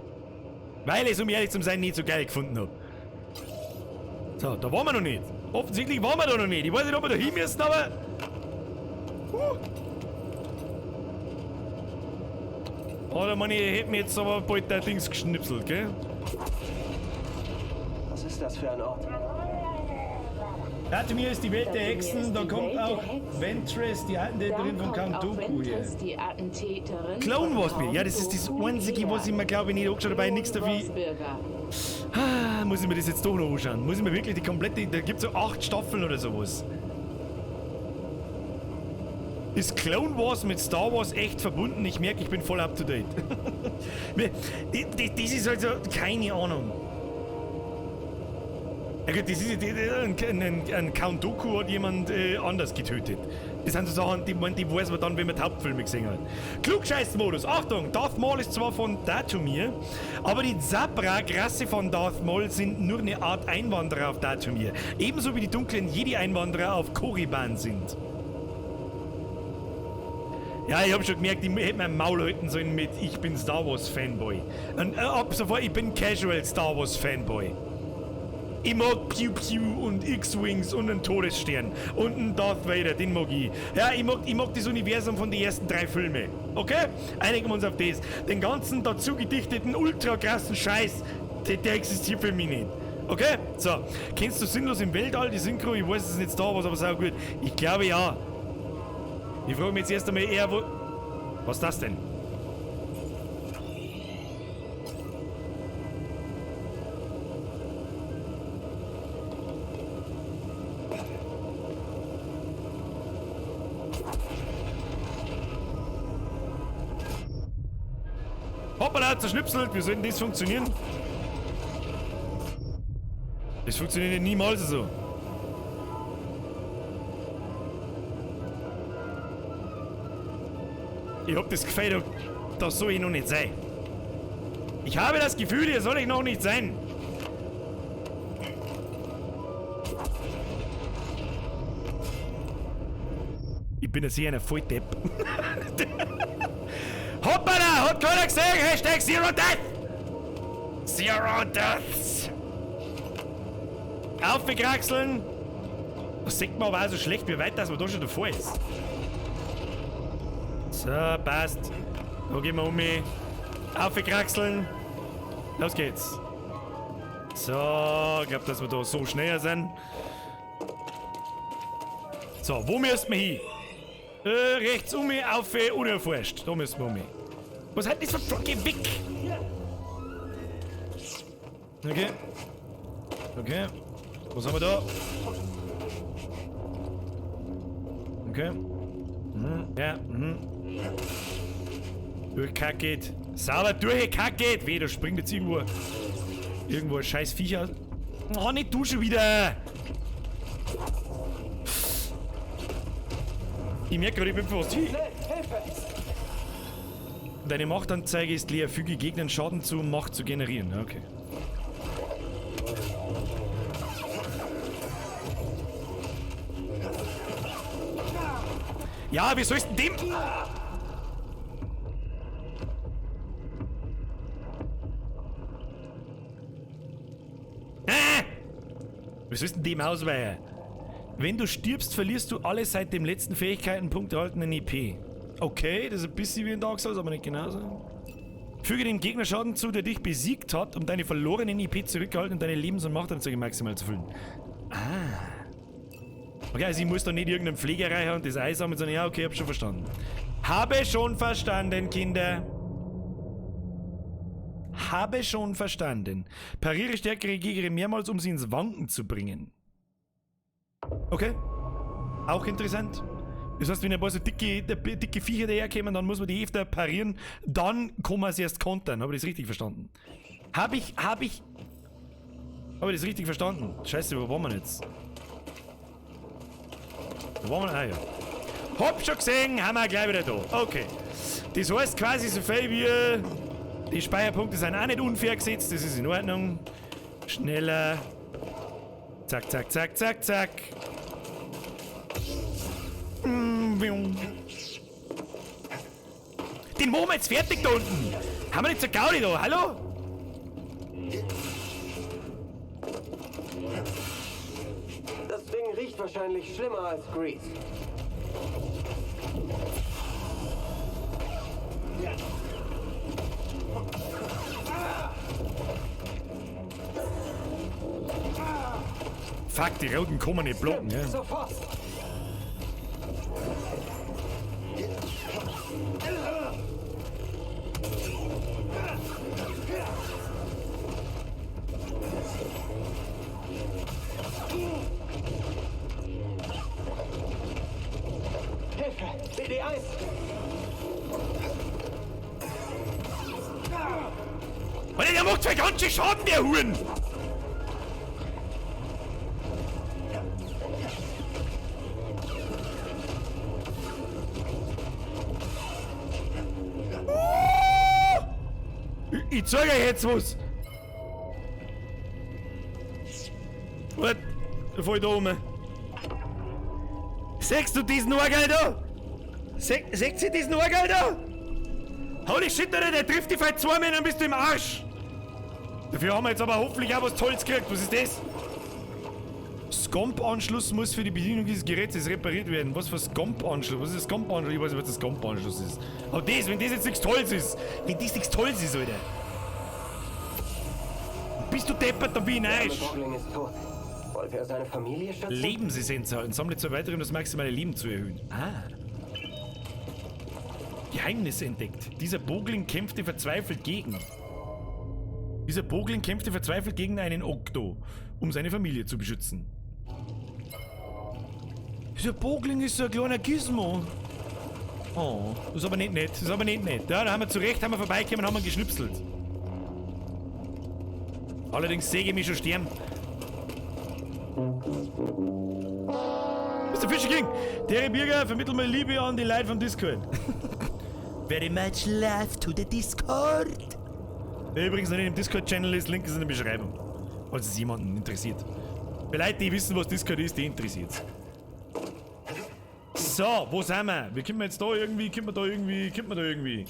Weil ich es, um ehrlich zu sein, nicht so geil gefunden habe. So, da waren wir noch nicht. Offensichtlich waren wir da noch nicht. Ich weiß nicht, ob wir da hin müssen, aber... Oder man, ich hätte mir jetzt aber bald der Dings geschnipselt, gell? Was ist das für ein Ort? Dathomir ist die Welt der Hexen, da kommt auch Ventress, die Attentäterin von Count Dooku her. Clone Wars, ja, das ist das Einzige, was ich mir, glaube ich, nicht angeschaut habe, weil ich nichts dafür... Ah, muss ich mir das jetzt doch noch anschauen? Muss ich mir wirklich die komplette... Da gibt es so 8 Staffeln oder sowas. Ist Clone Wars mit Star Wars echt verbunden? Ich merke, ich bin voll up to date. Das ist also keine Ahnung. Ja gut, das ist ein Count Dooku hat jemand anders getötet. Das sind so Sachen, die weiß man dann, wenn man die Hauptfilme gesehen hat. Klugscheiß-Modus. Achtung, Darth Maul ist zwar von Dathomir, aber die Zabrak-Rasse von Darth Maul sind nur eine Art Einwanderer auf Dathomir. Ebenso wie die dunklen Jedi-Einwanderer auf Korriban sind. Ja, ich hab schon gemerkt, ich hätte mein Maul halten sollen mit ich bin Star Wars Fanboy. Und ab sofort, ich bin Casual Star Wars Fanboy. Ich mag Pew Pew und X-Wings und einen Todesstern und einen Darth Vader, den mag ich. Ja, ich mag das Universum von den ersten 3 Filmen. Okay? Einigen wir uns auf das. Den ganzen dazu gedichteten, ultra krassen Scheiß, der existiert für mich nicht. Okay? So. Kennst du Sinnlos im Weltall, die Synchro? Ich weiß es nicht Star Wars, aber sau gut. Ich glaube ja. Ich frage mich jetzt erst einmal eher, wo. Was ist das denn? Hoppala, zerschnipselt. Wie soll denn das funktionieren? Das funktioniert ja niemals so. Ich hab das Gefühl, da soll ich noch nicht sein. Ich habe das Gefühl, hier soll ich noch nicht sein. Ich bin ja sicher ein Volldepp. Hoppala, hat keiner gesehen? Hashtag Zero Death! Zero Deaths! Aufgekraxeln! Das sieht man aber auch so schlecht, wie weit dass man da schon davor ist. So, passt. Da gehen wir um mich. Aufgekraxeln! Los geht's. So, ich glaub, dass wir da so schneller sind. So, wo müssen wir hin? Rechts um mich, auf, unerforscht. Da müssen wir um mich. Was hat das für Geh weg! Okay. Okay. Was haben wir da? Okay. Mhm. Ja, mhm. Durchkackt. Sauber durchgekackt! Weh, da springt jetzt irgendwo ein scheiß Viech aus. Oh, nicht du schon wieder! Ich merke gerade, ich bin fast hier. Deine Machtanzeige ist leer. Füge Gegnern Schaden zu, um Macht zu generieren. Okay. Ja, wie sollst du denn dem... Wie sollst du denn dem ausweichen? Wenn du stirbst, verlierst du alle seit dem letzten Fähigkeitenpunkt erhaltenen EP. Okay, das ist ein bisschen wie in Dark Souls, aber nicht genauso. Füge dem Gegner Schaden zu, der dich besiegt hat, um deine verlorenen IP zurückgehalten und deine Lebens- und Machtanzeige maximal zu füllen. Ah. Okay, also ich muss da nicht irgendeinen Pfleger reinhauen und das Eis sammeln, sondern ja, okay, hab schon verstanden. Habe schon verstanden, Kinder. Habe schon verstanden. Pariere stärkere Gegner mehrmals, um sie ins Wanken zu bringen. Okay. Auch interessant. Das heißt, wenn ein paar so dicke Viecher daherkommen, dann muss man die öfter parieren, dann kann man sie erst kontern. Habe ich das richtig verstanden? Habe ich das richtig verstanden? Scheiße, wo waren wir jetzt? Wo waren wir? Ah ja. Hab schon gesehen, haben wir gleich wieder da. Okay. Das heißt quasi so viel wie... Die Speicherpunkte sind auch nicht unfair gesetzt, das ist in Ordnung. Schneller. Zack, zack, zack, zack, zack. Den machen wir jetzt fertig da unten. Haben wir nicht zur Gaudi da? Hallo? Das Ding riecht wahrscheinlich schlimmer als Grease. Fuck, die Roten kommen nicht blocken, ja. Sofort! Hilfe! BD1! Alter, der macht zwei ganz schön Schaden, der Huren! Ich zeig euch jetzt was! Warte, da fahr ich da rum. Siehst du diesen Orgel da? Seht ihr diesen Orgel da? Holy shit, Alter, der trifft dich vielleicht zweimal, dann bist du im Arsch! Dafür haben wir jetzt aber hoffentlich auch was Tolles gekriegt. Was ist das? Scomp-Anschluss muss für die Bedienung dieses Gerätes repariert werden. Was für Scomp-Anschluss? Was ist Scomp-Anschluss? Ich weiß nicht, was das Scomp-Anschluss ist. Aber das, wenn das jetzt nichts Tolles ist. Wenn das nichts Tolles ist, Alter. Bist du deppert, dann bin ich neidisch. Ist tot. Wollte er seine Familie schützen? Lebensessenz und sammle zur weiteren, um das maximale Leben zu erhöhen. Ah. Geheimnis entdeckt. Dieser Bogling kämpfte verzweifelt gegen. Dieser Bogling kämpfte verzweifelt gegen einen Okto, um seine Familie zu beschützen. Dieser Bogling ist so ein kleiner Gizmo. Oh, das ist aber nicht nett. Das ist aber nicht nett. Ja, da haben wir zu Recht haben wir vorbeigekommen und haben wir geschnipselt. Allerdings sehe ich mich schon sterben. Mr. Fisher King, der Bürger vermittelt mal Liebe an die Leute vom Discord. Very much love to the Discord. Wer übrigens noch nicht im Discord-Channel ist, Link ist in der Beschreibung. Falls es jemanden interessiert. Für Leute, die wissen, was Discord ist, die interessiert. So, wo sind wir? Wie kommen wir jetzt da irgendwie? Kommt man da irgendwie? Kommt man da irgendwie?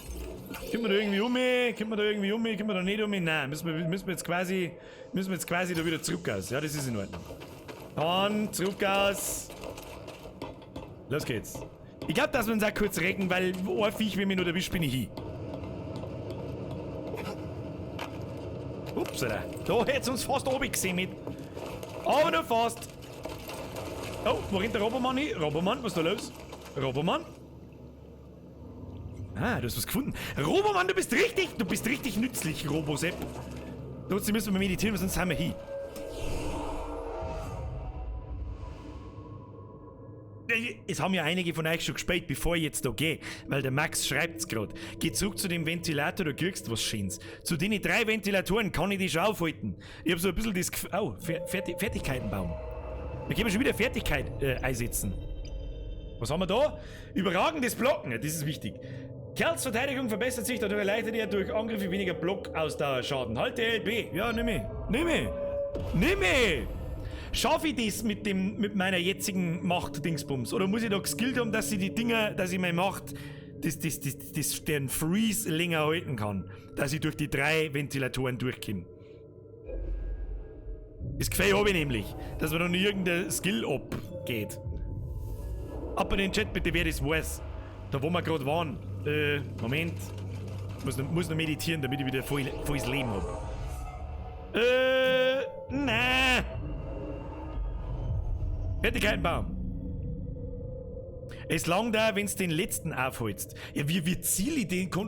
Kommt man da irgendwie um? Kommt man da irgendwie um? Kommt man da nicht um? Nein, müssen wir jetzt quasi. Müssen wir jetzt quasi da wieder zurück aus. Ja, das ist in Ordnung. Dann zurück aus. Los geht's. Ich glaube, dass wir uns auch kurz recken, weil ein Viech, wenn mich noch erwischt, bin ich hin. Ups, Alter. Da hätt's uns fast oben gesehen mit. Aber nur fast. Oh, wo rennt der Robomann hin? Robomann, was ist da los? Robomann? Ah, du hast was gefunden. Robomann, du bist richtig nützlich, Robosepp. Trotzdem müssen wir meditieren, sonst sind wir hin. Es haben ja einige von euch schon gespielt, bevor ich jetzt da gehe, weil der Max schreibt's grad. Geh zurück zu dem Ventilator, du kriegst was Schönes. Zu den 3 Ventilatoren kann ich die schon aufhalten. Ich hab so ein bisschen das Gefühl. Oh, Fertigkeitenbaum. Da können wir schon wieder Fertigkeit einsetzen. Was haben wir da? Überragendes Blocken, ja, das ist wichtig. Kerls Verteidigung verbessert sich, dadurch erleichtert er durch Angriffe weniger Blockausdauerschaden. Halte LB. Ja, nimm ich. Nimm ich. Nimm ich! Schaffe ich das mit meiner jetzigen Macht-Dingsbums? Oder muss ich da geskillt haben, dass ich die Dinger, dass ich meine Macht, den Freeze länger halten kann? Dass ich durch die 3 Ventilatoren durchkomme. Das Gefühl habe ich nämlich, dass mir noch nie irgendein Skill abgeht. Ab in den Chat bitte, wer das weiß. Da wo wir gerade waren. Moment. Ich muss noch meditieren, damit ich wieder volles Leben hab. Na. Fertigkeitenbaum. Es langt da, wenn's den letzten aufholst. Ja, wie ziel ich den? Da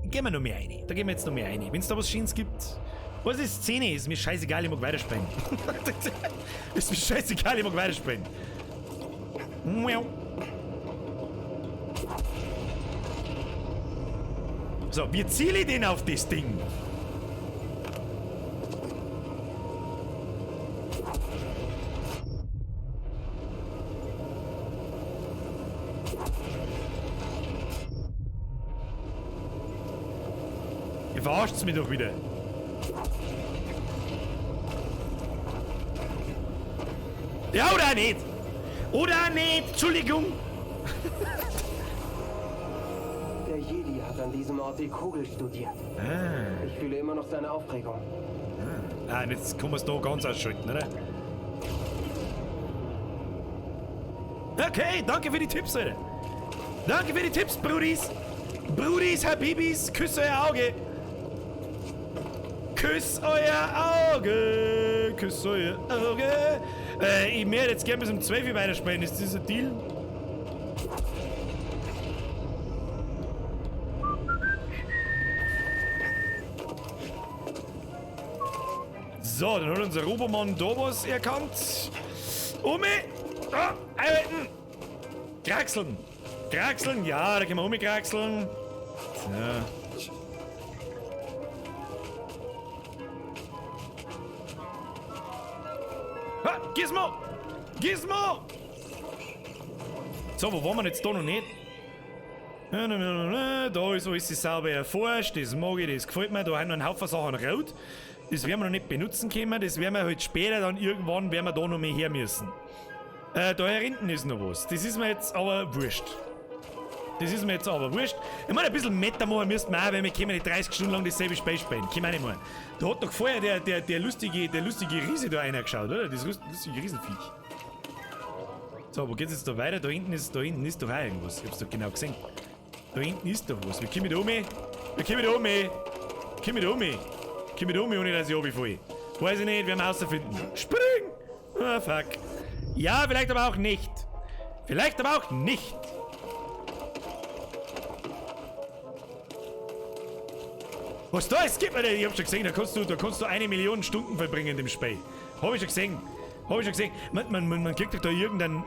gehen wir noch mehr rein. Da gehen wir jetzt noch mehr rein. Wenn's da was Schönes gibt. Was ist Szene? Ist mir scheißegal, ich mag weiterspielen. Ist mir scheißegal, ich mag weiterspielen. So, wie ziel ich denn auf das Ding? Ihr verarscht's mich doch wieder. Ja, oder nicht? Oder nicht? Entschuldigung. Der Jedi hat an diesem Ort die Kugel studiert. Ah. Ich fühle immer noch seine Aufregung. Ah, und jetzt kann man es da ganz ausschalten, oder? Okay, danke für die Tipps, Alter. Danke für die Tipps, Brudis. Brudis, Habibis, küss euer Auge. Küss euer Auge. Küss euer Auge. Ich möchte jetzt gerne bis um 12 Uhr weiterspielen. Ist das ein Deal? So, dann hat unser Robomann da was erkannt. Ume! Ah, einhalten! Kraxeln! Kraxeln! Ja, da können wir umkraxeln. So. Ah, Gizmo! Gizmo! So, wo waren wir jetzt da noch nicht? Da ist alles sauber erforscht, das mag ich, das gefällt mir. Da haben noch ein Haufen Sachen rot. Das werden wir noch nicht benutzen können, das werden wir halt später dann irgendwann, werden wir da noch mehr her müssen. Da hinten ist noch was. Das ist mir jetzt aber wurscht. Das ist mir jetzt aber wurscht. Ich meine, ein bisschen Meta machen müssten wir auch, weil wir können nicht 30 Stunden lang dasselbe Spiel spielen. Können wir nicht mehr. Da hat doch vorher der lustige Riese da einer geschaut, oder? Das lustige Riesenviech. So, wo geht's jetzt da weiter? Da hinten ist doch auch irgendwas. Ich hab's doch genau gesehen. Da hinten ist doch was. Wir kommen da um. Wir kommen da um. Kommen da um. Kommen da um, ohne dass ich runterfalle. Weiß ich nicht, werden wir rausfinden. Spring! Ah, fuck. Ja, vielleicht aber auch nicht. Vielleicht aber auch nicht. Was da ist, gibt mir denn? Ich hab schon gesehen, da kannst du 1 Million Stunden verbringen in dem Spiel. Hab ich schon gesehen. Hab ich schon gesehen. Man kriegt doch da irgendeinen,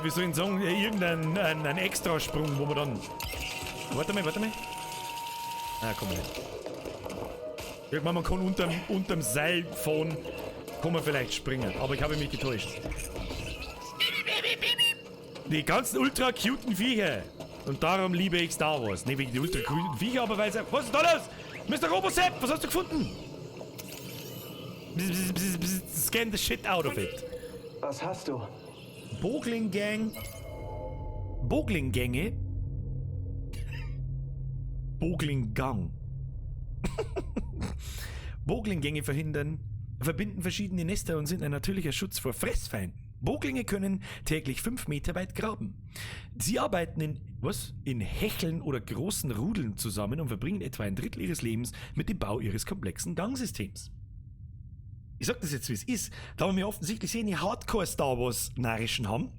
wie soll ich sagen, irgendeinen Extrasprung, wo man dann... Warte mal. Ah, komm nicht. Irgendwann, man kann unterm Seil fahren, kann man vielleicht springen. Aber ich habe mich getäuscht. Die ganzen ultra cuten Viecher. Und darum liebe ich Star Wars. Nicht wegen die ultra cuten Viecher, aber weil es... Was ist da los? Mr. Robosepp, was hast du gefunden? Bzz, bzz, bzz, scan the shit out of it. Was hast du? Bogling Gang. Bogling Gänge. Bogling Gang. Boglinggänge verbinden verschiedene Nester und sind ein natürlicher Schutz vor Fressfeinden. Boglinge können täglich 5 Meter weit graben. Sie arbeiten in, was? In Hecheln oder großen Rudeln zusammen und verbringen etwa ein Drittel ihres Lebens mit dem Bau ihres komplexen Gangsystems. Ich sag das jetzt, wie es ist. Da wir offensichtlich sehen, die Hardcore-Star Wars-Narischen haben,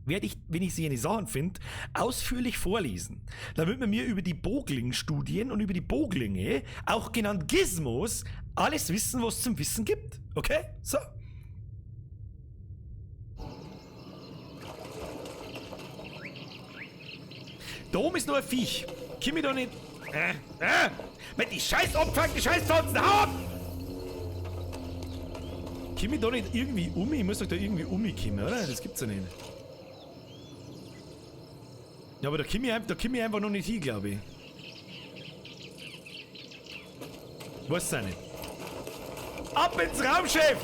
werde ich, wenn ich sie in die Sachen finde, ausführlich vorlesen. Damit wir mir über die Bogling-Studien und über die Boglinge, auch genannt Gizmos, alles wissen, was es zum Wissen gibt. Okay? So. Da oben ist noch ein Viech. Komm ich da nicht... Mit die scheiß Abfuck, die scheiß Pflanzen, hau ab! Komm ich da nicht irgendwie um? Ich muss doch da irgendwie umkommen, oder? Das gibt's ja nicht. Ja, aber da komm ich einfach noch nicht hin, glaube ich. Weiß auch nicht. Ab ins Raumschiff!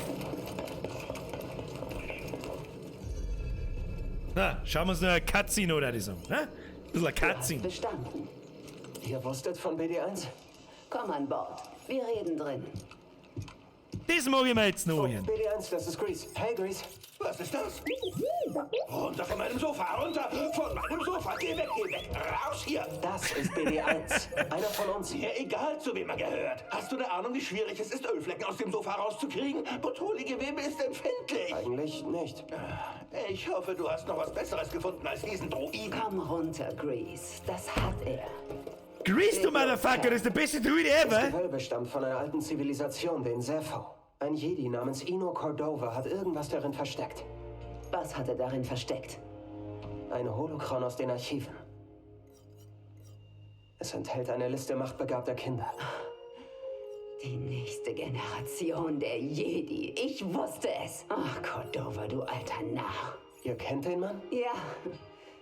Na, schauen wir uns noch eine Cutscene oder so. Ne? Ein bisschen eine Cutscene. Bestanden. Ihr wusstet von BD1? Komm an Bord. Wir reden drin. Das mag ich mir jetzt noch hören. BD1, das ist Grease. Hey, Grease. Was ist das? Runter von meinem Sofa, runter von meinem Sofa. Geh weg, raus hier. Das ist BD1. Einer von uns. Mir egal, zu wem er gehört. Hast du eine Ahnung, wie schwierig es ist, Ölflecken aus dem Sofa rauszukriegen? Botoli-Gewebe ist empfindlich. Eigentlich nicht. Ich hoffe, du hast noch was Besseres gefunden als diesen Droiden. Komm runter, Grease. Das hat er. Grease, du Motherfucker, das ist der beste Druide ever. Das Gewölbe stammt von einer alten Zivilisation, den Zeffo. Ein Jedi namens Eno Cordova hat irgendwas darin versteckt. Was hat er darin versteckt? Ein Holocron aus den Archiven. Es enthält eine Liste machtbegabter Kinder. Die nächste Generation der Jedi. Ich wusste es. Ach, Cordova, du alter Narr. Ihr kennt den Mann? Ja,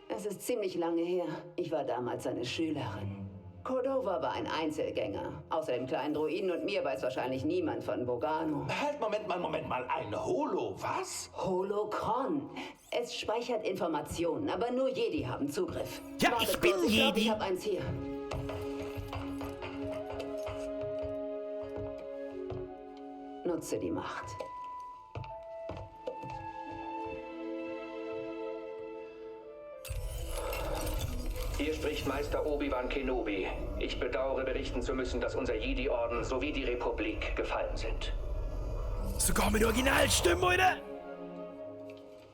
es ist ziemlich lange her. Ich war damals seine Schülerin. Cordova war ein Einzelgänger. Außer dem kleinen Druiden und mir weiß wahrscheinlich niemand von Bogano. Halt, Moment mal. Ein Holo, was? Holocron. Es speichert Informationen, aber nur Jedi haben Zugriff. Ja, Wartet ich bin kurz, ich Jedi. glaub, ich hab eins hier. Nutze die Macht. Hier spricht Meister Obi-Wan Kenobi. Ich bedauere, berichten zu müssen, dass unser Jedi-Orden sowie die Republik gefallen sind. Sogar mit Originalstimmen, oder?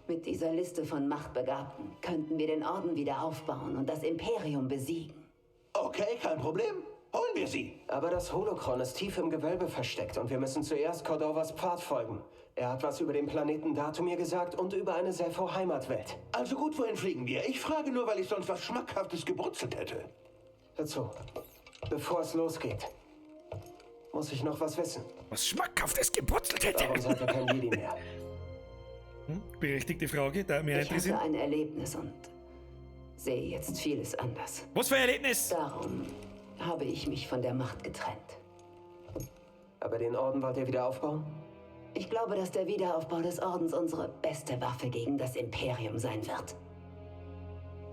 Mit dieser Liste von Machtbegabten könnten wir den Orden wieder aufbauen und das Imperium besiegen. Okay, kein Problem. Holen wir sie. Aber das Holocron ist tief im Gewölbe versteckt und wir müssen zuerst Cordovas Pfad folgen. Er hat was über den Planeten Datumir gesagt und über eine Zeffo-Heimatwelt. Also gut, wohin fliegen wir? Ich frage nur, weil ich sonst was Schmackhaftes gebrutzelt hätte. Hör zu. Bevor es losgeht, muss ich noch was wissen. Was Schmackhaftes gebrutzelt hätte? Warum seid ihr kein Jedi mehr? Berechtigte Frage, da mir Ich hatte interessiert. ein Erlebnis und sehe jetzt vieles anders. Was für ein Erlebnis? Darum habe ich mich von der Macht getrennt. Aber den Orden wollt ihr wieder aufbauen? Ich glaube, dass der Wiederaufbau des Ordens unsere beste Waffe gegen das Imperium sein wird.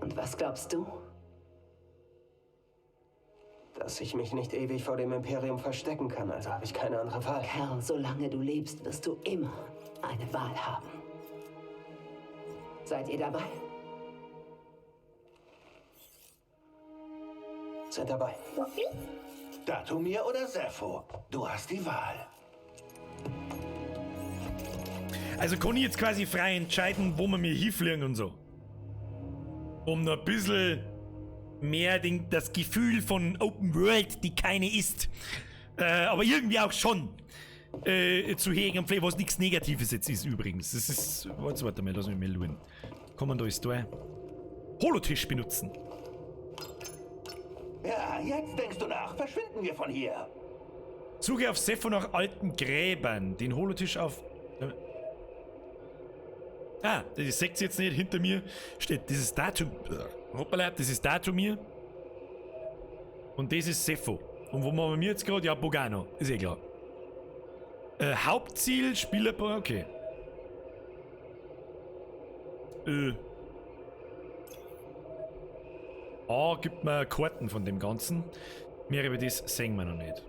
Und was glaubst du? Dass ich mich nicht ewig vor dem Imperium verstecken kann, also habe ich keine andere Wahl. Kerl, solange du lebst, wirst du immer eine Wahl haben. Seid ihr dabei? Sind dabei. Datumir oder Zeffo? Du hast die Wahl. Also kann ich jetzt quasi frei entscheiden, wo wir mir hinfliegen und so. Um noch ein bisschen mehr das Gefühl von Open World, die keine ist, aber irgendwie auch schon zu hegen und pflegen, was nichts Negatives jetzt ist übrigens. Das ist. Warte mal, lass mich mal schauen. Kann man da jetzt da Holotisch benutzen? Ja, jetzt denkst du nach. Verschwinden wir von hier. Suche auf Zeffo nach alten Gräbern. Den Holotisch auf. Ah, das seht ihr jetzt nicht. Hinter mir steht dieses Datum. Hoppala, das ist Datumir. Und das ist Zeffo. Und wo machen wir jetzt gerade? Ja, Bogano. Ist eh klar. Hauptziel, Spieler. Okay. A gibt mir Karten von dem Ganzen. Mehr über das sehen wir noch nicht.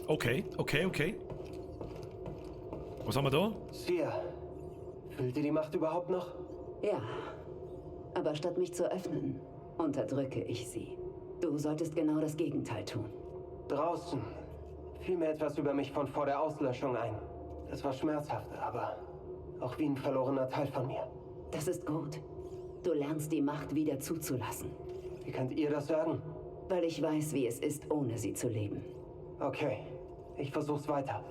Okay, okay, okay. Was haben wir da? Sia, fühlt ihr die Macht überhaupt noch? Ja. Aber statt mich zu öffnen, unterdrücke ich sie. Du solltest genau das Gegenteil tun. Draußen fiel mir etwas über mich von vor der Auslöschung ein. Das war schmerzhaft, aber auch wie ein verlorener Teil von mir. Das ist gut. Du lernst die Macht wieder zuzulassen. Wie könnt ihr das sagen? Weil ich weiß, wie es ist, ohne sie zu leben. Okay, ich versuch's weiter.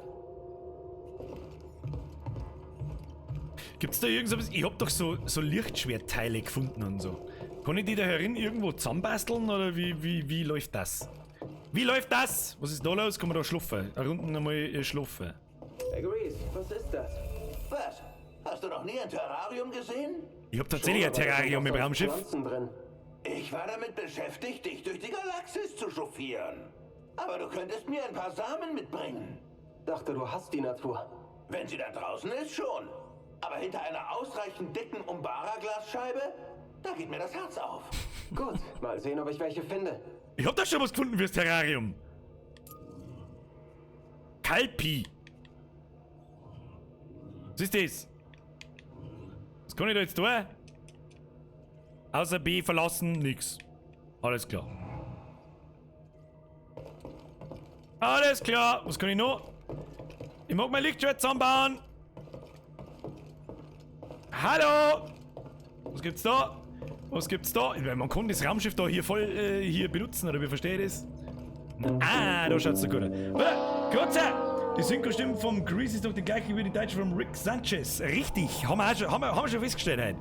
Gibt's da irgend so was? Ich hab doch so Lichtschwertteile gefunden und so. Kann ich die da herin irgendwo zusammenbasteln oder wie läuft das? Wie läuft das? Was ist da los? Kann man da schlafen? Da unten einmal schlafen. Hey Greez, was ist das? Was? Hast du noch nie ein Terrarium gesehen? Ich hab tatsächlich ein Terrarium im Raumschiff. Drin. Ich war damit beschäftigt, dich durch die Galaxis zu chauffieren. Aber du könntest mir ein paar Samen mitbringen. Dachte, du hast die Natur. Wenn sie da draußen ist, schon. Aber hinter einer ausreichend dicken Umbara-Glasscheibe, da geht mir das Herz auf. Gut, mal sehen, ob ich welche finde. Ich hab da schon was gefunden fürs Terrarium. Kalpi. Was ist das? Was kann ich da jetzt tun? Außer B verlassen, nix. Alles klar. Alles klar. Was kann ich noch? Ich mag mein Lichtschwert zusammenbauen. Hallo! Was gibt's da? Was gibt's da? Ich meine, man kann das Raumschiff da hier voll hier benutzen, oder wie verstehe ich das? Ah, da schaut's so gut aus. Gott sei Dank! Die Synchro-Stimme vom Greez ist doch die gleiche wie die deutsche von Rick Sanchez. Richtig, haben wir, auch schon, haben wir schon festgestellt heute.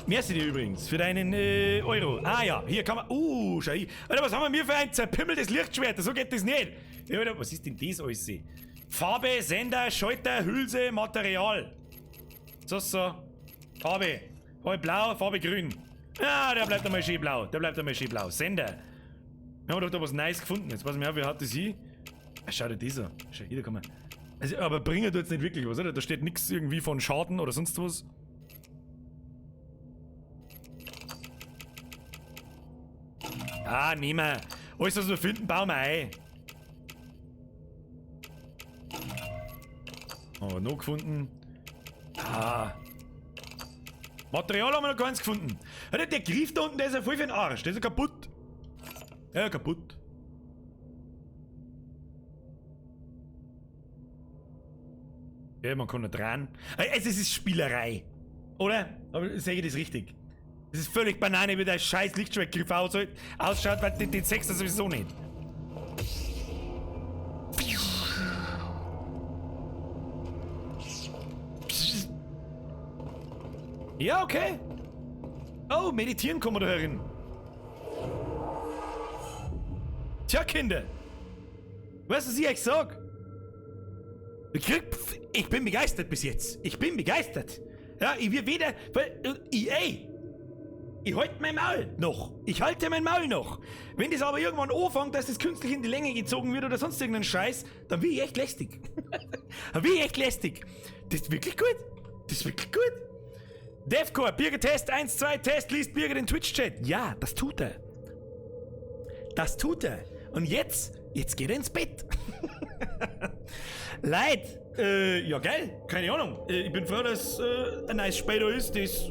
Merci dir übrigens für deinen Euro. Ah ja, hier kann man. Schau hier. Alter, was haben wir für ein zerpimmeltes Lichtschwert? So geht das nicht. Ja, Alter, was ist denn das alles? Farbe, Sender, Schalter, Hülse, Material. So, so. Farbe. Farbe blau, Farbe grün. Ah, der bleibt einmal schön blau. Der bleibt einmal schön blau. Sender. Wir haben doch da was Nice gefunden. Jetzt pass mal auf, wie hat das hier? Ah, schau dir das an. Schau, hier, da kann man. Also, aber bringen tut jetzt nicht wirklich was, oder? Da steht nichts irgendwie von Schaden oder sonst was. Ah, nehmen wir. Alles, was wir finden, bauen wir ein. Haben wir noch gefunden. Ah. Material haben wir noch keins gefunden. Alter, der Griff da unten, der ist ja voll für den Arsch. Der ist ja kaputt. Ja, kaputt. Ja, man kann nicht dran. Es ist Spielerei. Oder? Aber sehe ich das richtig? Es ist völlig Banane, wie der scheiß Lichtschwertgriff ausschaut, weil den sechst du sowieso nicht. Ja, okay. Oh, meditieren kommen wir da herin. Tja, Kinder. Weißt du, was ich euch sag? Ich bin begeistert bis jetzt. Ich bin begeistert. Ja, ich will weder... Weil, EA. Ich halte mein Maul noch. Ich halte mein Maul noch. Wenn das aber irgendwann anfängt, dass das künstlich in die Länge gezogen wird oder sonst irgendeinen Scheiß, dann bin ich echt lästig. Dann bin ich echt lästig. Das ist wirklich gut. Das ist wirklich gut. Devcore, Birger Test, 1, 2, Test, liest Birger den Twitch-Chat. Ja, das tut er. Das tut er. Und jetzt geht er ins Bett. Leid, ja geil, keine Ahnung. Ich bin froh, dass ein neues Spiel da ist, das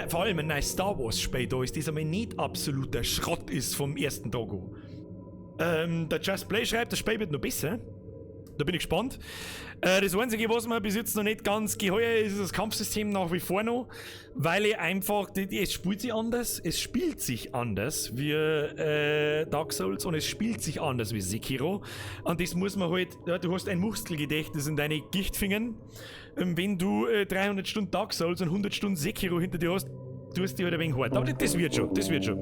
vor allem ein neues Star Wars Spiel da ist, das einmal nicht absoluter Schrott ist vom ersten Tag an. Der Just Play schreibt, das Spiel wird noch besser. Da bin ich gespannt. Das Einzige, was mir bis jetzt noch nicht ganz geheuer ist, ist das Kampfsystem nach wie vor noch, weil ich einfach, es spielt sich anders, es spielt sich anders wie Dark Souls und es spielt sich anders wie Sekiro. Und das muss man halt, ja, du hast ein Muskelgedächtnis in deine Gichtfingern. Wenn du 300 Stunden Dark Souls und 100 Stunden Sekiro hinter dir hast, tust du dich halt ein wenig hart. Aber das wird schon, das wird schon.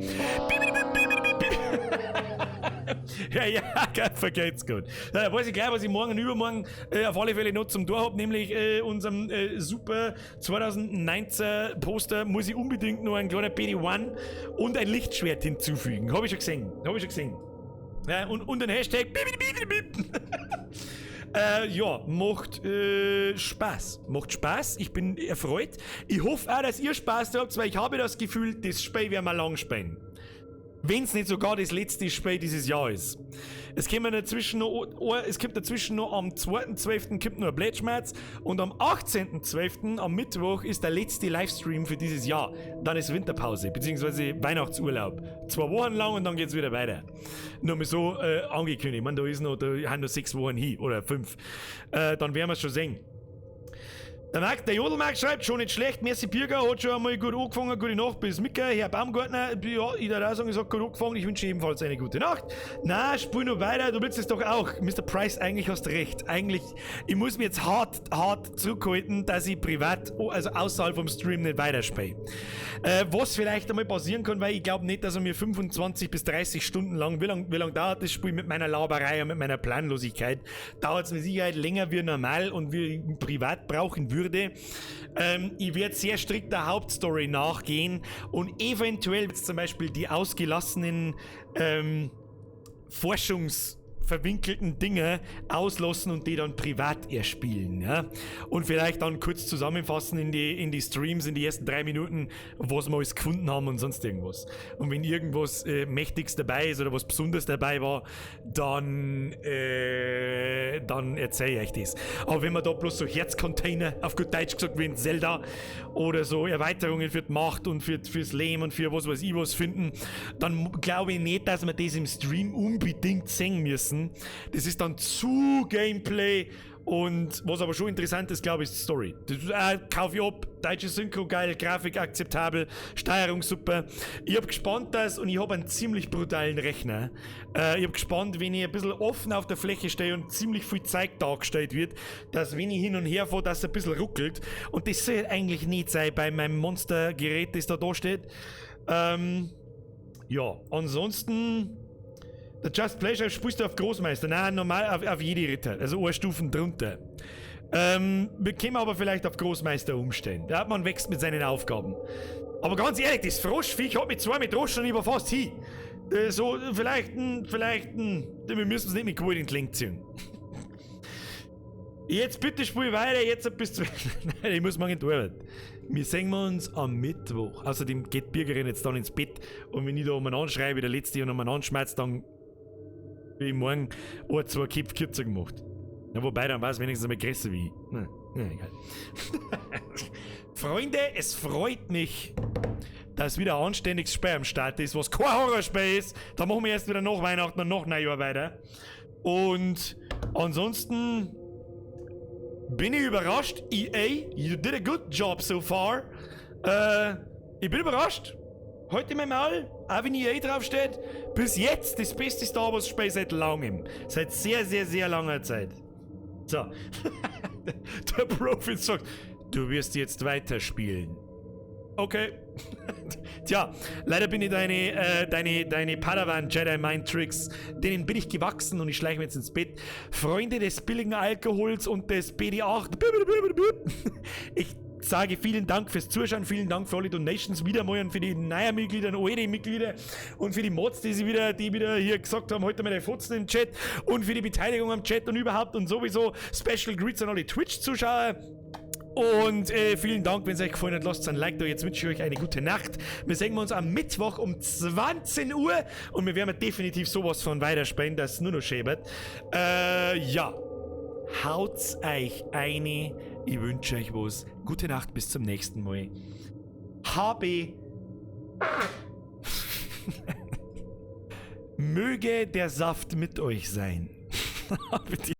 Ja, ja, vergeht's gut. Da weiß ich gleich, was ich morgen und übermorgen auf alle Fälle noch zum Tor hab, nämlich unserem super 2019 Poster muss ich unbedingt noch einen kleinen BD-1 und ein Lichtschwert hinzufügen. Hab ich schon gesehen. Hab ich schon gesehen. Ja, und den Hashtag ja, macht Spaß. Macht Spaß. Ich bin erfreut. Ich hoffe auch, dass ihr Spaß habt, weil ich habe das Gefühl, das Spiel werden wir lang spielen. Wenn es nicht sogar das letzte Spiel dieses Jahr ist. Es kommt dazwischen noch, es kommt dazwischen noch am 2.12. kommt noch ein Blätschmerz und am 18.12. am Mittwoch ist der letzte Livestream für dieses Jahr. Dann ist Winterpause, beziehungsweise Weihnachtsurlaub. 2 Wochen lang und dann geht's wieder weiter. Nur mal so angekündigt. Ich meine, da haben noch 6 Wochen hin oder 5. Dann werden wir's schon sehen. Der Marc, der Jodelmark schreibt, schon nicht schlecht, merci Birger, hat schon einmal gut angefangen, gute Nacht bis Micke, Herr Baumgartner, ja, ich darf auch sagen, es hat gut angefangen, ich wünsche ebenfalls eine gute Nacht. Na, spiel noch weiter, du willst es doch auch. Mr. Price, eigentlich hast du recht, eigentlich, ich muss mich jetzt hart zurückhalten, dass ich privat, also außerhalb vom Stream nicht weiterspiele. Was vielleicht einmal passieren kann, weil ich glaube nicht, dass er mir 25 bis 30 Stunden lang, wie lang dauert das Spiel mit meiner Laberei und mit meiner Planlosigkeit, dauert es mit Sicherheit länger wie normal und wie ich privat brauchen würde. Ich werde sehr strikt der Hauptstory nachgehen und eventuell zum Beispiel die ausgelassenen forschungsverwinkelten Dinge auslassen und die dann privat erspielen. Ja? Und vielleicht dann kurz zusammenfassen in die Streams, in die ersten 3 Minuten, was wir alles gefunden haben und sonst irgendwas. Und wenn irgendwas Mächtiges dabei ist oder was Besonderes dabei war, dann erzähle ich euch das. Aber wenn man da bloß so Herzcontainer, auf gut Deutsch gesagt, wie in Zelda, oder so Erweiterungen für die Macht und fürs Leben und für was weiß ich was finden, dann glaube ich nicht, dass wir das im Stream unbedingt sehen müssen. Das ist dann zu Gameplay und was aber schon interessant ist, glaube ich, ist die Story. Das kaufe ich ab, deutsche Synchro geil, Grafik akzeptabel, Steuerung super. Ich hab gespannt das und ich hab einen ziemlich brutalen Rechner. Ich hab gespannt, wenn ich ein bisschen offen auf der Fläche stehe und ziemlich viel Zeug dargestellt wird, dass wenn ich hin und her fahre, dass es ein bisschen ruckelt. Und das soll eigentlich nicht sein bei meinem Monstergerät, das da steht. Ja, ansonsten... Der Just Pleasure spielst du auf Großmeister. Nein, normal auf jede Ritter. Also eine Stufen drunter. Wir können aber vielleicht auf Großmeister umstellen. Ja, man wächst mit seinen Aufgaben. Aber ganz ehrlich, das Froschviech hat mich zwar mit Droschen und ich war fast hin. So, vielleicht, wir müssen es nicht mit Gewalt in die Länge ziehen. Jetzt bitte spiel weiter, jetzt bis zu. Nein, ich muss morgen in die Arbeit. Wir sehen uns am Mittwoch. Außerdem geht Birgerin jetzt dann ins Bett und wenn ich da umeinander schreibe, der letzte und umeinander schmerzt, dann bin ich morgen ein, zwei Köpfe kürzer gemacht. Ja, wobei, dann war es wenigstens einmal größer wie ich. Na, egal. Freunde, es freut mich, dass wieder ein anständiges Spiel am Start ist, was kein Horrorspiel ist. Da machen wir erst wieder nach Weihnachten und nach Neujahr weiter. Und ansonsten bin ich überrascht. EA, you did a good job so far. Ich bin überrascht. Heute mal mal, auch wenn EA draufsteht, bis jetzt das beste Star Wars Spiel seit langem. Seit sehr, sehr, sehr langer Zeit. So. Der Prophet sagt, du wirst jetzt weiterspielen. Okay. Tja, leider bin ich deine Padawan Jedi Mind Tricks, denen bin ich gewachsen und ich schleiche mir jetzt ins Bett. Freunde des billigen Alkohols und des BD8. Ich sage vielen Dank fürs Zuschauen, vielen Dank für alle Donations wieder mal und für die neuen Mitglieder und alte Mitglieder und für die Mods, die wieder hier gesagt haben, heute mal die Fotzen im Chat und für die Beteiligung am Chat und überhaupt und sowieso Special Greets an alle Twitch-Zuschauer. Und vielen Dank, wenn es euch gefallen hat. Lasst ein Like da. Jetzt wünsche ich euch eine gute Nacht. Wir sehen uns am Mittwoch um 20 Uhr. Und wir werden definitiv sowas von weiterspielen, dass es nur noch schäbert. Ja. Haut's euch eine. Ich wünsche euch was. Gute Nacht, bis zum nächsten Mal. HB. Möge der Saft mit euch sein. Habe die